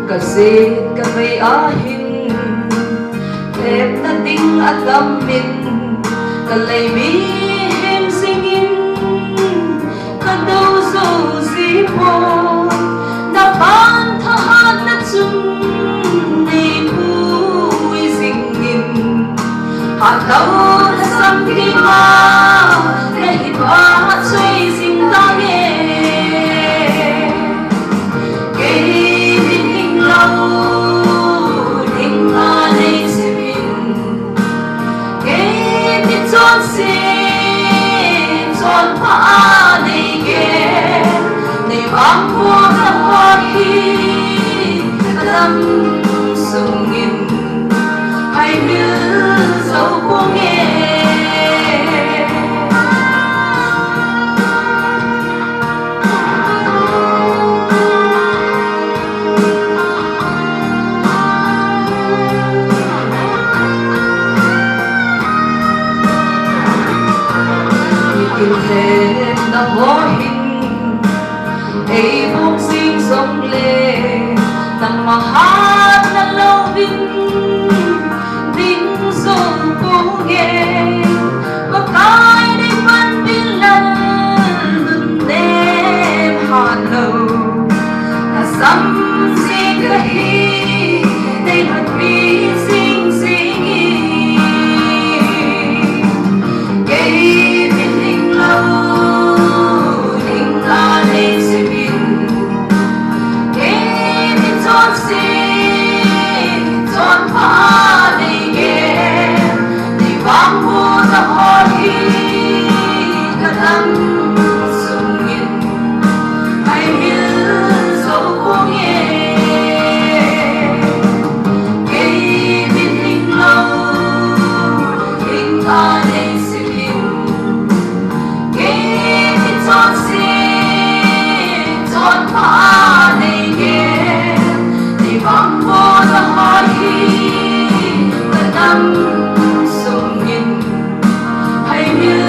Ka jet ka vei a hin, thepna ding atam in, ka lei mihem jingin, ka dou jou ji pon, na pan thahatna chun, nei pui jingin, Hatah lhasam ding a, na hin vahchoi jing tange. Kei min hing lou, hing a nei simin. Kei min chonse, chonpha a nei gen. Nei vangbohna ho hi, ka dam sungin. Hai mil jou ponge. Nitin themna ho hin. Ei bol jing jongle, nangma hatna louvin, ding jou ponge, Pakai nei panpi lal, nunnem hat lou, na sam jing kahi, nei hatpi jing jing e. Kei min hing lou, hing a nei simin. Kei min chonse, chonpha a nei gen. Nei vangbohna ho hi, ka dam sungin. Hai mil jou ponge. Kei min hing lou, hing a nei simin. Kei min chonse, chonpha a nei gen. Nei vangbohna ho hi, ka dam sungin. Hai mil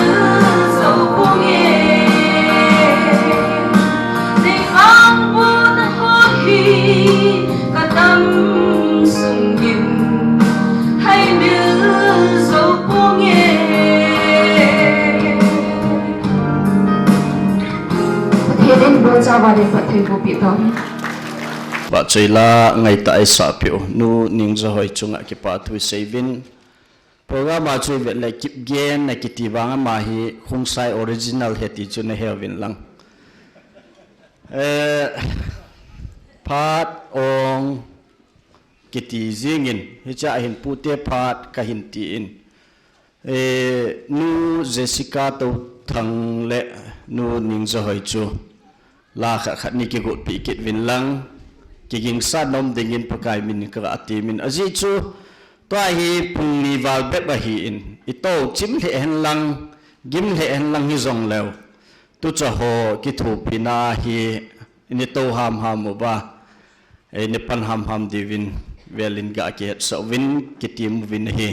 jou ponge. Nei vangbohna ho hi, ka dam sungin. Hai mil jou ponge. Pathen in ibonchauva phattheiboh pi tauhen. Vahchoi la ngaitah a eisah peh u, Nu Ningjohoi chunga kipathu isei uvin. Program a chu ivet le Kipgen akiti vang ama hi Khongsai original ahi ti chu nahe uvin lang. Eh, phat ong kiti jingin, hichea hin pute phat kahin tin. Eh, Nu Jessica Touthang le Nu Ningzahoi chu la khat khat nei kigotpeh kit uvin lang, kigingsa nom dingin Pakai min ka ati min ajeh chu, tua hi pung ni val bep ahin, ito chim lheh hen lang, gim lheh hen lang hijongleu, tucha ho kithopina hi nei to hamham uva, eh, nei pan hamham diuvin, velin ga kihetsah uvin, kitem uvin ahi.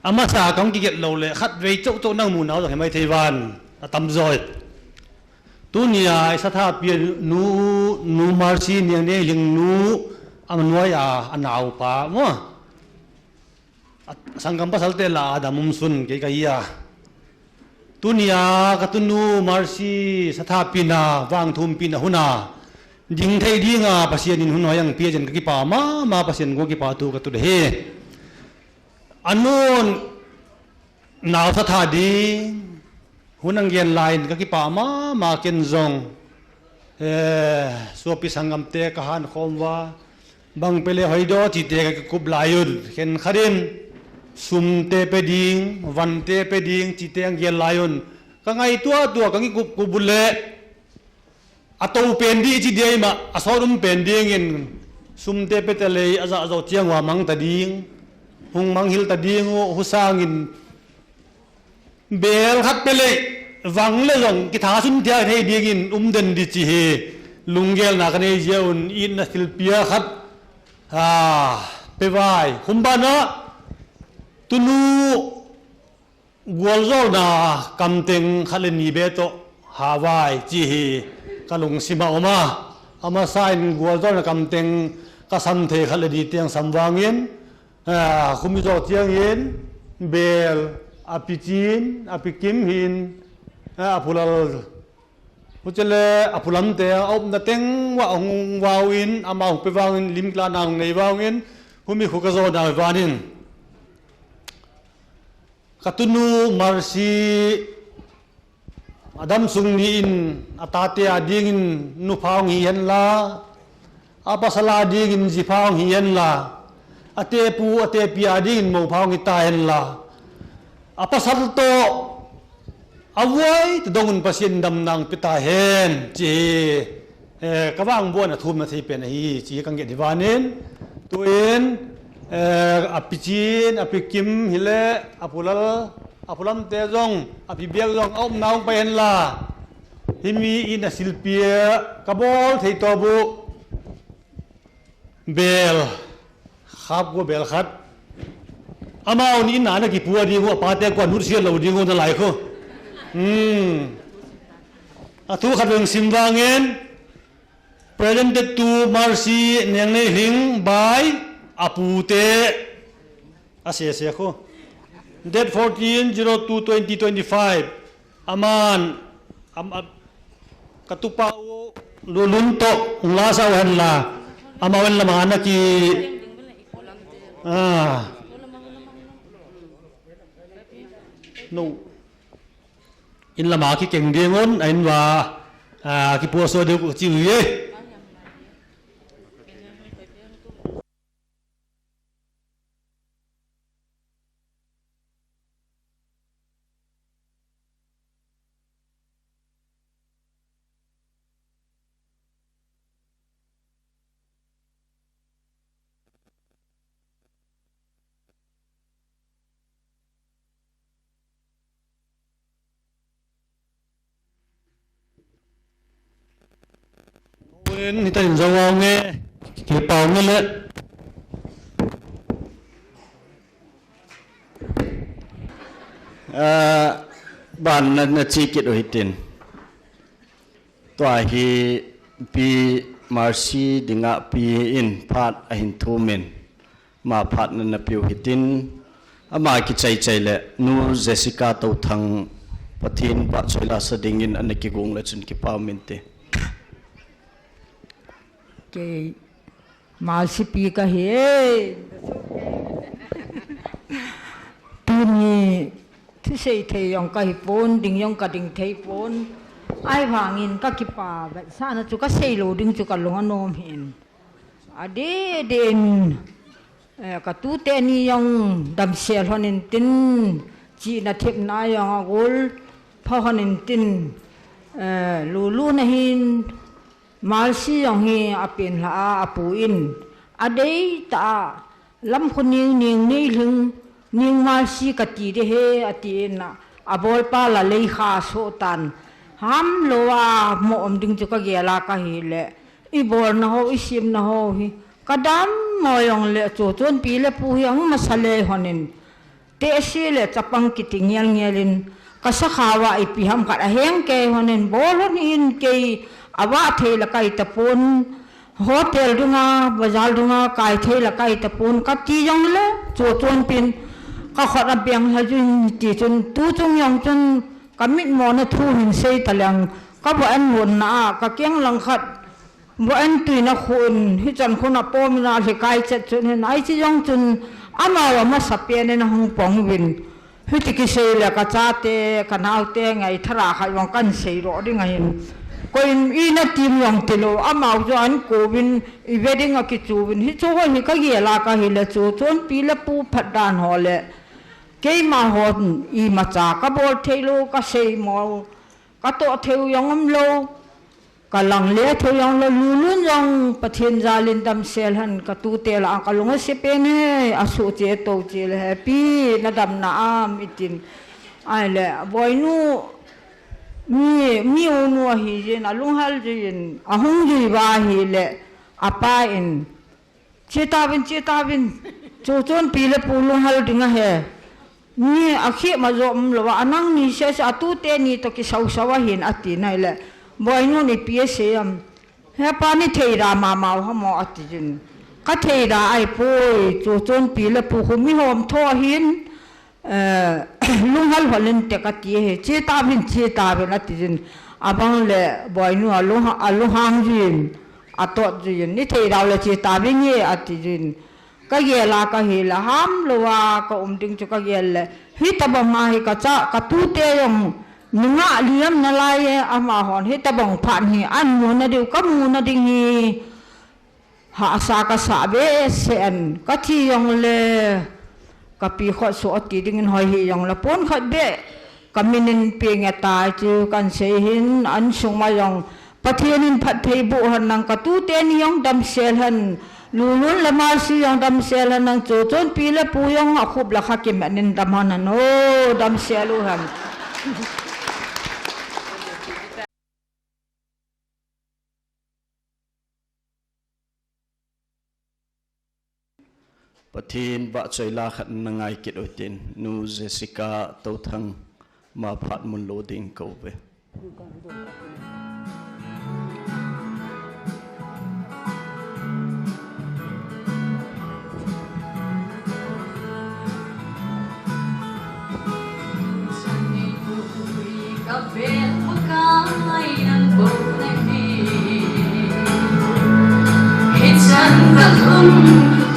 Amasa kahung kiget lou le, khatvei chouh chouh nang mu nau jong himai thei van, atam joi. Tunia, i sathapi Nu, Nu Mercy Niangneilhing nu, amanuai a, anaopa, mo. A, sanggam pasal te lah a adam um sun, kei kahi a. Tunia, ka tunu Mercy, sathapina, vangthumpina huna. Ding thei dinga, Pathen in hun hoi ahung peh jeh in kakipah mama, Pathen koma kipah thu katu ahi. Anun, nao satha ding, hun ahung gen lai in kakipah mama ken jong. Eh, sopi sanggam te kahin khom uva, bang pe le hoidoh chite kakikup lai un, khenkhat in, sum te pe ding, van te pe ding, chite ahung gen lai un, kangaito tua, kakikup kup u le, ato pen ding chi dia ima, asot um pen dingin, sum te pe talei, aja jo chiang uva mang ta ding, hung mang hil ta ding u, husangin, bel khat pe le, vang le jong, kitha sun thei thei dingin, um den ding chi hi, lunggel na kanei jeh un, itna thilpia khat, ah, pe vai, hung ban a, tunu, Gualjolna kamteng khat le ni be toh, ha vai, chi hi kalungsim a um a. Amasa in gualjolna kamteng kasam thei khat le ni teng sam vangin, ah, khumi jo chiangin, bel, api chin, api kim hin, ah, apulal. Huchele apulam te, aupna teng uva hung vauvin, ama hung pe vangin, lim kila na hung nei vangin, khumi khu kajo na vanin. Ka tunu Mercy, adam sung ni in, atate a dingin nupha hung hi hen la, apasal a dingin jipha hung hi hen la, atepu, atepi a dingin moupha hung hi ta hen la, apasal toh, avuai, tadong un Pathen in damna hung pe ta hen, chi hi. Eh, kavang bon athum na thei pen ahi, chi hi kanget hi vanin. Tuin, eh, api chin, api kim hile, apulal, apulam te jong, api biak jong, aum nau pai hen la. Himi in asilpia, kabol thei to bu. Bel. Khap ko bel khat. Amau ni na na kipu a ding u, apate ko anut sia lou ding u nalai ko. Hmm. Athu khat veng sim vangin. Presented to Mercy Niangneihling by apute. Ase ase ko. Date fourteen zero two twenty twenty-five. Aman, am, am, katupa u lulun toh, hung la sa u hen la. Ama ven lama ana ki, ah. No. In lama kikeng ding un, a in va, ah, kipuaso ding u chi u ye. Unin, hitan in jong a nge, kipau nge le. Ah, ban na, na chi kit u hitin. Tua hi Pi Mercy dinga Pi in phat ahin thumin. Ama phat na na piu hitin, ama kichai chai le, Nu Jessica Touthang Pathen vahchoi la sa dingin ana kigong le chun kipau min te. Kei Mercy pi kahi e. Tuni thusei thei jong kahi pon, ding jong kading thei pon. Ahivangin kakipah vetsahna chu kasei lou ding chu kalung anom hin. Adeh deh in, Eh, ka tute ni jong damsel lhon intin, chihna thepna jong agol pha lhon intin, eh, lulu na hin, Malsi jong hi apen lha a, apu in, adei ta a, lam khu ning, ning nei lhing, ning Malsi kati de he, atin a, abolpa la lei kha so tan. Ham lo a, mo om ding chu ka gel a ka hi le, i bolna ho, i simna ho hi, ka dam mo jong le, chu chun pi le pu hi ang masa le lhon in, Tehse le chapang kiti ngel ngel in, ka sakha uva ipi ham khat aheng kei lhon in, bol lhon in kei ava thei la kai tapon, hotel dunga, bazar dunga, kai thei la kai tapon, kati jong le, chu chun pin, ka khut abeng lha jun ti chun, tu chung jong chun, ka mit mo na thu hin sei ta leng, ka va an mo na a, ka keng lang khat, Bo en tuina khun, hichan khun a pom in a lhe kai chet chun hin, ai chi jong chun, amau a masa pen in ahung pong uvin. Hiti kisei le ka chate, ka naote ngai thara kha jong kan sei ro ding ahin. Koi in i na tim jong ti lo, amau chu an ko uvin, i wedding a kichu uvin. Hichu ho hi ka gel a ka hi le chu, chun pi le pu phat dan ho le. Keima hon imacha ka bol thei lo, ka sei mo, ka toh thei u jong um lo. Ka lang le thei jong lo, lulun jong Pathen jal in damsel hen, ka tute lah a ka lung ase pen e, asuh che to che le hepi, na dam na am itin. Ai le, boinu, mi, mi unu ahi jin, alunghel jin, ahung jui uva ahi le, apa in, Che tauvin, che tauvin. Chu chun pi le pu lunghel ding ahi. Ni a khi ma jo um lo a, anang ni se se a tute ni toh kisau sau ahin ati nai le. Boinu ni pi ase am. Hepa ni thei ra ma mau ha mo ati jin. Ka thei ra ai poi, chu chun pi le pu khu mi hom tho ahin. Eh, lunghel hol in te ka ti hi, che tauvin, che tauvin ati jin. Abang le boinu a lungha-, alunghang jin, atot jin. Ni thei dau le che tauvin e ati jin. Ka gel a ka hi le ham lo a ka um ding chu ka gel le. Hitabang a hi ka cha, ka tute jong nunga liam nalai e, amahon hitabang phat hi an mu na diu, ka mu na ding hi. Hahsa ka sa behseh in, ka thi jong le, ka pi khut so ati ding in hoi hi jong le, pon khat beh, ka min in pe nge tai chu kan sei hin, an sung ma jong, Pathen in phatthei boh hen nang ka tute ni jong damsel hen, lulun le malsi jong damsel hen nang chu chun pi le pu jong a khup la kha kimen in dam hen hen o, damsel u hen. Pathen vahchoi la khat na ngai kit u hitin, Nu Jessica Touthang, ma phat mun lo ding kou ve. Ka vel Pakai nang bou nahi. Hichan ka lhun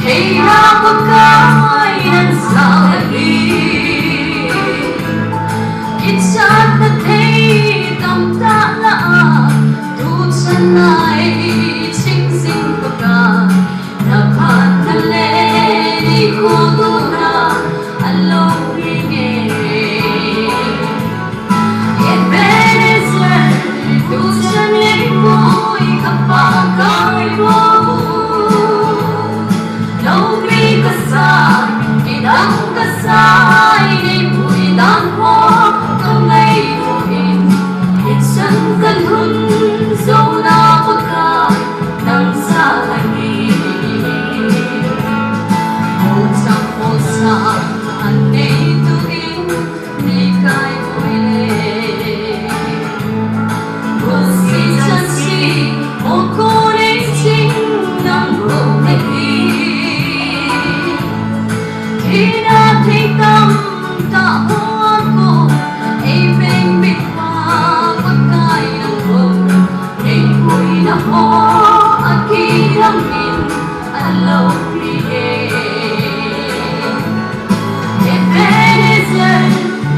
thei a Pakai nang jal ahi. Kichat na thei tamtah lah a, tuchan nai ching jing Pakai. Na phat na le ni khu tuna a lou ring e. Ebenezer, tuchan nei pui ka Pakai bou. Loupina ka sa, kidang ka sa, nei pui dan ho ka ngailu in. Hichan ka lhun jou na Pakai, nang jal ahi. Mochang mosang anei tu in, nei kai pui le. Mosi chansi, moko nei ching nang bou nahi. Thina thei tamtah ho a ko, ei beng bit pa Pakai nang bou. Ei puina ho a kilang in a lou ring e. Ebenezer,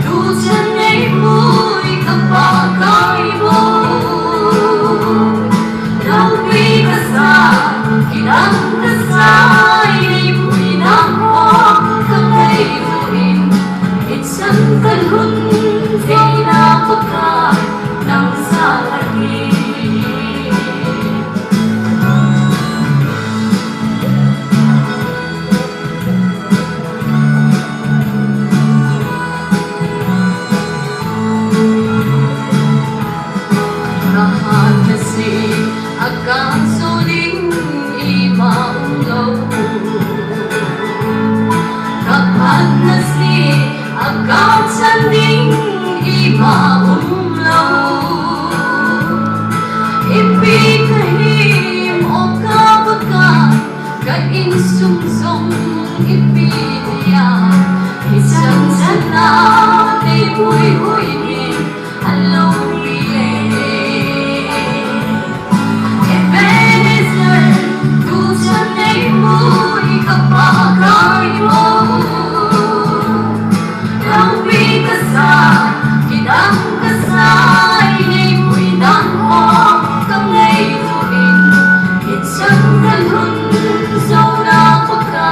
tuchan nei pui ka Pakai bou. Loupina ka sa, kidang ka sa, nei pui na Maumlo, ipi kahim o kabaka, ka insung song ipi dia, isang sana, tei hui hui ni, alo mi le. Ebenezer, tu chan nei mu i ka pa kai mo. Lampi ka sai, kidang ka sai, nei pui dang ho, ka ngei tu in, i chan ka lhun, zo na pa ka,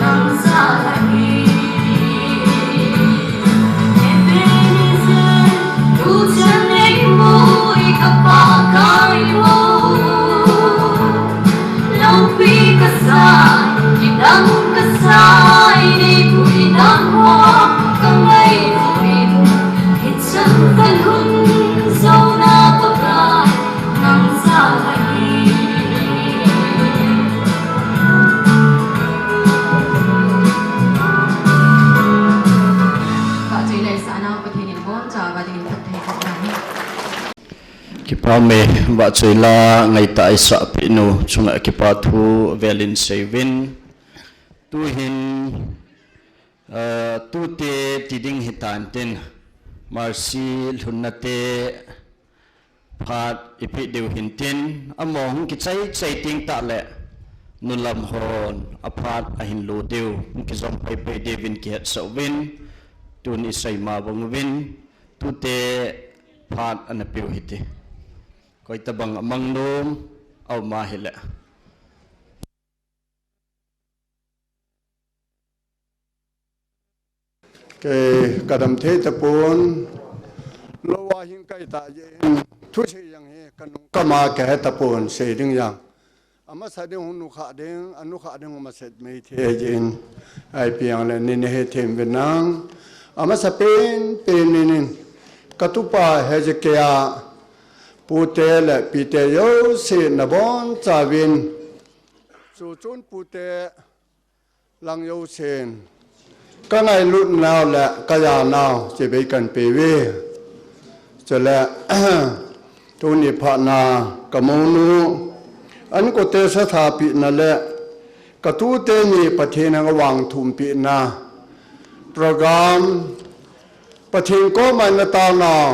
nang sa la hi. Ebenezer, tu chan nei mu i ka pa kai mo. Lampi ka sai, kidang ka sai, nei pui dang ho, ka ngei tu in, i chan ka lhun, zo na pa ka, nang sa la hi. Vahchoi le sahna Pathen in boncha va dingin phatthei ka pe. Kipa me, vahchoi la ngaitah eisah peh u chunga kipa thu velin seiyuvin. Tuhin, eh, tute ti ding hitan tin, Mercy lhunna te phat ipi diu hin tin, amaho hung kichai chai ting tah le, nulam hon aphat ahin lo diu, hung kijom pai pai diuvin kihetsah uvin, tun isei ma bang uvin, tute phat ana peu hite. Koi tabang amang nom, aum ahile. Kei kadam thei tapon, lou a hin kai ta jeh in, thusei jang hi kanung kama kahe tapon, sei ding jang. Amasa ding hung nukha ding, anukha ding hung maset mei thei jeh in, ahi piang le nin he them ve nang. Amasa pen pen nin in, katupa Hezekiah, pute le pite jouse nabonchauvin, chuchun pute lang jousen, ka ngailut nau le ka ja nau, chibai kan pe uve. Chule, tuni phatna ka mounu, an kote satha pehna le, ka tute ni Pathen anga vang thum pehna program, Pathen koma ina taonau,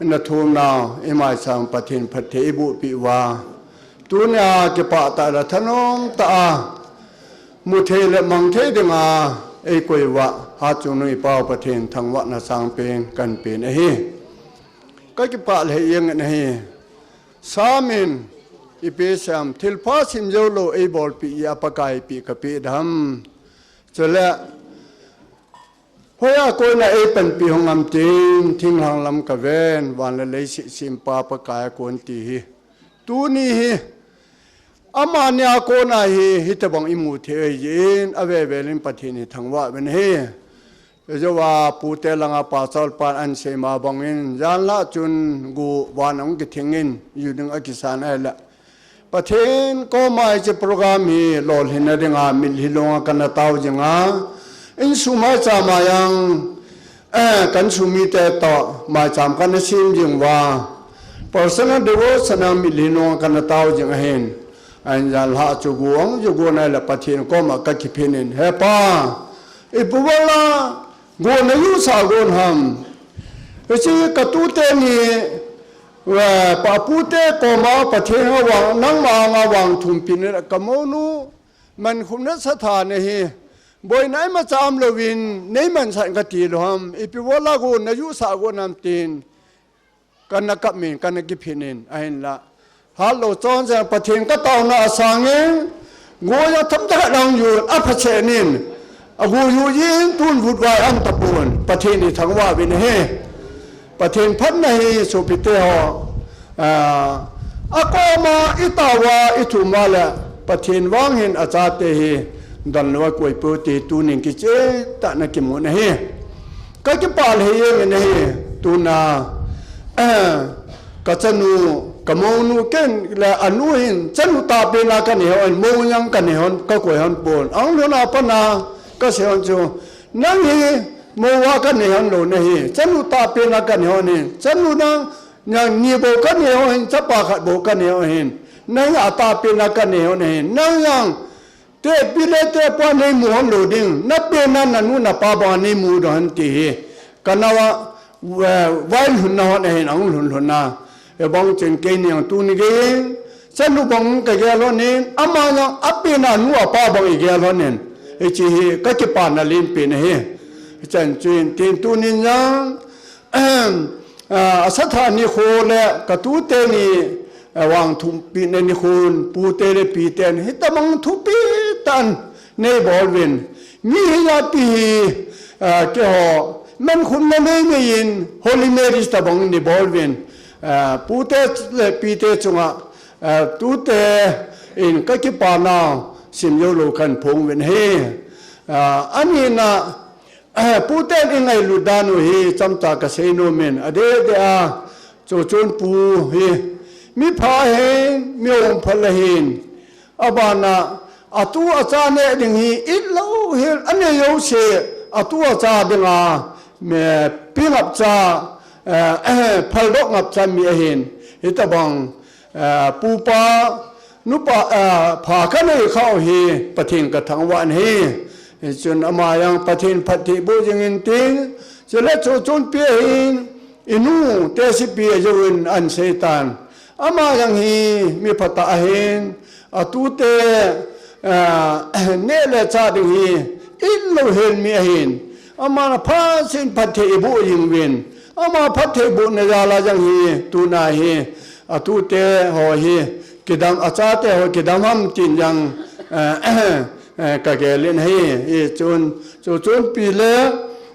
ina thumnau, imaicham Pathen phatthei iboh peh uva. Tunia kipah tah le thanom tah a, mu thei le mang thei dinga, eikoi uva, hatchungnung ipau Pathen thangvahna sangpen, kan pen ahi. Ka kipah le hei jeng in ahi. Samin, ipi sam, thilpha sim jou lou, eibolpi a Pakai pi ka pe dam. Chule, hoiya kona eipanpi hung am tin, thinglhang lam ka ven, van le leiset sempa Pakai a kon ti hi. Tuni hi, amani a kona hi, hitabang imu thei ahi jeh in, ave velin Pathen hi thangvah uvin ahi. Ijouva pute langa pastor pan an sei ma bangin, janhi chun go van ahung kithing in, ju ding akisan ahile. Pathen koma hiche program hi lolhinna dinga mitlhi longa kana tao jinga, insung maicham a jong, eh, ka insung mite toh maicham kana sem jing uva, personal devotion a mitlhi longa kana tao jing ahin. Ahin janhi chu go ahung ju go nai le Pathen koma ka kiphin in, He Pa, ipi bola go najuhsah gon ham. Hiche ka tute ni, eh, pa pute koma Pathen anga vang, nangma anga vang thum pehna le ka mounu, mankhumna satha na hi, boina imacha um louvin, nei mansah in kati lou ham, ipi bola go najuhsah gon ham tin, kana kap in, kana kiphin in, ahinla. Hatlou chonse Pathen ka taona asangin, go jong themcha khat ahung jun, aphachen in, ago ju jin, tun vutvai aum tapon, Pathen hi thangvah uvin ahi. Pathen phatna hi sopite ho, ah, akoma itao uva, ithum uva le, Pathen vang hin achate hi, donlou a koipou ti tunin kicheh tah in kimun ahi. Ka kipah le hei jeng in ahi, tuna, eh, ka chanu, ka mounu ken le anu hin, chanu tahbehna kanei hon, mou jong kanei hon, kakoi hon pon. Ahung lhun a pat a, kasei hon chu, nang hi, Mo a ka nei hon lou na hi. Chanu tahpehna ka nei hon hin. Chanu nang, nang ni bou ka nei hon hin. Chapa khat bou ka nei hon hin. Nang a tahpehna ka nei hon hin. Nang yang, te pi le te pa nei mu hon lou ding. Na pehna na nu na pa bang nei mu doh hon ti hi. Ka nao a, eh, vai lhun na hon hin, ahung lhun lhun na. Hibang chun kei ni ang tuni gei. Chanu bang ka gel hon hin, ama yang a pehna nu a pa bang i gel hon hin. Hiche hi ka kipana lenpen ahi. Chan chun tin tunin jong, ah, a satha nikho le ka tute ni, ah, vangthumpina nikhon, pute le piten, hitabang thupi tah in nei bol uvin. Mi hi japi hi, ah, keiho, mankhumna nei nei in, Holy Marys tabang nei bol uvin. Ah, pute le pite chunga, ah, tute in ka kipana sim jou lou kahin phong uvin ahi. Ah, ani na, ah, puten i ngailut dan u hi chomcha ka sei nom in, adeh deh a, Chochon pu hi, mi pha ahin, mi um phat ahin. Abana, atu acha neh ding hi, it lou hel, anei jouse, atu acha dinga, mi, pi ngapcha, eh, phal doh ngapcha mi ahin. Hitabang, eh, pupa, nupa, eh, pha ka nei khah u hi, Pathen ka thangvah in ahi. Hichun ama jong Pathen phatthei boh jing in tin, chule Chochon pi ahin, i nu Tesipi ajouvin ahin sei tan. Ama jong hi mi phatah ahin, atute, ah, neh le chah ding hi, it lou hel mi ahin. Ama na phat sen phatthei i boh jing uvin. Ama phatthei bohna jal a jong hi, tuna hi, atute ho hi, kidam, achate ho kidam ham tin jong, eh, eh, ka gel in ahi. Hichun, Chochon pi le,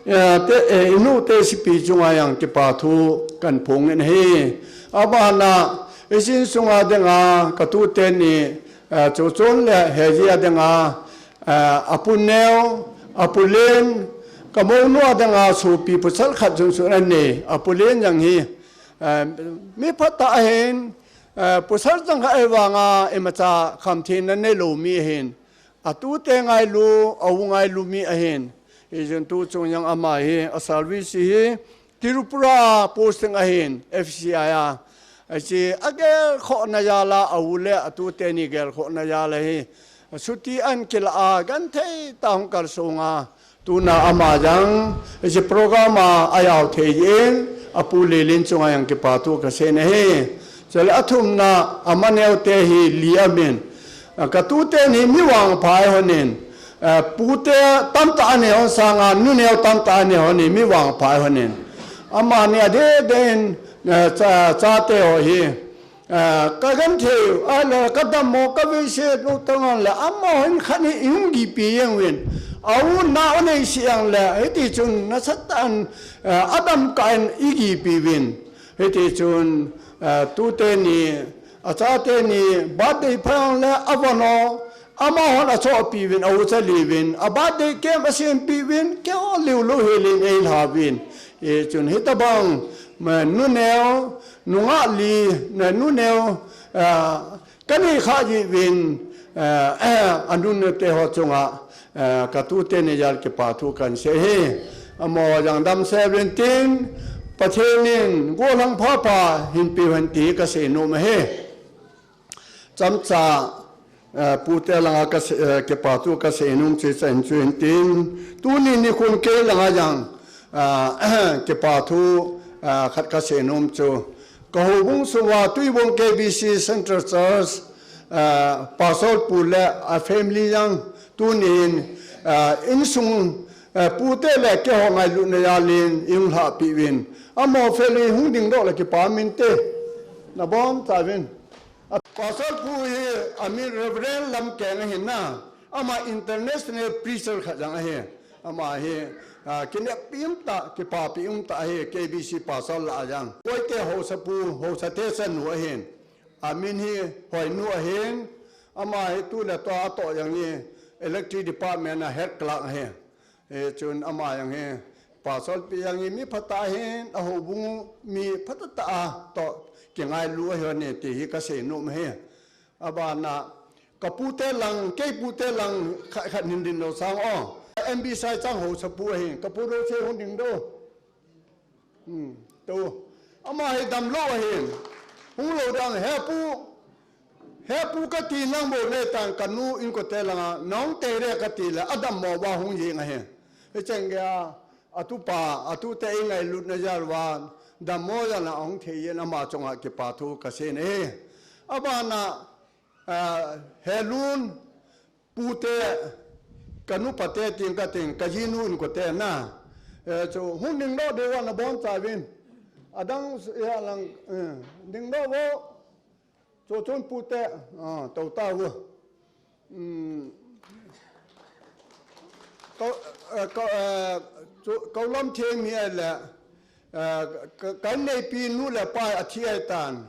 eh, te, eh, i nu Tesipi chunga jong kipa thu kahin phong in ahi. Abana, i insung a dinga, ka tute ni, eh, Chochon le Hezi a dinga, eh, apu neo, apu len, ka mounu a dinga sopi pasal khat jong chu anei, apu len jong hi, eh, mi phatah ahin, eh, pasal jong khat ahivanga imacha khamtheina nei lou mi ahin. Atute ngailu, a u ngailu mi ahin. Hichun tu chung jong ama hi, a service hi, Tripura posting ahin, F C I a. Hiche, a gelkhohna jal a, a u le atute ni gelkhohna jal a hi. Chuti ahin kilah a, genthei tah a hung kalsong a. Tuna ama jong, hiche program a, a jao thei jeh in, apu Lelen chunga jong kipa thu ka sei in ahi. Chule athumna, ama neo te hi li aum in. Ka tute ni mi vangpha ahi hon in. Eh, pute tamtah anei hon sanga, nu neo tamtah anei hon in, mi vangpha ahi hon in. Amani adeh deh in, eh, cha, chate ho hi. Eh, ka genthei u, ahile ka dammo, ka veiset lou tang le, amahon khat hi i hung gipi jeng uvin. A u nao anei seh jeng le, hiti chun nasatah in, eh, adam kah in i gipi uvin. Hiti chun, eh, tute ni, achate ni, birthday pha jeng le, avon u, amahon achohpi uvin, a u cha li uvin, a birthday cake asempeh uvin, keiho liu lou hel in eilha uvin. Hichun hitabang, ma, nu neo, nungah li, na nu neo, ah, ka nei khah jeh uvin, ah, anu neo te ho chunga, ah, ka tute ni jal kipa thu kahin sei ahi. Amaho jong damsel uvin tin, Pathen in gollhang phapha hin pe uvin ti ka sei nom ahi. Chomcha, eh, pute langa ka se-, eh, kipa thu ka sei nom chu chan chu hin tin. Tuni nikhon kei langa jong, ah, kipa thu, ah, khat ka sei nom chu. Ka houbung sunga Tuibong K B C Central Church, ah, Pastor pu le a family jong tunin, ah, insung, ah, pute le keiho ngailutna jal in i hung lhahpi uvin. Amaho family hung dingdoh le kipa um inte. Nabonchauvin. A Pastor pu hi amin Reverend Lamkeng ahin na, ama international preacher khat jong ahi. Ama hi, ah, kineppi umtah, kipapi umtah ahi, K B C Pastor lah a jong. Koite haosapu, haosa te chanu ahin. Amin hi Hoinu ahin. Ama hi tu le tua atoh jong hi electric department a head clerk ahi. Hichun ama jong hi, Pastor pi jong hi mi phatah ahin, a houbung mi phatah a toh kingailu ahi hon e ti hi ka sei nom ahi. Abana, ka pute lang, kei pute lang, khat khat hin ding lou sang o. M B Sai Chang Haosapu ahin, ka pu Dousei hung ding do. Hmm, to. Ama hi damlou ahin. Hung lou dang, he pu, he pu kati nang bou le tan ka nu inkote langa, nahung tei le kati le, adammo uva hung jing ahin. Hicheng geiya, atupa, atute eingailutna jal uva, dammo jal a hung thei jin ama chunga kipathu kasei e. Abana, ah, he lun, pute, ka nu pate ting kating, ka jinu inkote na. Eh, chu hung ding lou diu ana bonchauvin. Adang s-, ya lang, eh, ding lou vo. Chu chun pute, ah, to tauvo. Hmm. Ko, eh, ko, eh, chu, Koulamthem hi le, eh, ka, ka neipi nu le pa athi ahitan.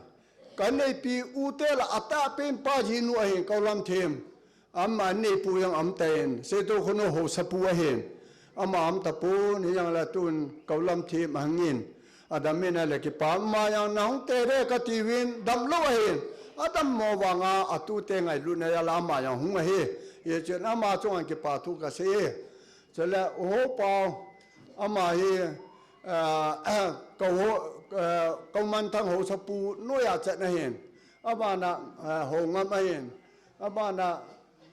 Ka neipi u te la atahpen pa jinu ahin Koulamthem. Ama neipu jong aum tan, Seitokhono Haosapu ahin. Ama aum tapon, hijongle tun Koulamthem ahung in. Adam in ahile kipa, ama jong nahung tei le kati uvin, damlou ahin. Adammo vanga, atute ngailutna jal a ama jong hung ahi. Hichun ama chunga kipathu kasei e. Chule, u Haopao, ama hi, ah, ka ho, ah, Koumanthang Haosapu noiya chan ahin. Abana, ah, Haongam ahin. Abana,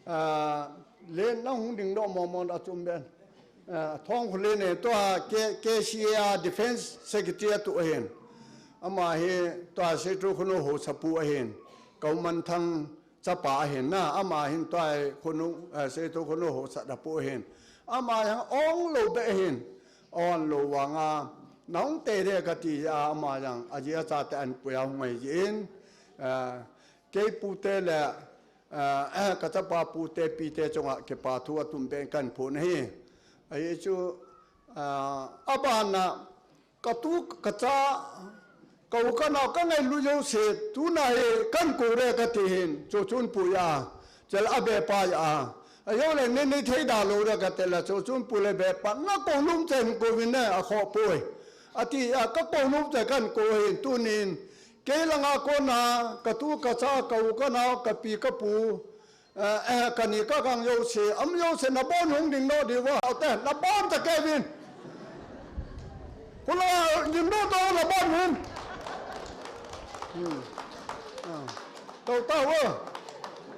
ah, len nahung ding lou momon achum ben. Ah, Thongkholen e, tua K-, K C A Defence Secretary atu ahin. Ama hi, tua Seitokhono Haosapu ahin. Koumanthang chapa ahin na, ama hin tua hi khonung, eh, Seitokhono Haosa dapu ahin. Ama hin ong lou beh ahin. Ong lou vanga, nahung tei le kati a ama jong, aji achate ahin puiya hung ngai jin. Eh, kei pute le, eh, eh, ka chapa pute pite chunga kipathu atum beh kahin phong ahi. Ahi chu, eh, abana, ka tu, ka cha, ka u ka nao, ka ngailu jouse, tuna hi kahin kou le kati hin, chu chun puiya, chule abepa a. Ajongle nei, nei thei da lou le kati le, chu chun pu le bepa, na kou nom cheh kou vin ne, akhoh poi. Ati a, ka kou nom cheh kahin kou hin, tunin, kei langa kona, ka tu, ka cha, ka u, ka nao, ka pi, ka pu, Eh, eh, kani kagang jouse, aum jouse nabon hung ding lou diu va, te, nabon ta kei vin. Kula ding lou to nabon hung. Hmm. Ah. To tauvo.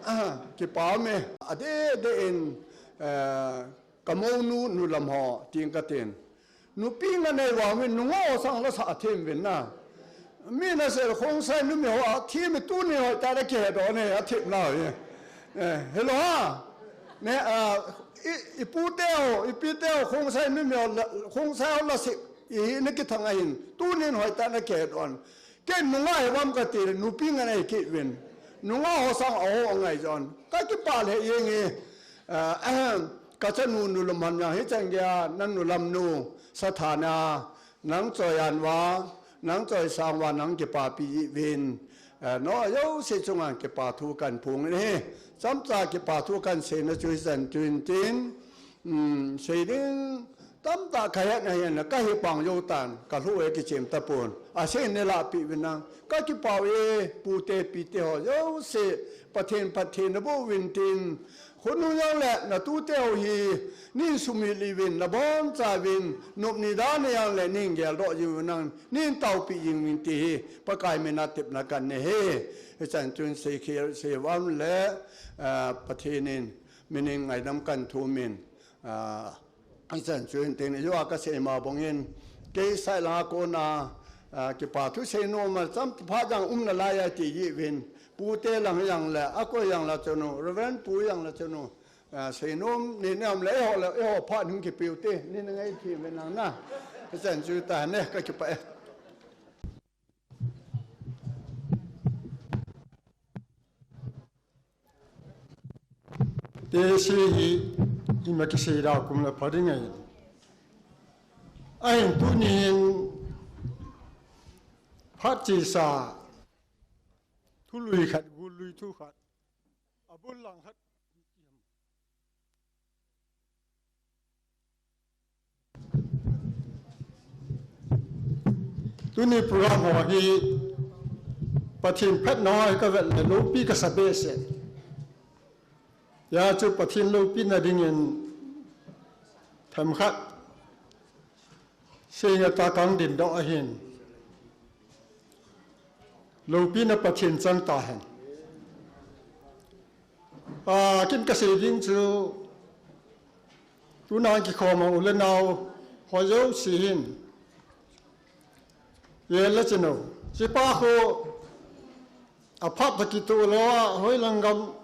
Ah, kipa um e. Adeh deh in, eh, ka mounu, nu lam ho, ting katin. Nupi nganei vang uvin, nungah ho sang la sa them uvin na. Mi nasei Khongsai numei ho athem e, tuni hoitah a kihe doh ne, athem nau hi. Eh, hello ha. Ne, ah, i, i pute ho, i pite ho, Khongsai numei ho, la, Khongsai ho la sep, i hi na kithang ahin, tunin hoitah a kihe doh. Ken nungah hi uvam kati le, nupi nganei kit uvin. Nungah ho sang a ho angai jon. Ka kipah lheh jeng e. Ah, ahem. Ka chanu nu lam hon jong hichan geiya, nanu lam nu, sathana, nang choi an uva, nang choi sang uva, nang kipapi uvin. Ah, nao jouse chunga kipathu kahin phong e. Chomcha kipathu kahin seina chu hichan chu hin tin. Um, sei ding tamtah kahet na hin, ka hi pang jou tan, ka lhu e kichem tapon. Asei ne lahpeh uvin lang. Ka kipah e, pute, pite ho, jouse, Pathen, Pathen na boh uvin tin. Khonung jong le, na tute ho hi, nin sumil uvin, na boncha uvin, nop ni dan jong le, nin geldoh jing uvin lang, nin taopi jing uvin ti hi, Pakai mina tepna kahin nei e. Hichan chun sei khel, sei uvam le, ah, Pathen in, Min in ngaidam kahin thum in, ah, hichan chu hin tin, ijou a kasei ma bang in, kei side langa kona, ah, kipa thu seinom a chomcha phat jong um nalai a ti jeh uvin, pute lang jong le, akoi jong le chun u, Reverend pu jong le chun u, ah, seinom ni nem le, eiho le, eiho phat hung kipe u te, nin ngai thim uvin lang na. Hichan chu ta ne, ka kipah e. Tesi hi ima kisei da kum le pha ding ahi. Ahin tunin phat chesa thu lui khat, gul lui thu khat, abul lang khat. Tuni program ho hi Pathen phatna ho hi ka vet le loupi ka sa behseh. Hijeh chun Pathen loupina dingin Themkhat, seinga ta kang dingdoh ahin. Loupina Pathen chang tahen. A, kin kasei ding chu, tuna kikhom a u le nao ho jouse hin. Ye la chino. Chipa kho, aphat ta kitoh lou a, hoilang gam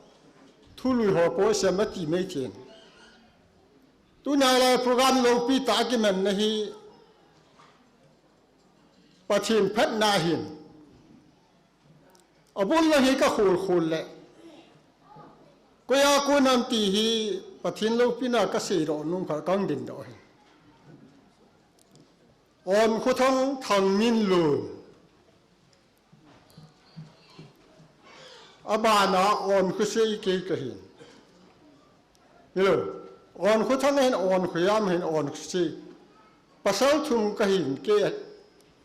thului ho po sem ati mai thei. Tuna lai program loupi ta kimanna hi Pathen phatna hin. Abul lang hi ka khol khol le. Koiya kon ham ti hi Pathen loupina kasei doh nom kha kang dingdoh hi. Onkhothang Thangminlun. Abana Onkhoseikei kahin. Hello. Onkhothang hin Onkhoyam hin Onkhosei. Pasal thum kahin kei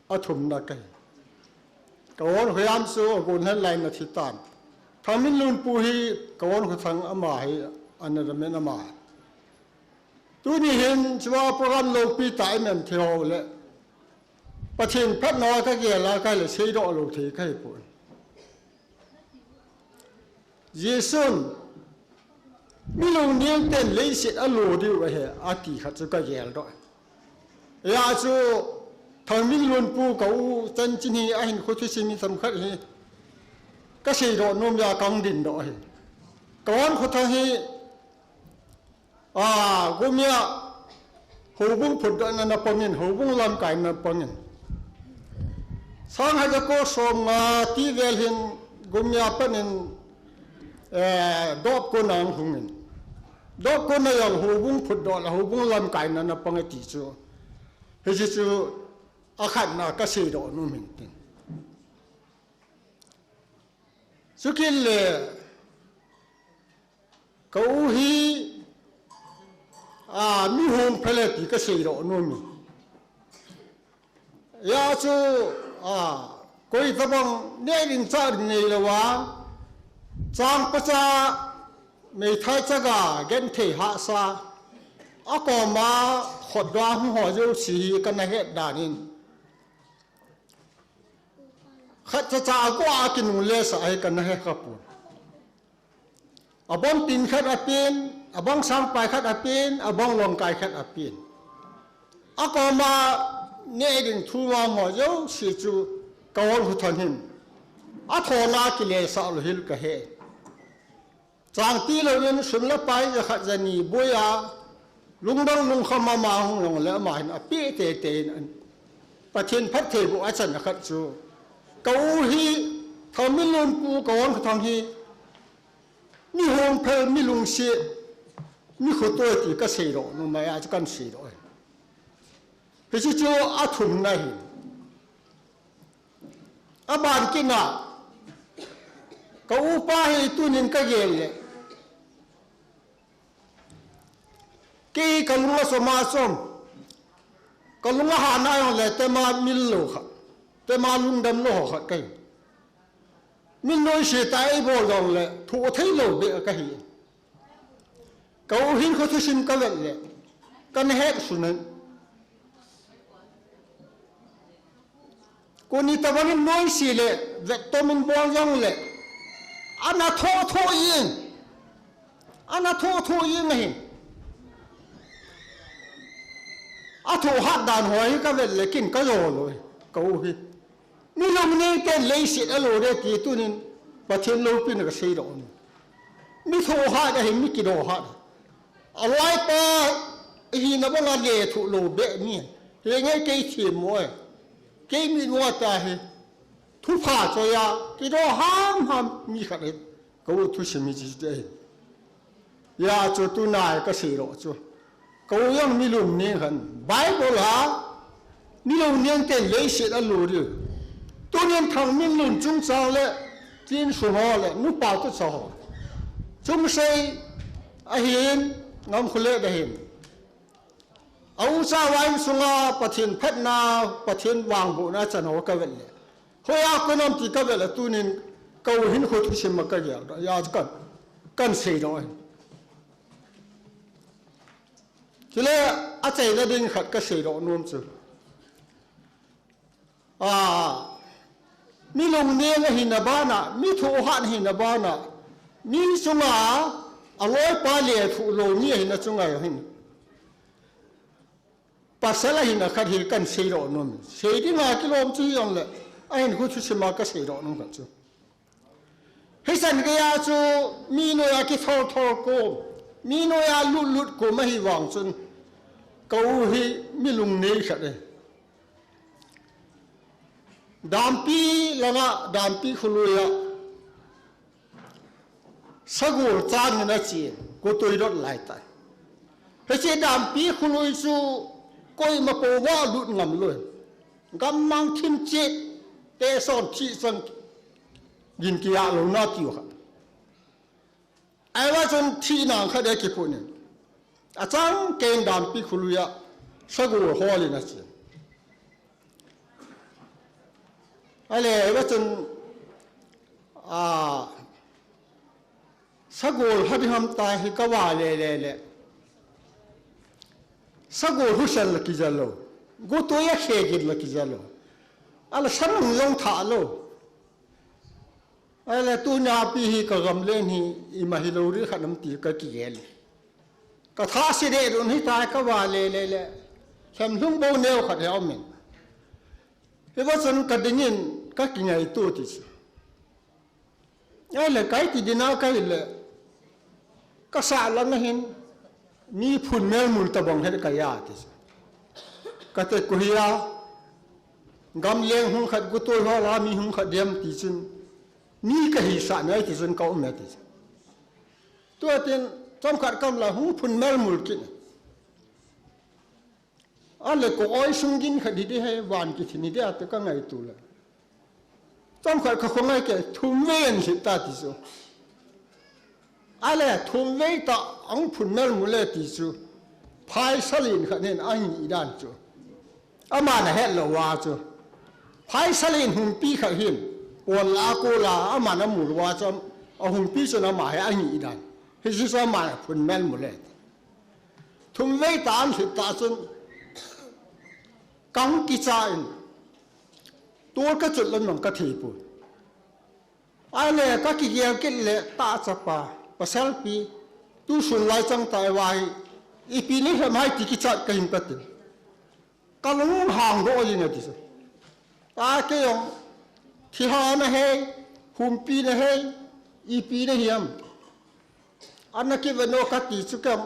athumna kahin. Ka Onkhoyam chu agon hen lai na thi tan. Thangminlun pu hi ka Onkhothang ama hi ana ramen ama. Tuni hin chua program loupi ta iman thei ho le. Pathen phatna kagel a kahi le seidoh lou thei kahi pon. Jesun, mi lungneng ten leiset alo diu ahi, ati khat chu kagel doh. Hia chu, Thangminlun pu ka u chanchin hi ahin khothu simi themkhat hi. Kasei doh nom a kang dingdoh hi. Ka Onkhothang hi, A, Gumia, houbung phutdohna na pangin, houbung lamkaina pangin. Sang haja ko som nga ti vel hin Gumia panin, eh, Dopkon a hungin. Dopkon a jong houbung phutdoh le houbung lamkaina na pang ati chu. Hiche chu akhatna kasei doh nom in tin. Chukit le, ka u hi, a, mi hung phel e ti kasei doh nom e. Hia chu, a, koi tabang neh ding chah ding neilou a, changpacha meithai chaga genthei hahsa, akoma khotdoh a hung ho jouse hi kana het dan in. Khat chacha a go a kinungle sa hi kana he kha pon. Abang tin khat apen, abang sangpai khat apen, abang longkai khat apen. Akoma neh ding thu vang ho jouse chu ka Onkhothang hin. Athona kile sah lou hel kahe. Chang tilou in sum le pai ja khat ja ni boi a, lungdong lungkham a ama hung jong le ama hin ape teitei in, Pathen phattheiboh achan khat chu. Ka u hi, Thangminlun pu ka Onkhothang hi, mi hung phel, mi lungset, mi khotoi ti kasei doh nom a chu kan sei doh e. Hiche chu athumna hi. Aban kit na, ka upa hi tunin kagel le. Kei kalunga som a som. Kalunga hana jong le tema mil lou kha. Tema lungdam lou ho khat kahi. Min noise tah a eibol jong le, thoh theilou beh kahi. Ka u hin khothusim kavet le, kana het sun in. Koni tabang in noise le, vettom in bol jong le, ana thoh thoh jeng. Ana thoh thoh jeng ahi. Athoh hat dan ho hi kavet le kin kajo lou e, ka u hi. Mi lungneng ten leiset alo de ti tunin Pathen loupina kasei doh nom. Mi thoh hat ahi, mi kidoh hat. Alaipa hina banga lethuh lou beh mi. Henge kei themmo e. Kei mi nuata hi. Thupha choi a kidoh hamham mi khat ahi. Ka u thusim hi hiche ahi. Hia chu tunai kasei doh chu. Ka u jong mi lungneng khat. Bible a, mi lungneng ten leiset alo diu. Tunin Thangminlun chungchang le, tin sung ho le, nupa tucha ho. Chungsei ahin, Ngamkholet ahin. A ucha vaisunga Pathen phatna, Pathen vangbohna chan ho kavet le. Hoiya kon ham ti kavet le tunin ka u hin khothusim a kagel doh. Hia chu kan, kan sei doh ahi. Chule, achaina ding khat kasei doh nom chu. A, mi lungneng ahina bana, mi thohhat ahina bana, mi chunga aloipa lethuh lou mi ahina chunga hin. Pasal ahina khat hi kahin sei doh nom. Sei dinga kilom chu hijongle, ahinkho thusima kasei doh nom khat chu. Hichan geiya chu mi noiya kithol thol kom, mi noiya lut lut kom ahi vang chun, ka u hi mi lungnei khat e. Dampi langa, dampi kholuiya, sagol changin achen, gotoi dot lai tai. Hiche dampi kholui chu koima pouva lut ngam lou. Gammang thim chet, teson thi chang gin kiya louna tiu kha. Ahivang chun thina khat e kipunin. Achang keiin dampi kholuiya sagol holin achen. Ale, ahivang chun, a, sagol ha ding ham tia hi kava le le le. Sagol husel la kija lou. Gotoi a khe gin la kija lou. Ale, sanung jong tha lou. Ale, tunia pi hi ka gamlen hi ima hilou ding khat ham ti kakigel. Katha se deh dun hitia kava le le le. Lhem lhung bou neo khat hi aumin. Hivang chun kadingin kakingaito ti chu. Ale, kaiti dina kahile, kasah langa hin mi phun melmul tabang het kaya ti chu. Kate koihia, gamleng hung khat gotoi hola mi hung khat dem ti chun, mi kahisah nai ti chun ka um e ti chu. Tua tin, chomkhat kaum lai hung phun melmul kit. Ale, ka oi sung gin khat hi ding ahi, van kithin hi ding ati kangaito le. Chomkhat kakhongai ke, thumvei ahin lhit ta ti chu. Ale, thumvei tah ahung phun melmul e ti chu. Phaisa len khat hin ahung hi dan chu. Aman ahet lou uva chu. Phaisa len humpi khat hin. Pon la ko la, aman amul uva chu. Ahumpi chun ama hi ahung hi dan. Hichu chu aman aphun melmul e. Thumvei tah ahin lhit ta chun, kahung kicha in, tol kachot lou jong kathei poi. Ale, kakigel kit le, tahchapa, pasalpi, tusun lai chang tai uva hi, ipi nahim ham ti kichat kahin katin. Kalung hang doh jing e ti chu. A, kei jong, thilha nahei, humpi nahei, ipi nahi ham. Ana kiven o kati chu kem.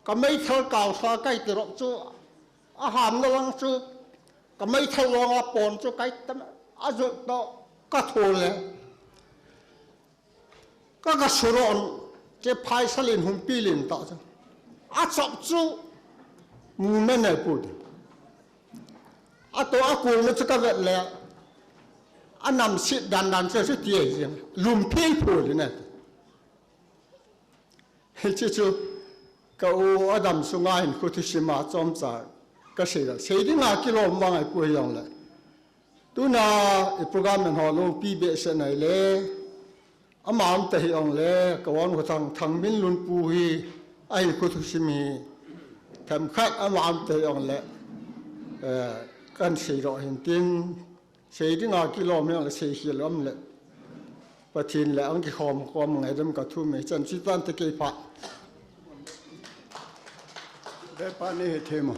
Ka meithal kaosa kaiti rop chu, aham na lang chu, ka meithal longa pon chu kaitam, ajot toh, katho le. Ka, kasuron, che phaisa len humpi len tah chu. Achop chu, mu me ne pu de. Ato akulna chu kavet le, anamset dan dan chu, chu ti e jing. Lum phei phu le ne. Hiche chu, ka u adam sunga hinkho thusim a chomcha kasei le. Sei dinga kilom vang ahi poi jongle. Tuna i program in ho loupi behseh nai le. Ama um ta hijongle, ka u Thang, Thangminlun pu hi, ahinkho thusim hi, themkhat ama um ta hijongle, eh, kahin sei doh hin tin, sei dinga kilom hijongle, sei khel um le. Pathen le ahung kikhom khom ngaidam kathum e, chan chu tan te kei pha. Be pa ni he themo.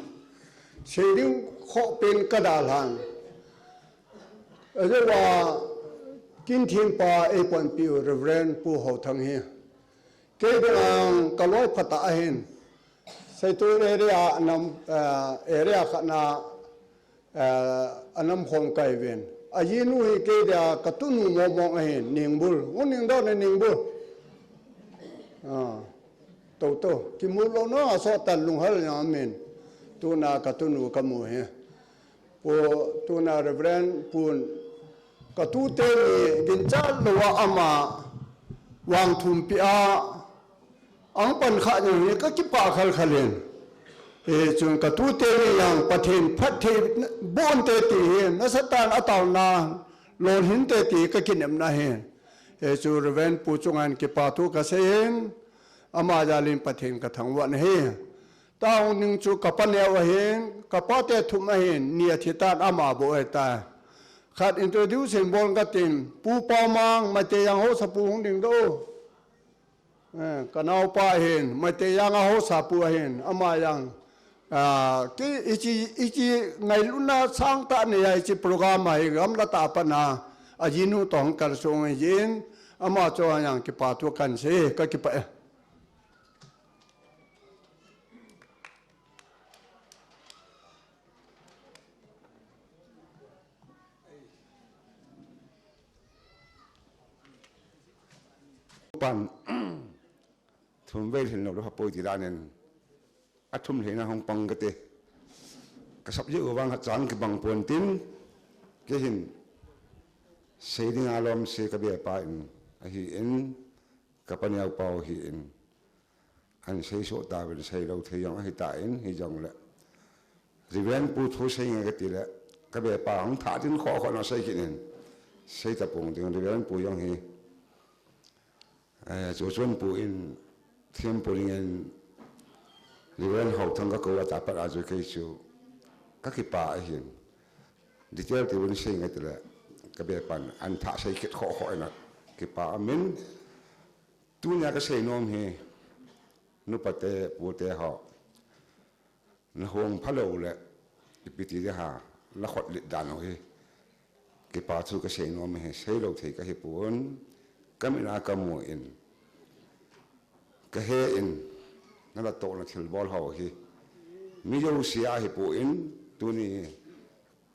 Sei ding khoh pen kadalhan. Ajeh uva, kin thempa eipanpiu Reverend Pu Haothang hi. Kei dinga kaloi phatah ahin. Saituil area nam, eh, area khat na, eh, anam khom kahiuvin. Ajinu hi kei dia katunu mong mong ahin, Ningbul. U Ningdon ne Ningbul. Ah, to to. Kimu lou na, aso tan lunghel jeng amin. Tuna katunu kamu hi. Pu, tuna Reverend Pun, katute ni ginchat louva ama vangthumpi a, ahung pan kha jong hi kakipah khalkhal in. Hichun katute ni jong Pathen phatthei boh inte ti hi, nasatah in ataona lolhing inte ti kakinepna ahi. Hichu Reverend Pu chunga hin kipathu kasei in, ama jal in Pathen kathangvah in ahi. Tahung ding chu kapa neo ahin, kapa te thum ahin, ni athi tan ama bou ahitai. Khat introduce hin bol katin, Pu Paomang, Meitei Jang Haosa pu hung ding doh. Eh, kanaopa ahin, Meitei Jang a Haosa pu ahin, ama jong. Ah, ki, hiche, hiche ngailutna sangtah neiya hiche program a hi gamla tah a pat a, ajinu toh kalsong ahin, ama chunga jong kipa thu kahin sei, kakipah e. Pan, thum vei lhin lou le pha poi ti dan in, athum lhin a hung pang kate. Ka sap jeh u vang a chang kibang pon tin, kei hin sei ding a lom sei ka be pa in, ahin, ka pa neo pa u ahin. Ahin sei soh tauvin, sei lou thei jong ahi tan, hijongle Reverend pu thu sei nge kati le, ka be pa hung thah din kho kho na sei kit in. Sei tapong ding, Reverend pu jong hi. Eh, chu chun pu in, thiam pu ding in, Reverend Haothang ka kou a tah pat a chu kei chu, ka kipa ahin. Detail ti uvin sei nge ti le, ka be pan, ahin thah sei kit kho kho in a, kipa aum in. Tunia ka sei nom hi, nupa te, pu te ho. Na hung phalou le, ipi ti ding ham, na khut lit dan u hi. Kipa thu ka sei nom hi, sei lou thei ka hi pon, ka mit a ka mu in. Ka he in, na la toh na thil bol ho hi. Mi jouse a hi pon, tuni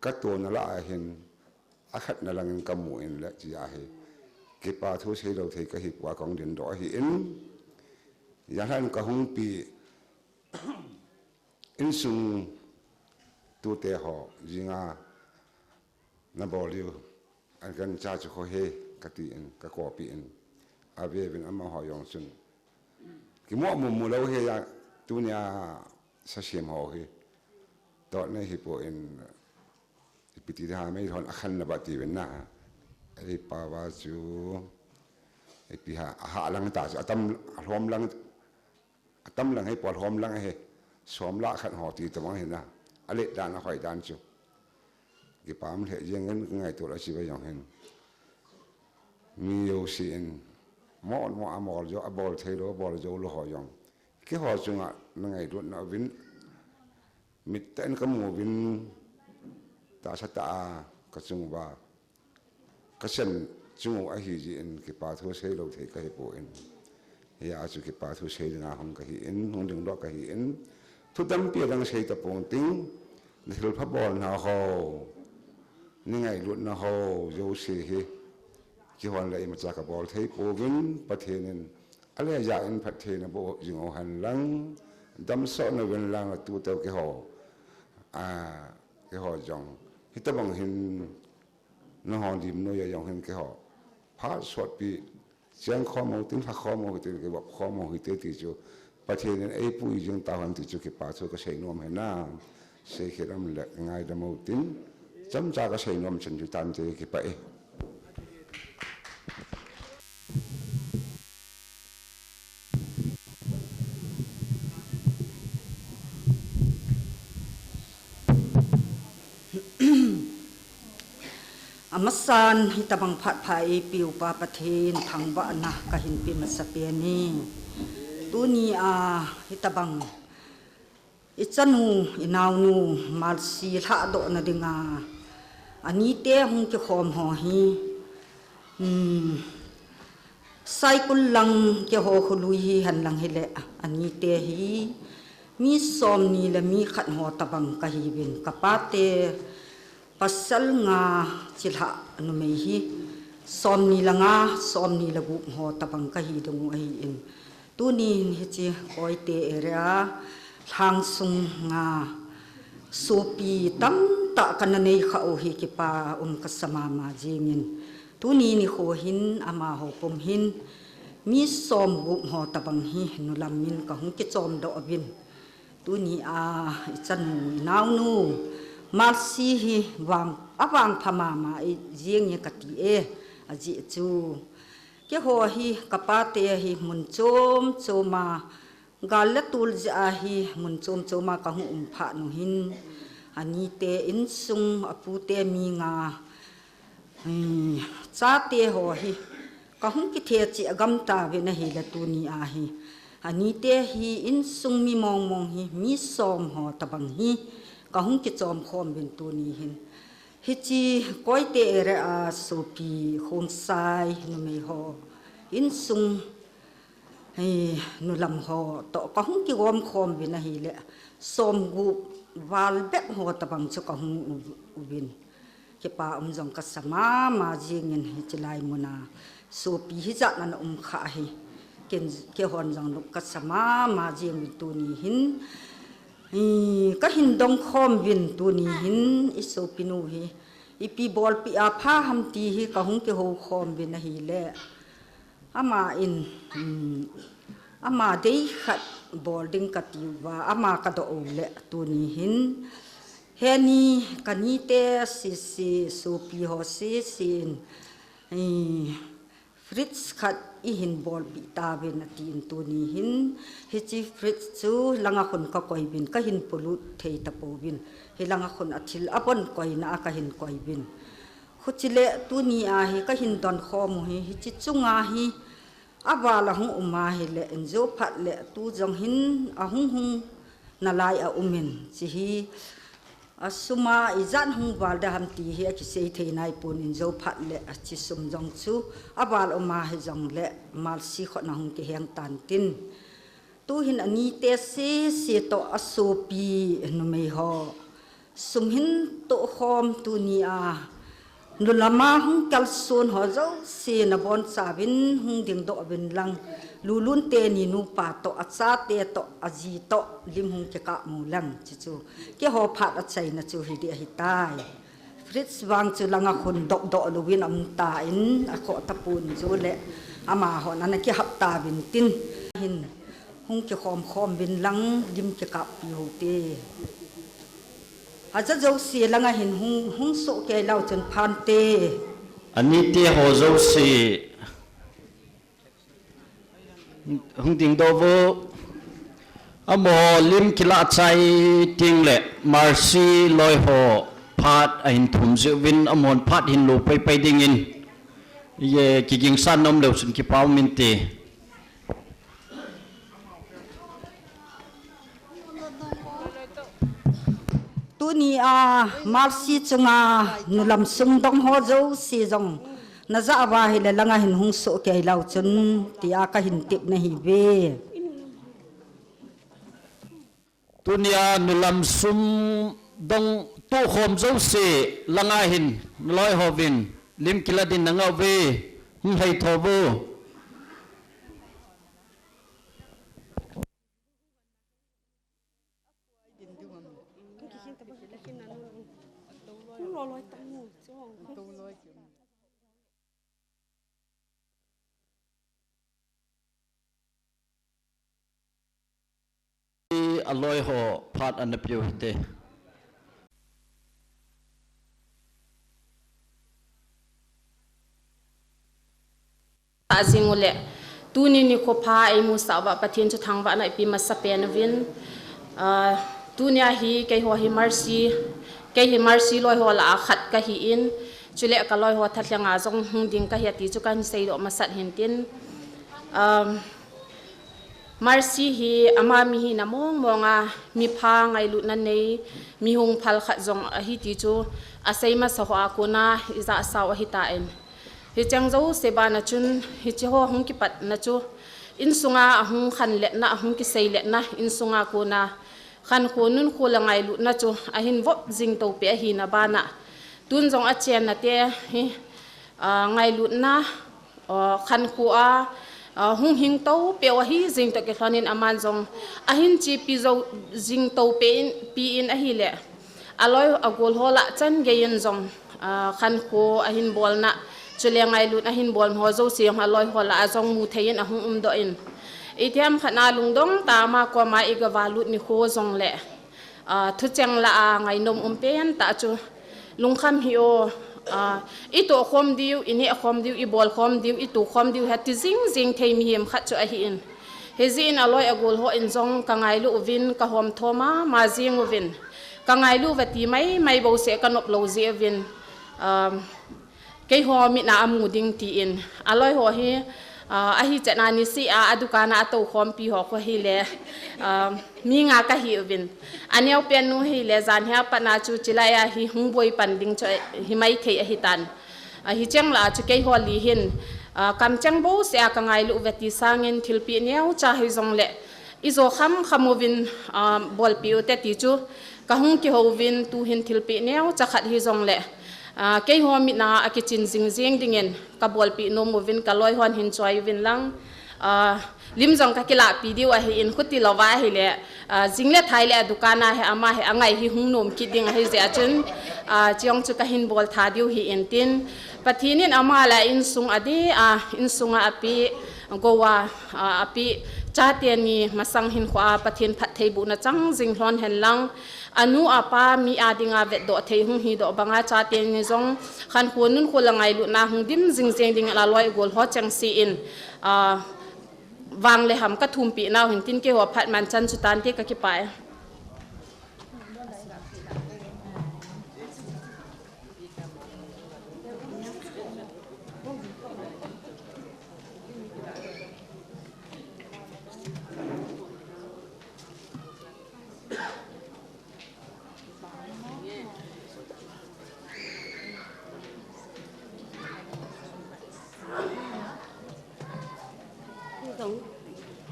ka toh na la ahin, akhat na lang in ka mu in le ti ahi. Kipa thu sei lou thei ka hi pon a kong din doh ahin. Jan han ka hung pi, insung tute ho, jinga na bol diu, ahin kan cha chu kho he, kati in, ka kopi in. Ave vin amaho jong chun. Kimu mu mu lou he ya, tunia sa siam ho hi. Toh nei hi pon, ipi ti ding ham, mei hon akhan na ba ti vin na. Ei pa va chu, ipi ham, aha lang ta chu, atam, alhom lang, atam lang hi pon lhom lang hi, som la khat ho ti tabang hi na, alet dan ahoi dan chu. Kipa um lheh jeng in ka ngaito a chi ba jong hin. Mi jouse in, mo mo a bol jou, a bol thei lou, a bol jou lou ho jong. Keiho chunga na ngailutna uvin, mit tah in ka mu uvin, tahsa tah a ka chung uva. Ka chan chung u ahi jeh in kipa thu sei lou thei ka hi pon. Hia chu kipa thu sei ding a hung ka hi in, hung ding doh ka hi in. Thu tampi adang sei tapong ting, na thil pha bolna ho, na ngailutna ho, jouse hi. Keihon le imacha ka bol thei pouvin, Pathen in ale ja in phattheina boh jing u hen lang, damsot na uvin lang, na tute u keiho, a, keiho jong. Hitabang hin, nangho lim noiya jong hin keiho phat sotpi cheng khom u tin, lha khom u hitin, kivop khom u hite ti chu Pathen in eipui jing tahen ti chu kipa thu ka sei nom hi na. Sei khel um le ngaidam u tin, chomcha ka sei nom chan chu tante, kipah e. Amasan hitabang phat pha eipeu Pa Pathen thangvahna kahin pe masapen e. Tuni a hitabang ichanu, inaonu, Mercy lhahdohna dinga anite hung kikhom ho hi, hmm, Saikul lang keiho kholui hi henlang hile, anite hi mi somni le mi khat ho tabang kahiuvin, kapate pasal nga chilhah numei hi somni le nga, somni le gup ho tabang kahi dingu ahin. Tunin hiche Koite area lhangsung nga sopi tamtah kana neikha u hi kipa um kasa mama jingin. Tuni nikho hin amaho pum hin mi somgup ho tabang hi nulam in kahung kichomdoh uvin. Tuni a ichanu, inaonu, Mercy hi vang, avangpha mama jing e kati e, ajeh chu keiho hi kapate hi mun chom choma Gal le tul jeh a hi mun chom chom a kahung um phat nu hin, anite insung, apute mi nga, hmm, chate ho hi kahung kithe cheh gam tauvin ahile tuni a hi, anite hi insung mi mong mong hi mi som ho tabang hi kahung kichom khom uvin tuni hin. Hiche Koite area a sopi Khongsai numei ho insung, hi, nulam ho toh kahung kigom khom uvin ahile, som gup val bep ho tabang chu kahung u-, uvin. Kipa um jong kasa mama jingin hiche lai mun a sopi hijat na um kha hi. Ken, keihon jong lung kasa mama jingin tuni hin, hi, kahin dong khom uvin tuni hin i sopi nu hi ipi bolpi a pha ham ti hi kahung kihou khom uvin ahile. Ama in, um, ama dei khat bol ding kati uva, ama kadoh u le tuni hin. Heni kanite sese, sopi ho sese in, eh, fridge khat ihin bolpi tauvin atin tuni hin. Hiche fridge chu langa khun kakoi uvin, kahin polut thei tapouvin. Hilanga khun athil abon koina a kahin koi uvin. Huchile tuni a hi kahin don khom u hi, hiche chunga hi aval ahung um ahile, injo phat le tu jong hin ahung hung nalai a um in, hiche hi asum a ijat hung val da ham ti hi akisei thei naipon, injo phat le hiche sum jong chu aval um ahi jongle Mercy khut na hung kiheng tan tin. Tuhin anite sese toh asopi numei ho sum hin toh khom tuni a nulam a hung kalson ho jouse nabonchauvin hung dingdoh uvin lang, Lulun teni nupa toh, achate toh, aji toh lim hung kikap u lang, chuchu keiho phat achaina chu hiding ahitai. Fritz vang chu langa khun dohdoh louvin aum tan, akhoh tapon, chule amahon ana kihap tauvin tin, hin hung kikhom khom uvin lang lim kikappi u hite. Aja jouse langa hin hung, hung soh kei leu chun phante. Anite ho jouse hung dingdoh uvo. Amaho lim kilah chai tengle Mercy loi ho phat ahin thum jeh uvin amahon phat hin lo paipai dingin, ye kigingsan nom leu chun kipa um inte. Tuni a Mercy chunga nulam sum dong ho jouse jong najah uva ahile langa hin hung soh kei leu chun tia kahin tep nahiuve. Tunia nulam sum dong tohkhom jouse langa hin naloi hovin lim kilah din nangah uve, hung lhai tho uvo. Aloi ho phat ana peh u hite. Tah jing uleh, tuni nikho pha eimusah uva Pathen chu thangvahna ipe masapen uvin. Ah, tunia hi keiho hi Mercy, kei hi Mercy loi ho lah a khat kahin, chule kaloi ho thalheng a jong hung ding kahi ati chu kahin seidoh masat hintin. Um, Mercy hi ama mihina mong mong a, mipha ngailutna nei, mi hung phal khat jong ahi ti chu asei masa ho a kona ijah sao ahitan. Hicheng jouse bana chun, hiche ho hung kipatna chu, insunga ahung khanletna, ahung kiseiletna, insunga kona khankho nunkho le ngailutna chu ahin vop jing toupeh ahina bana. Tun jong achenna te hi, ah, ngailutna, ah, khankho a, ah, hung hing toupeh u ahi jing toh kilhonin aman jong ahin chepi jou jing toupeh in, pi in ahile, aloi agol ho lah chan geiyin jong, ah, khankho ahin bolna, chule ngailut ahin bol ho jouse jong aloi ho lah a jong mu theiyin ahung umdoh in. Itiham khat a lungdong tah a ama koma igavalut nikho jongle, ah, thucheng lah a ngainom um pentah chu lungkham hih o, ah, itoh khom diu, ineh khom diu, ibol khom diu, ito khom diu, hiti jing jing thei mihem khat chu ahin. Hijeh in aloi agol hon jong kangailu uvin, kahomtho mama jing uvin. Kangailu uve ti maimai bouseh kanop lou jeh uvin. Um, keiho mitna amu ding tin. Aloi ho hi, uh, ahi chetna niseh a, adukan a atoukhompi ho khu hile, uh, mi nga kahi uvin. Aneopen nu hile, janhi a pat na chu chilai a hi hung boi pan ding chu hi maithei ahitan. Ahi cheng lah a chu keiho li hin, uh, kamcheng bouseh a kangailu uve ti sangin thilpeh neocha hijongle, ijo khamkham uvin, uh, bolpeh ute ti chu, kahung kihouvin tuhin thilpeh neocha khat hijongle, uh, keiho mitna a kichin jingjing dingin kabolpeh nom uvin kaloi hon hin choi uvin lang, uh, lim jong kakilahpi diu ahin khuti louva ahile, uh, jing le thai le adukan a hi ama hi angai hi hung nom kit ding ahi jeh a chun, uh, chejong chu kahin bol tha diu hi intin, Pathen in ama le insung adeh a, insung a apeh, gou a, uh, apeh, chateni masang hinkho a Pathen phattheibohna chang jing lhon hen lang, anu apa mi a dinga vetdoh thei hung hidoh banga chateni jong khankho nunkho le ngailutna hung dim jingjing dingin aloi agol ho chengse in, uh, vang le ham kathumpeh nau hintin keiho phat manchan chu tante kakipah e.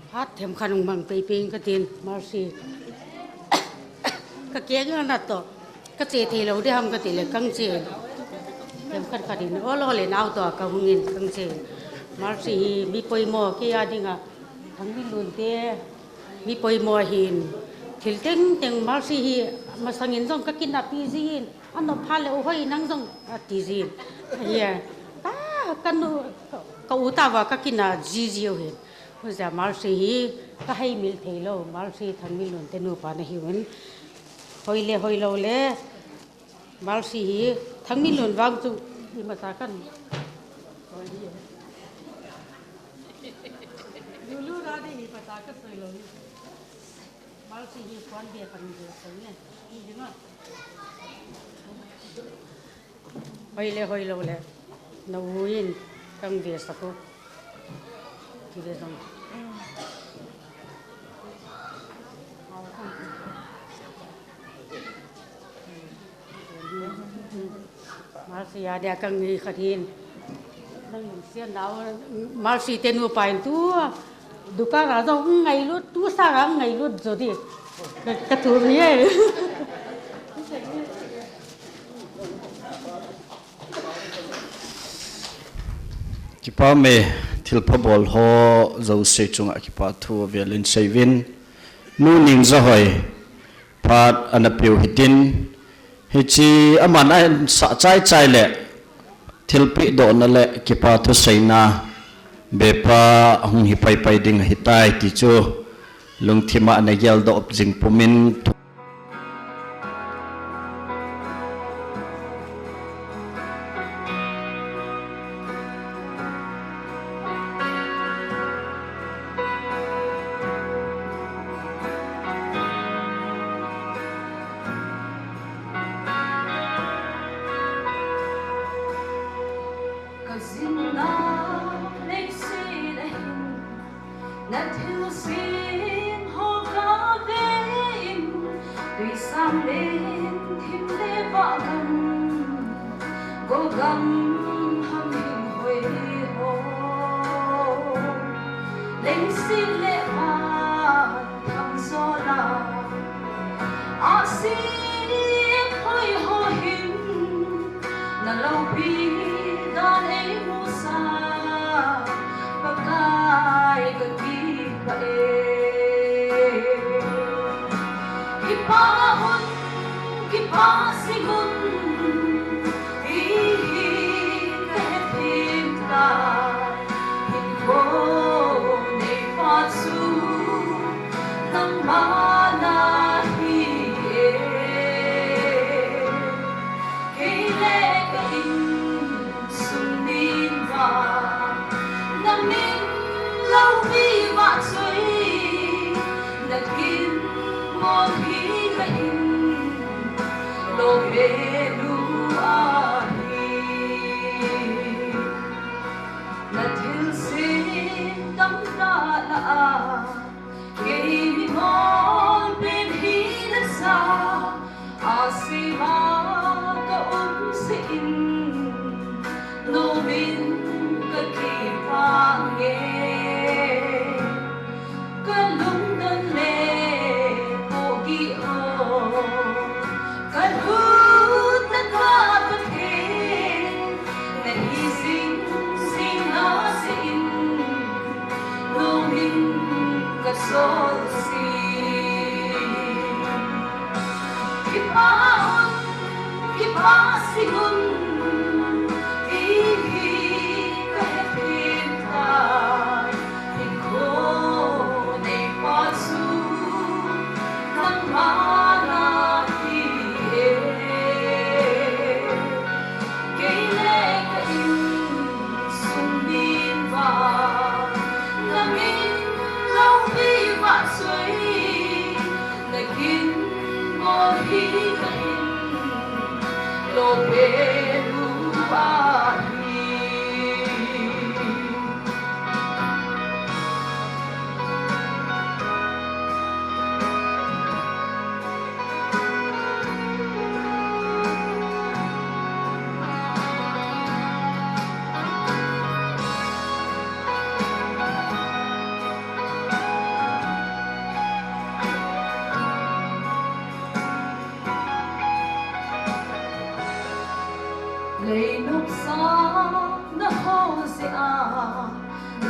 Hat themkhat hung mang peipei katin, Mercy. Kakeng a natoh, kache thei lou ding ham kati le kang che. Themkhat khat in, ol ol in auto a kahung in kang che. Mercy hi mi poimo, kei a dinga, Thangminlun te, mi poimo ahin. Thil tengteng Mercy hi masang in jong kakinahpi jin. Anop phat le u hoi nang jong ati jin. Ahi a. Ka, kanu, ka, ka u tah uva kakinah jiji u hin. Hijeh a Mercy hi kaheimil thei lou. Mercy Thangminlun te nupa nahiuvin. Hoi le, hoi lou le. Mercy hi Thangminlun vang chu imacha kan. Lulu ra di imacha kasei lou. Mercy hi phone be kan be sei ne. Ni ding a. Hoi le, hoi lou le. Na u in kang ve sah u. Ti ve jong. Mercy a dia kang ni khat hin. Nang sia nau, Mercy te nupa in tu. Dukan a jong ngailut, tu sanga ngailut jo di. Ka, ka thu mi e. Kipah e, thilpha bol ho jouse chunga kipah thu avel in seiyuvin. Nu Ningzahoi, phat ana peh u hitin, hiche aman asah chai chai le, thilpeh dohna le kipah thu seina, bepa hung hi pai pai ding ahitai ti chu, lungthim a ana geldoh jing pumin, Ka jinna leiset a hin, na thilsem ho ka ve in, tui sang len thim le vah gam, go gam ham hin hoi ho. Leiset le van thang jo la, ahsi hoi ho hin, na loupi dan ei mu sa, Pakai ka kipah e. Kipah un, kipah jing un, ti hi ka he thim tai. Hinkho nei pa chu nangma na hi e. Kei le ka insung min vang, na min loupi vahchoi Elu ahi, na thilsem tamtah lah a, kei mimol pen hi nasa, asei ma ka um jeh in, nomin ka kipah nge. Ka lungdon le pohgih ho, ka lutna ka Pathen, na hi jing jing na jeh in, nomin ka sol jing. Kipah un, kipah jing un, ti hi ka hethem tai. Hinkho neipa chu nangma nahi e. Kei le ka insung min vang, na min loupi vahchoi, na kin bol hi ka hin, lo pe lu ahi. Lei nopsahna ho jeh a,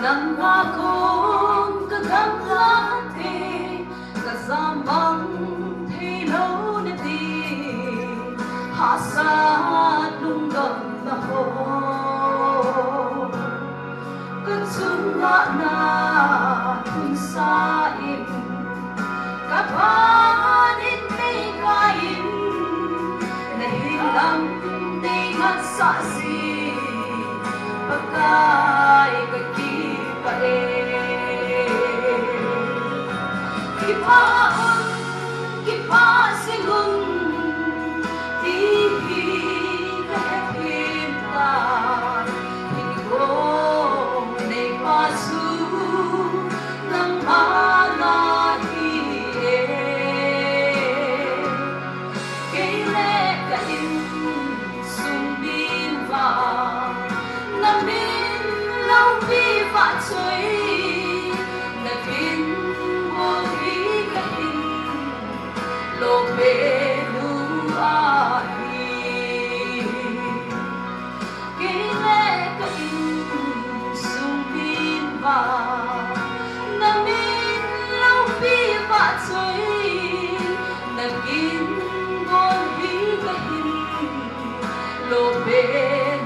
nangma kong ka gamla te, ka jam mang thei lou na ding, hahsat lungdon na ho. Ka chunga na thunsa in, ka ban in nei kai in, na hin lam nei ngansah jing, Pakai ka kipah e. Kipah un, kipah jing un, ti hi ka hethem tai. Hinkho neipa chu nangma nahi e. Kei le ka insung min vang, na min loupi vahchoi, na kin bol hi ka hin, lo pe lu ahi. Kei le ka insung min vang, na min loupi vahchoi, na kin bol hi ka hin, lo pe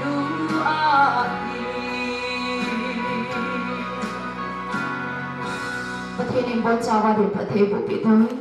lu ahi. Pathen in ibonchauva dinphat thei boh peh tauhen.